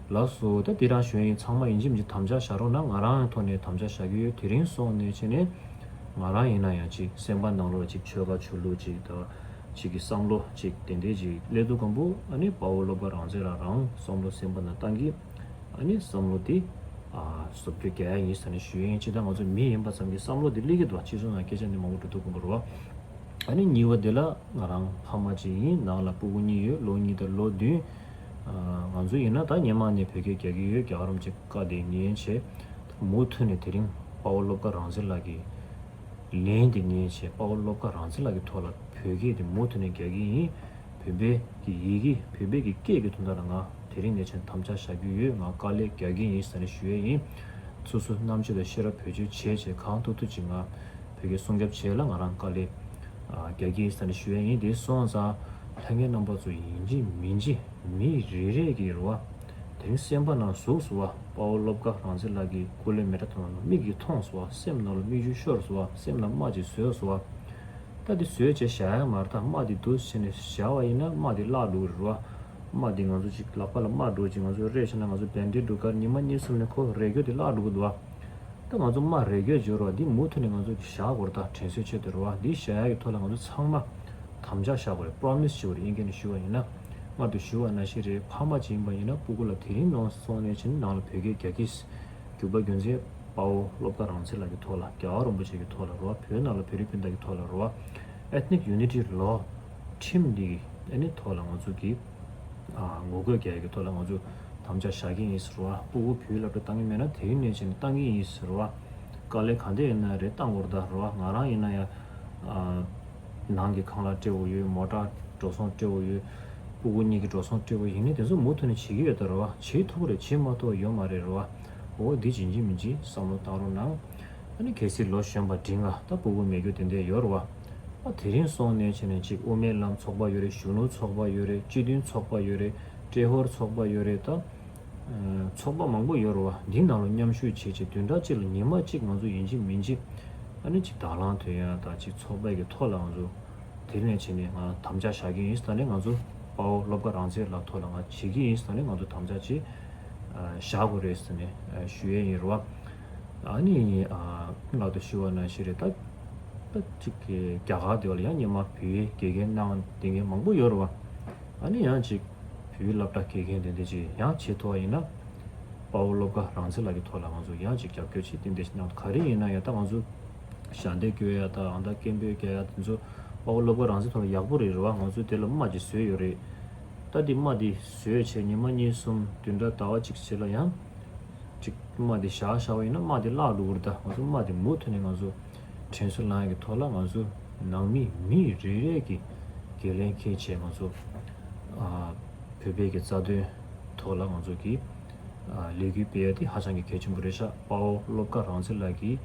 ལགས་སོ། ད་དེ་རང་ཞུ་ཡ་ཡིན། ཚང་མ་ཡིན་གཅིག་མིན་གཅིག་དམ་བཅའ་བཞག་རོགས་གནང་། ང་རང་ཐོག་ནས་དམ་བཅའ་བཞག་གི་ཡོད། དེ་རིང་སོང་ནས་བྱས་ནས་ང་རང་ཡིན་ན་ཡང་ཅིག་སེམས་པ་ནང་ལོགས་ལ་ཅིག་ཆོལ་ཁ་ཆོས་ལུགས་ཅིག་དང་ཅིག་གི་བསམ་བློ་ཅིག་དེ་འདྲས་ཅིག་སླེབས་དུས་སྒང་པོ་ཨ་ནི་དཔའ་བོ་བློ་དགའ་རང་བཙན་ལགས་རང་བསམ་བློ་སེམས་པ་ནང་བཏང་གི་ཨ་ནི་བསམ་བློ་དེ་ཨ་བཟོ་བཅོས་རྒྱག་ཡ་ཡིན་ཟེར་ནས་ཞུ་ཡ་ཡིན། ཅི་ལྟར་ང་ཚོ་མི་ཡིན་པ་ཙམ་གྱི་བསམ་བློ་དེ་སླེབས་ཀྱི་འདུག་སྤྱི་ཚོགས་ནང་སྐད་ཆ་འདི་མང་པོ་འགྲོ་དུས་སྒང་པོ་རེད་བ། ཨ་ནི་གཉིས་པ་དེ་ལ་ང་རང་ཕ་མ་གཅིག་ཡིན། ནང་ལ་སྤུ་གུ་གཉིས་ཡོད། ལོ་གཉིས་དང་ལོ་བདུན། ཨ་ང་ཚོ་ཡིན་ན་ད་སྔོན་མ་ནས་བོད་སྐད་རྒྱག་གི་ཡོད། རྒྱལ་བ་རིན་པོ་ཆེ་བཀའ་དེ་ཉན་བྱས། མུ་མཐུད་ནས་དེ་རིང་དཔའ་བོ་བློ་དགའ་རང་བཙན་ལགས་ཀྱི་ལན་དེ་ཉན་བྱས། དཔའ་བོ་བློ་དགའ་རང་བཙན་ལགས་ཀྱི་ཐོག་ལ་བོད་སྐད་དེ་མུ་མཐུད་ནས་རྒྱག་གི་ཡིན། བོད་པའི་གི་ཡི་གེ་བོད་པའི་གི་སྐད་ཀྱི་དོན་དག་ལ་ང་དེ་རིང་ནས་བྱས་དམ་བཅའ་བཞག་གི་ཡོད། ང་དཀའ་ལས་རྒྱག་གི་ཡིན་ཟེར་ནས་ཞུ་ཡས་ཡིན། སོ་སོའི་རྣམ་དཔྱོད་དང་ཤེས་རབ་བེད་སྤྱོད་བྱས་བྱས་གང་ཐུབ་ཐུབ་ཅིག་ང་བོད་སྐད་སྲུང་སྐྱོབ་བྱས་ལ་ང་རང་དཀའ་ལས་ཨ་རྒྱག་གི་ཡིན་ཟེར་ནས་ཞུ་ཡས་ཡིན། དེ་སོང་ཙང་ལྷན་རྒྱས་རྣམ་པ་ཚོ་ཡིན་གཅིག་མིན་གཅིག་མི་རེ་རེ་གི་རེད་བ། དེ་རིང་སེམས་པ་ནང་ཟུག་སོང་བ། དཔའ་བོ་བློ་དགའ་རང་བཙན་ལགས་ཀྱི་སྐུ་ལས་མེ་སྲེག་བཏང་ནང་ལ་མིག་གིས་མཐོང་སོང་བ། སེམས་ནང་ལ་མིག་ཆུ་ཤོར་སོང་བ། སེམས་ནང་རྨ་ཅིག་བཟོས་སོང་བ། ད་འདི་བཟོས་བྱས་བཞག་ཡ་མ་རེད། ད་རྨ་འདི་འདུག་བྱས་ནས་བཞག་པ་ཡིན་ན་རྨ་འདི་བརླག་འགྲོ་གི་རེད་བ། རྨ་འདི་ང་ཚོ་ཅིག་ལག་པ་ལ་རྨ་འགྲོ་ཅིག་ང་ཚོ་རེད་བྱས་ན་ང་ཚོ་བེན་ཌེཌ་འདུག་ག་ཉི་མ་གཉིས་གསུམ་ནས་ཁོ་རེ་འགྱོ་འདི་བརླག་འགྲོ་གི་འདུག་བ། ད་ང་ཚོ་རྨ་རེ་འགྱོ་འཇོར་བ་འདི་མུ་མཐུད་ནས་ང་ཚོ་བཞག་དགོས་རེད། ད་དྲན་གསོའི་ཆེད་དུ་རེད་བ། འདི་བཞག་ཡ་གི་ཐོག་ལ་ང་ཚོ་ཚང་མ་ དམ་བཅའ་བཞག་པ་རེད། པོ་རོ་མི་སི་བྱས་པ་རེད། དབྱིན་སྐད་ནས་ཞུ་བ་ཡིན་ན། སྔར་དུ་ཞུ་བ་ནང་བཞིན་རེད། ཕ་མ་ཅིག་ཡིན་པ་ཡིན་ན་སྤུ་གུ་ལ་དེ་རིང་ནང་སོང་ནས་བྱས་ནས་ནང་ལ་བོད་སྐད་རྒྱག་གི། རྒྱུག་པ་རྒྱུ་མཚན་དཔའ་བོ་བློ་དགའ་རང་བཙན་ལགས་ཀྱི་ཐོག་ལ། རྒྱལ་བ་རིན་པོ་ཆེ་གི་ཐོག་ལ་རེད་བ། བོད་ནང་ལ་བོད་རིགས་སྤུན་ཟླ་གི་ཐོག་ལ་རེད་བ། Ethnic Unity Law ཁྲིམས་འདི་གི་ཨ་ནི་ཐོག་ལ་ང་ཚོ་གི་ཨ་ངོ་རྒོལ་རྒྱག་ཡག་གི་ཐོག་ལ་ང་ཚོ་དམ་བཅའ་བཞག་གི་ཡིན་ཟེར་བ། སྤུ་གུ་བོད་སློབ་གྲྭ་བཏང་གི་མེད་ན་དེ་རིང་ནས་བྱས་ནས་བཏང་གི་ཡིན་ཟེར་བ། དཀའ་ལས་ག་འདྲ་ཡིན་ན་རེད། བཏང་དགོས་རེད་ད་རེད་བ། ང་རང་ཡིན་ན་ཡང་ཨ་ནང་གི་ཁང་གླ་སྤྲད་དགོས་ཡོད། མོ་ཊ་འགྲོ་སོང་སྤྲད་དགོས་ཡོད། སྤུ་གུ་གཉིས་ཀྱི་འགྲོ་སོང་སྤྲད་དགོས་ཡིན་ནའི་དེ་ཚོ་མུ་མཐུད་ནས་བྱེད་ཀྱི་ཡོད་ད་རེད་བ། བྱེད་ཐུབ་རེད། བྱེད་མ་ཐུབ་ཡོད་མ་རེད་རེད་བ། འོ་འདི་ཡིན་གཅིག་མིན་གཅིག་བསམ་བློ་བཏང་རོགས་གནང་། ཨ་ནི་གལ་སྲིད་ལོ་གཞོན་པ་འབྲིང་བ་ད་སྤུ་གུ་མེད་རྒྱུ་དེ་འདྲ་ཡོད་རེད་བ། ཨ་དེ་རིང་སོང་ནས་བྱས་ནས་གཅིག་དབུ་མའི་ལམ་ཚོགས་པ་ཡོད་རེད། གཞོན་ནུ་ཚོགས་པ་ཡོད་རེད། སྤྱི་མཐུན་ཚོགས་པ་ཡོད་རེད། ཏྲེ་ཧོར་ཚོགས་པ་ཡོད་རེད་ད། ཚོགས་པ་མང་པོ་ཡོད་རེད་བ། འདི་ནང་ལ་མཉམ་ཞུགས་བྱེད་ཆེད་བདུན་ཕྲག་གཅིག་ལ་ཉི་མ་གཅིག་ང་ཚོ་ཡིན་གཅིག་མིན་གཅིག་ཨ་ནི་གཅིག་དང་བླངས་ཐོན་ཡ་དང་གཅིག་ཚོགས་པའི་གི་ཐོག་ལ་ང་ཚོ་དེ་ནས་བྱས་ནས་ང་དམ་བཅའ་བཞག་གི་ཡིན་ཟེར་ནས། ང་ཚོ་དཔའ་བོ་བློ་དགའ་རང་བཙན་ལགས་ཐོག་ལ་ང་བྱེད་ཀྱི་ཡིན་ཟེར་ནས། ང་ཚོ་དམ་བཅའ་ཅིག་བཞག་དགོས་རེད་ཟེར་ནས་ཞུ་ཡས་ཡིན་རེད་བ། ཨ་ནི་ལག་ཏུ་ཞུ་བ་ནང་བཞིན་རེད་ད། ད་གཅིག་གི་རྒྱ་གར་དེ་བ་ལ་ཡང་སྔོན་མ་བོད་ཡིག་དགེ་རྒན་གནང་བསྡད་མཁན་མང་པོ་ཡོད་རེད་བ། ཨ་ནི་ཡང་གཅིག་བོད་ཡིག་སློབ་གྲྭ་དགེ་རྒན་དེ་འདྲ་ཅིག་ཡང་བྱེད་ཐུབ་པ་ཡིན་ན། དཔའ་བོ་བློ་དགའ་རང་བཙན་ལགས་ཀྱི་ཐོག་ལ་ང་ཚོ་ཡང་ཅིག་རྒྱབ་སྐྱོར་བྱེད་ཏན་ཏན་ཞིག་གནང་། ག་རེ་ཡིན་ན་ཡང་ད་ང་ཚོ་ཞལ་འདེབས་སྐྱོར་ཡ་ད་ཨང་རྟགས་སྐད་འབོད་རྒྱག་ཡ་དེ་ཚོ་དཔའ་བོ་བློ་དགའ་རང་བཙན་ཐོག་ལ་ཡག་པོ་རེད་རེད་བ། ང་ཚོ་དེ་ལ་དམག་ཅིག་བཟོས་ཡོད་རེད། ད་དེ་དམག་དེ་བཟོས་བྱས་ཉི་མ་གཉིས་གསུམ་བདུན་ཕྲག་ཟླ་བ་གཅིག་བྱས་ལ་ཡང་ཅིག་དམག་དེ་བཞག་བཞག་པ་ཡིན་ན་དམག་དེ་བརླག་འགྲོ་གི་རེད་ད། ང་ཚོ་དམག་དེ་མུ་མཐུད་ནས་ང་ཚོ་དྲན་གསོ་ལེན་ཡ་གི་ཐོག་ལ་ང་ཚོ་ནང་མི་མི་རེ་རེ་གི་འགན་ལེན་འཁྱེར་བྱས་ང་ཚོ་ཨ་བོད་པའི་གི་རྩ་དོན་ཐོག་ལ་ང་ཚོ་གི་ཨ་ལས་འགུལ་སྤེལ་ཡ་དེ་ཧ་ཅང་གི་གལ་ཆེན་པོ་རེད་ཤག་དཔའ་བོ་བློ་དགའ་རང་བཙན་ལགས་ཀྱིས་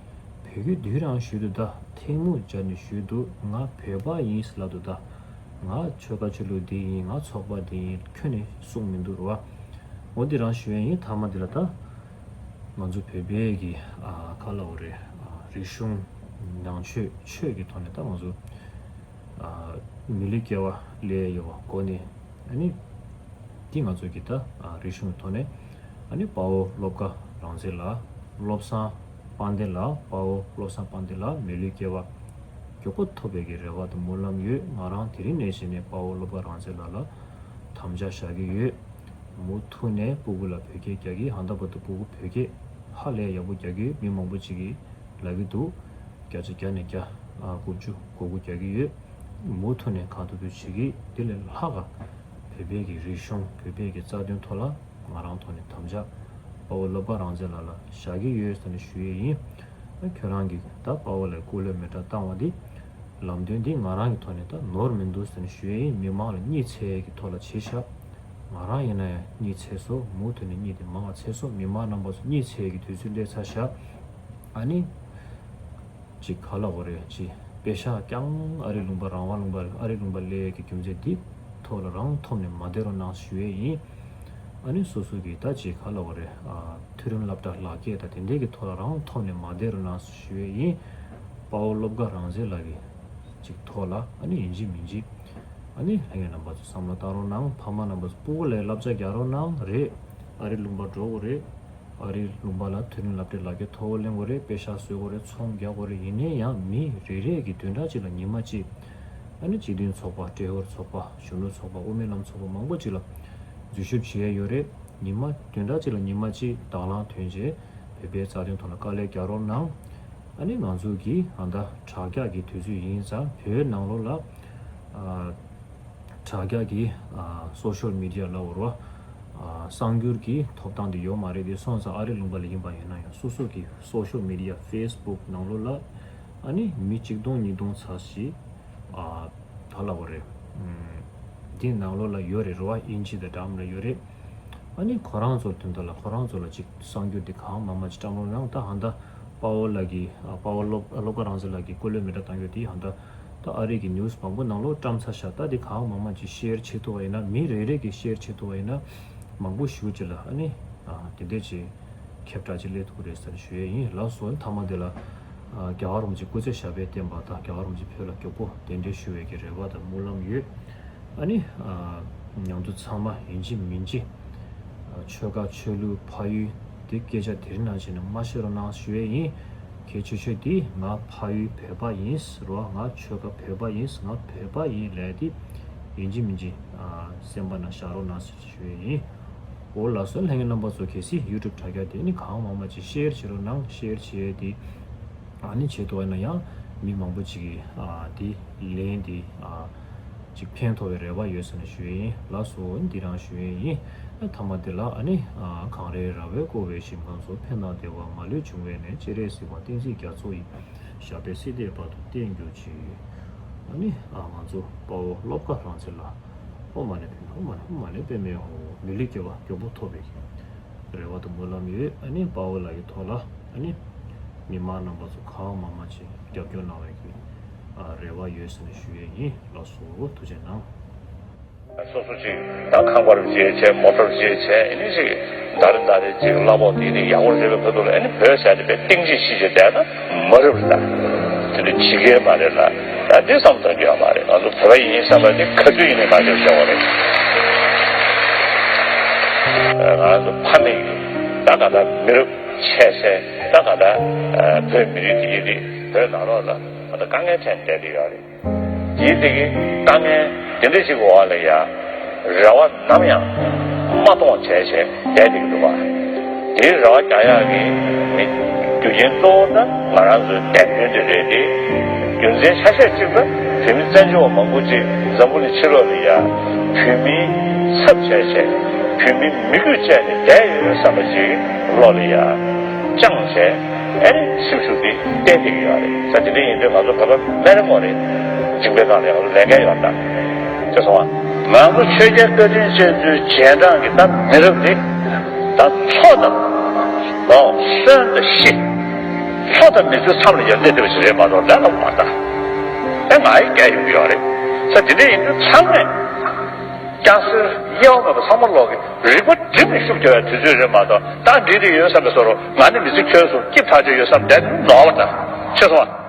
བོད་ཀྱི་དུས་རང་ཞུས་འདུག་ད་ཐལ་མོ་སྦྱར་ནས་ཞུས་འདུག་ང་བོད་པ་ཡིན་ལབ་འདུག་ད་ང་ཆོལ་ཁ་ཆོས་ལུགས་འདི་ཡིན། ང་ཚོགས་པ་འདི་ཡིན། ཁྱོན་ནས་གསུངས་མི་འདུག་རེད་བ། འོ་འདི་རང་ཞུ་ཡ་ཡིན། མཐའ་མ་འདི་ལ་ད་ང་ཚོ་བོད་པའི་གི་ཨ་ག་ལབ་དགོས་རེད། ཨ་རིག་གཞུང་ནང་ཆོས་ཆོས་ཀྱི་ཐོག་ནས་ད་ང་ཚོ་ཨ་མི་ལུས་སྐྱེ་བ་ལེན་ཡོད་པ་སྒོ་ནས། ཨ་ནི་འདི་ང་ཚོ་གི་ད་ཨ་རིག་གཞུང་གི་ཐོག་ནས་ཨ་ནི་དཔའ་བོ་བློ་དགའ་རང་བཙན་ལགས། བློ་བཟང་དཔལ་ལྡན་ལགས། དཔའ་བོ་བློ་བཟང་དཔལ་ལྡན་ལགས་མི་ལུས་སྐྱེ་བ་མགྱོགས་པོ་ཐོབ་པའི་གི་རེ་བ་དང་སྨོན་ལམ་ཡོད། ང་རང་དེ་རིང་ནས་བྱས་ནས་དཔའ་བོ་བློ་དགའ་རང་བཙན་ལགས་ལ་དམ་བཅའ་བཞག་གི་ཡོད། མུ་མཐུད་ནས་སྤུ་གུ་ལ་བོད་སྐད་རྒྱག་གི། ཧ་ད་བར་དུ་སྤུ་གུ་བོད་སྐད་ཧ་ལས་ཡག་པོ་རྒྱག་གི་ཡོད། མི་མང་པོ་ཅིག་གིས་ལབ་ཀྱི་འདུག་བརྒྱ་ཆ་བརྒྱ་ནས་བརྒྱ་ཨ་དགུ་བཅུ་གོ་དགུ་རྒྱག་གི་ཡོད། མུ་མཐུད་ནས་གང་ཐུབ་ཐུབ་བྱེད་ཀྱི། དེ་ལས་ལྷག་ག་བོད་པའི་གི་རིག་གཞུང་བོད་པའི་གི་རྩ་དོན་ཐོག་ལ་ང་རང་ཐོག་ནས་དམ་བཅའ་དཔའ་བོ་བློ་དགའ་རང་བཙན་ལགས་ལ་བཞག་གི་ཡོད་ཟེར་ནས་ཞུ་ཡས་ཡིན། ཨ་ཁྱོད་རང་གིས་ད་དཔའ་བོ་ལ་སྐུ་ལས་མེ་སྟག་བཏང་བ་འདི་ལམ་སྟོན་འདི་ང་རང་གི་ཐོག་ནས་ད་ནོར་མི་འདུག་ཟེར་ནས་ཞུ་ཡས་ཡིན། མི་མང་ལ་གཉིད་སད་ཀྱི་ཐོག་ལ་བྱས་ཤག་ང་རང་ཡིན་ན་ཡང་གཉིད་སད་སོང་། མུ་མཐུད་ནས་གཉིད་དེ་མང་བ་སད་སོང་། མི་མང་རྣམ་པ་ཚོ་གཉིད་སད་ཀྱི་དུས་ཚོད་སླེབས་ཚར་ཤག་ཨ་ནི་ཅིག་ག་ལབ་དགོས་རེད། ཅིག་པེ་ཤག་རྐྱང་ཨ་རི་ལུང་པ་རང་དབང་ལུང་པ་ཨ་རི་ལུང་པ་སླེབས་ཀྱི་རྒྱུ་མཚན་འདི་ཐོག་ལ་རང་འཐོམ་ནས་མ་བསྡད་རོགས་གནང་ཞུ་ཡས་ཡིན། ཨ་ནི་སོ་སོ་གི་ད་ཅིག་ག་ལབ་དགོས་རེད། ཨ་མཐོ་རིམ་སློབ་གྲྭ་ལག་འཁྱེར་དང་དེ་འདྲས་ཀྱི་ཐོག་ལ་རང་འཐོམ་ནས་མ་བསྡད་རོགས་གནང་ཞུ་ཡས་ཡིན། དཔའ་བོ་བློ་དགའ་རང་བཙན་ལགས་ཀྱི་ཅིག་ཐོག་ལ་ཨ་ནི་ཡིན་གཅིག་མིན་གཅིག་ཨ་ནི་ལྷན་རྒྱས་རྣམ་པ་ཚོ་བསམ་བློ་བཏང་རོགས་གནང་། ཕ་མ་རྣམ་པ་ཚོ་སྤུ་གུ་ལ་བསླབ་བྱ་རྒྱག་རོགས་གནང་། རེད། ཨ་རི་ལུང་པ་འགྲོ་དགོས་རེད། ཨ་རིའི་ལུང་པ་ལ་མཐོ་རིམ་སློབ་གྲྭའི་ལག་འཁྱེར་མཐོ་བོ་ལེན་དགོས་རེད། པེ་ཤག་བཟོ་དགོས་རེད། ཚོང་རྒྱག་དགོས་རེད། ཡིན་ནའི་ཡང་མི་རེ་རེ་གིས་བདུན་ཕྲག་གཅིག་ལ་ཉི་མ་གཅིག་ཨ་ནི་སྤྱི་མཐུན་ཚོགས་པ། ཏྲེ་ཧོར་ཚོགས་པ། གཞོན་ནུ་ཚོགས་པ། དབུ་མའི་ལམ་ཚོགས་པ་མང་པོ་ཅིག་ལ་འཛུལ་ཞུགས་བྱེད་ཡས་ཡོད་རེད། ཉི་མ་བདུན་ཕྲག་གཅིག་ལ་ཉི་མ་གཅིག་དང་བླངས་ཐོན་རྗེས་བོད་པའི་རྩ་དོན་ཐོག་ལ་དཀའ་ལས་རྒྱག་རོགས་གནང་། ཨ་ནི་ང་ཚོ་གི་ཨ་ད་དྲ་རྒྱ་གི་དུས་ཚོད་ཡིན་ཙང་བོད་ནང་ལོགས་ལ་ཨ། དྲ་རྒྱ་གི་ཨ་སོ་ཤལ་མི་ཌི་ཡ་ལབ་དགོས་རེད་བ། ཨ་གསར་འགྱུར་གྱི་ཐོབ་ཐང་དེ་ཡོད་མ་རེད། དེ་སོང་ཙང་ཨ་རི་ལུང་པ་ལ་ཡིན་པ་ཡིན་ན་ཡང་སོ་སོ་གི་སོ་ཤལ་མི་ཌི་ཡ། ཕེ་སི་བུག་ནང་ལོགས་ལ་ཨ་ནི་མི་གཅིག་སྟོང་ཉིས་སྟོང་ཙམ་ཞིག་ཨ་ག་ལབ་དགོས་རེད། ཨམ་འདི་ནང་ལོགས་ལ་ཡོད་རེད་རེད་བ། དབྱིན་ཇི་དང་འདྲ་མི་འདྲ་ཡོད་རེད། ཨ་ནི་ཁོ་རང་ཚོར་དོན་དག་ལ་ཁོ་རང་ཚོ་ལ་ཅིག་གསར་འགྱུར་འདི་གང་མང་མང་ཅིག་བཀྲམ་རོགས་གནང་། ད་ཧ་ད་དཔའ་བོ་ལགས་ཀྱིས་ཨ་དཔའ་བོ་བློ་བློ་དགའ་རང་བཙན་ལགས་ཀྱིས་སྐུ་ལས་མེ་སྟག་བཏང་རྒྱུ་དེ་ཧ་ད་ད་ཨ་རི་གི་ནིའུ་སི་མང་པོ་ནང་ལོགས་བཀྲམ་ཚར་ཤག་ད་འདི་གང་མང་མང་ཅིག་ཤེར་བྱེད་ཐུབ་པ་ཡིན་ན། མི་རེ་རེ་གིས་ཤེར་བྱེད་ཐུབ་པ་ཡིན་ན་མང་པོ་ཞེ་ཅིག་ལ་ཨ་ནི་ཨ་དེ་འདྲས་ཅིག་ཁྱབ་བསྒྲགས་ཅིག་སླེབས་ཐུབ་ཀྱི་རེད་ཟེར་ཞུ་ཡས་ཡིན། ལགས་སོ། མཐའ་མ་དེ་ལ་ཨ་རྒྱལ་བ་རིན་པོ་ཆེ་སྐུ་ཚེ་ཞབས་པད་བརྟན་པ་དང་རྒྱལ་བ་རིན་པོ་ཆེ་བོད་ལ་མགྱོགས་པོ་གདན་འདྲེན་ཞུ་བའི་གི་རེ་བ་དང་སྨོན་ལམ་ཡོད། ཨ་ནི་ཨ་ང་ཚོ་ཚང་མ་ཡིན་གཅིག་མིན་གཅིག་ཨ་ཆོལ་ཁ་ཆོས་ལུགས་ཕ་ཡུལ་དེ་སྐད་ཆ་དེ་རིང་ནང་བཞིན་མ་བཤད་རོགས་གནང་ཞུ་ཡས་ཡིན། གལ་ཆེ་ཤོས་དེ་ང་ཕ་ཡུལ་བོད་པ་ཡིན་ཟེར་བ། ང་ཆོལ་ཁ་བོད་པ་ཡིན། ང་བོད་པ་ཡིན་ལབ་དེ་ཡིན་གཅིག་མིན་གཅིག་ཨ་སེམས་པ་ནང་བཞག་རོགས་གནང་ཟེར་ཞུ་ཡས་ཡིན། འོ་ལགས་སོ། ལྷན་རྒྱས་རྣམ་པ་ཚོ་གལ་སྲིད་ཡུ་ཊུབ་དྲ་རྒྱ་དེ་ནི་གང་མང་མང་ཅིག་ཤེར་བྱེད་རོགས་གནང་། ཤེར་བྱེད་དེ་ཨ་ནི་བྱེད་ཐུབ་པ་ན་ཡང་མི་མང་པོ་ཅིག་གིས་ཨ་དེ་ལན་དེ་ཨ་ཅིག་ཕན་ཐོགས་པའི་རེ་བ་ཡོད་ཟེར་ནས་ཞུ་ཡས་ཡིན། ལགས་སོ། འདི་རང་ཞུ་ཡས་ཡིན། ཐ་མ་དེ་ལ་ཨ་ནི་ཨ་གངས་རིའི་ར་བས་བསྐོར་བའི་ཞིང་ཁམས་སུ། ཕན་དང་བདེ་བ་མ་ལུས་འབྱུང་བའི་གནས། སྤྱན་རས་གཟིགས་དབང་བསྟན་འཛིན་རྒྱ་མཚོ་ཡི། ཞབས་པད་སྲིད་མཐའི་བར་དུ་བརྟན་གྱུར་ཅིག་ཨ་ནི་ཨ་ང་ཚོ་དཔའ་བོ་བློ་དགའ་རང་བཙན་ལ། ཨོཾ་མ་ཎི་པདྨེ་ཧཱུྃ། ཨོཾ་མ་ཎི་པདྨེ་ཧཱུྃ། མི་ལུས་སྐྱོབ་པ་མགྱོགས་པོ་ཐོབ་པའི་རེ་བ་དང་སྨོན་ལམ་ཡོད། ཨ་ནི་དཔའ་བོ་ལགས་ཀྱི་ཐོག་ལ་ཨ་ནི་མི་མང་རྣམ་པ་ཚོ་གང་མང་མང་ཅིག་རྒྱབ་སྐྱོར་གནང་བའི་གི་ཨ་རེ་བ་ཡོད་ཟེར་ནས་ཞུ་ཡས་ཡིན། ལགས་སོ། ཐུགས་རྗེ་གནང་། སོ་སོ་ཅིག་ད་ཁང་པ་རུ་བརྗེས་བྱས། མོ་ཊ་རུ་བརྗེས་བྱས། ཨ་ནི་ཅིག་ད་རེ་ད་རེ་ཅིག་གླ་ཕོགས་དེ་ནི་ཡག་པོ་རེད་པའི་ཁ་ཐུག་ལ། ཨ་ནི་བོད་ཟེར་དེ་བས་གཏིང་ཅིག་ཤི་ཅིག་བསྡད་ན་མ་རབས་ལ། དེ་འདྲ་བྱེད་ཀྱི་མ་རེད་ལ། ད་འདི་བསམ་བཏང་རྒྱུ་ཡོད་མ་རེད། ང་ཚོ་བོད་པ་ཡིན་བསམ་པ་ནི་ག་དུས་ཡིན་ནའི་ང་ཚོས་ཤོར་བ་རེད། ང་ཚོ་ཕ་མེས་ཀྱི་ད་ག་ད་མི་རབས་ཆད་སའི་ད་ག་ད་བོད་མི་རིགས་དེ་ཡིན་དེ་བོད་ནང་ལོགས་ལ་ད་དཀའ་ངལ་འཕྲད་བསྡད་དེ་ཡོད་རེད། དེའི་སྟེང་གི་དཀའ་ངལ་དེ་འདྲ་ཞིག་འོག་ལ་ཡ་རེ་བ་ནམ་ཡང་མ་གཏོང་བྱས་བྱས་བསྡད་འདུག་པ། དེའི་རེ་བ་རྒྱག་ཡག་གི་མི་རྒྱུ་རྐྱེན་གཙོ་བོ་ནི་ང་རང་ཚོའི་བདེན་དོན་དེ་རེད་དེ། རྒྱུ་མཚན་ཆ་ཤས་གཅིག་ལ་བོད་མི་བཙན་བྱོལ་བ་མང་པོ་ཅིག་འཛམ་བུ་གླིང་ཕྱི་ལོགས་ལ་ཡ་བོད་མིའི་ཚབ་བྱས་བྱས། བོད་མིའི་མི་རྒྱུད་བཅས་ནས་བསྡད་ཡོད་བསམ་པ་ཅིག་བློ་ལ་ཡ་བཅངས་བྱས། ཨ་ནི་སེམས་ཤུགས་འདི་བསྟན་བསྡད་ཀྱི་ཡོད་རེད། ས་དེ་འདྲ་ཡིན་དུས་ང་ཚོ་བོད་པ་སྨན་རི་མོ་རེད། འཇིགས་པའི་སྒང་ལ་ཡང་ལས་འགན་ཡོད་ད། ཅེས་སོང་བ། ང་ཚོ་ཆོས་རྒྱལ་བཀའ་དྲིན་ཅན་ཚོའི་རྗེས་འབྲང་གི་ད་མི་རབས་འདི་ད་འཚོ་དང་། ཨོ་གསོན་དང་ཤི། འཚོ་དང་མི་ཚེ་མཚམས་ལ་ཡར་སླེབས་བསྡད་པ་ཞིག་རེད་མ་གཏོགས་ལས་སླ་པོ་མ་རེད་ད། ཨེ་ང་ཡི་རྒྱལ་ཡོང་གི་ཡོད་རེད། ས་དེ་འདྲ་ཡིན་དུས་ཚང་མས། སྐྱག་སེར་དབྱེ་བ་མེད་པར་ཚང་མ་ལོག་གི་རིག་པ་སྒྲིམ་ནས་ཤུགས་རྒྱག་པའི་དུས་ཚོད་རེད་མ་གཏོགས། ད་འགྲིག་འགྲིག་ཡོད་བསམ་པའི་བཟོ་འདྲ། ང་ནི་མི་ཚེ་འཁྱོལ་སོང་སྐྱིད་ཐག་ཆོད་ཡོད་བསམ་བསྡད་ནོར་བ་འདྲ། ཤེས་སོང་ཨ།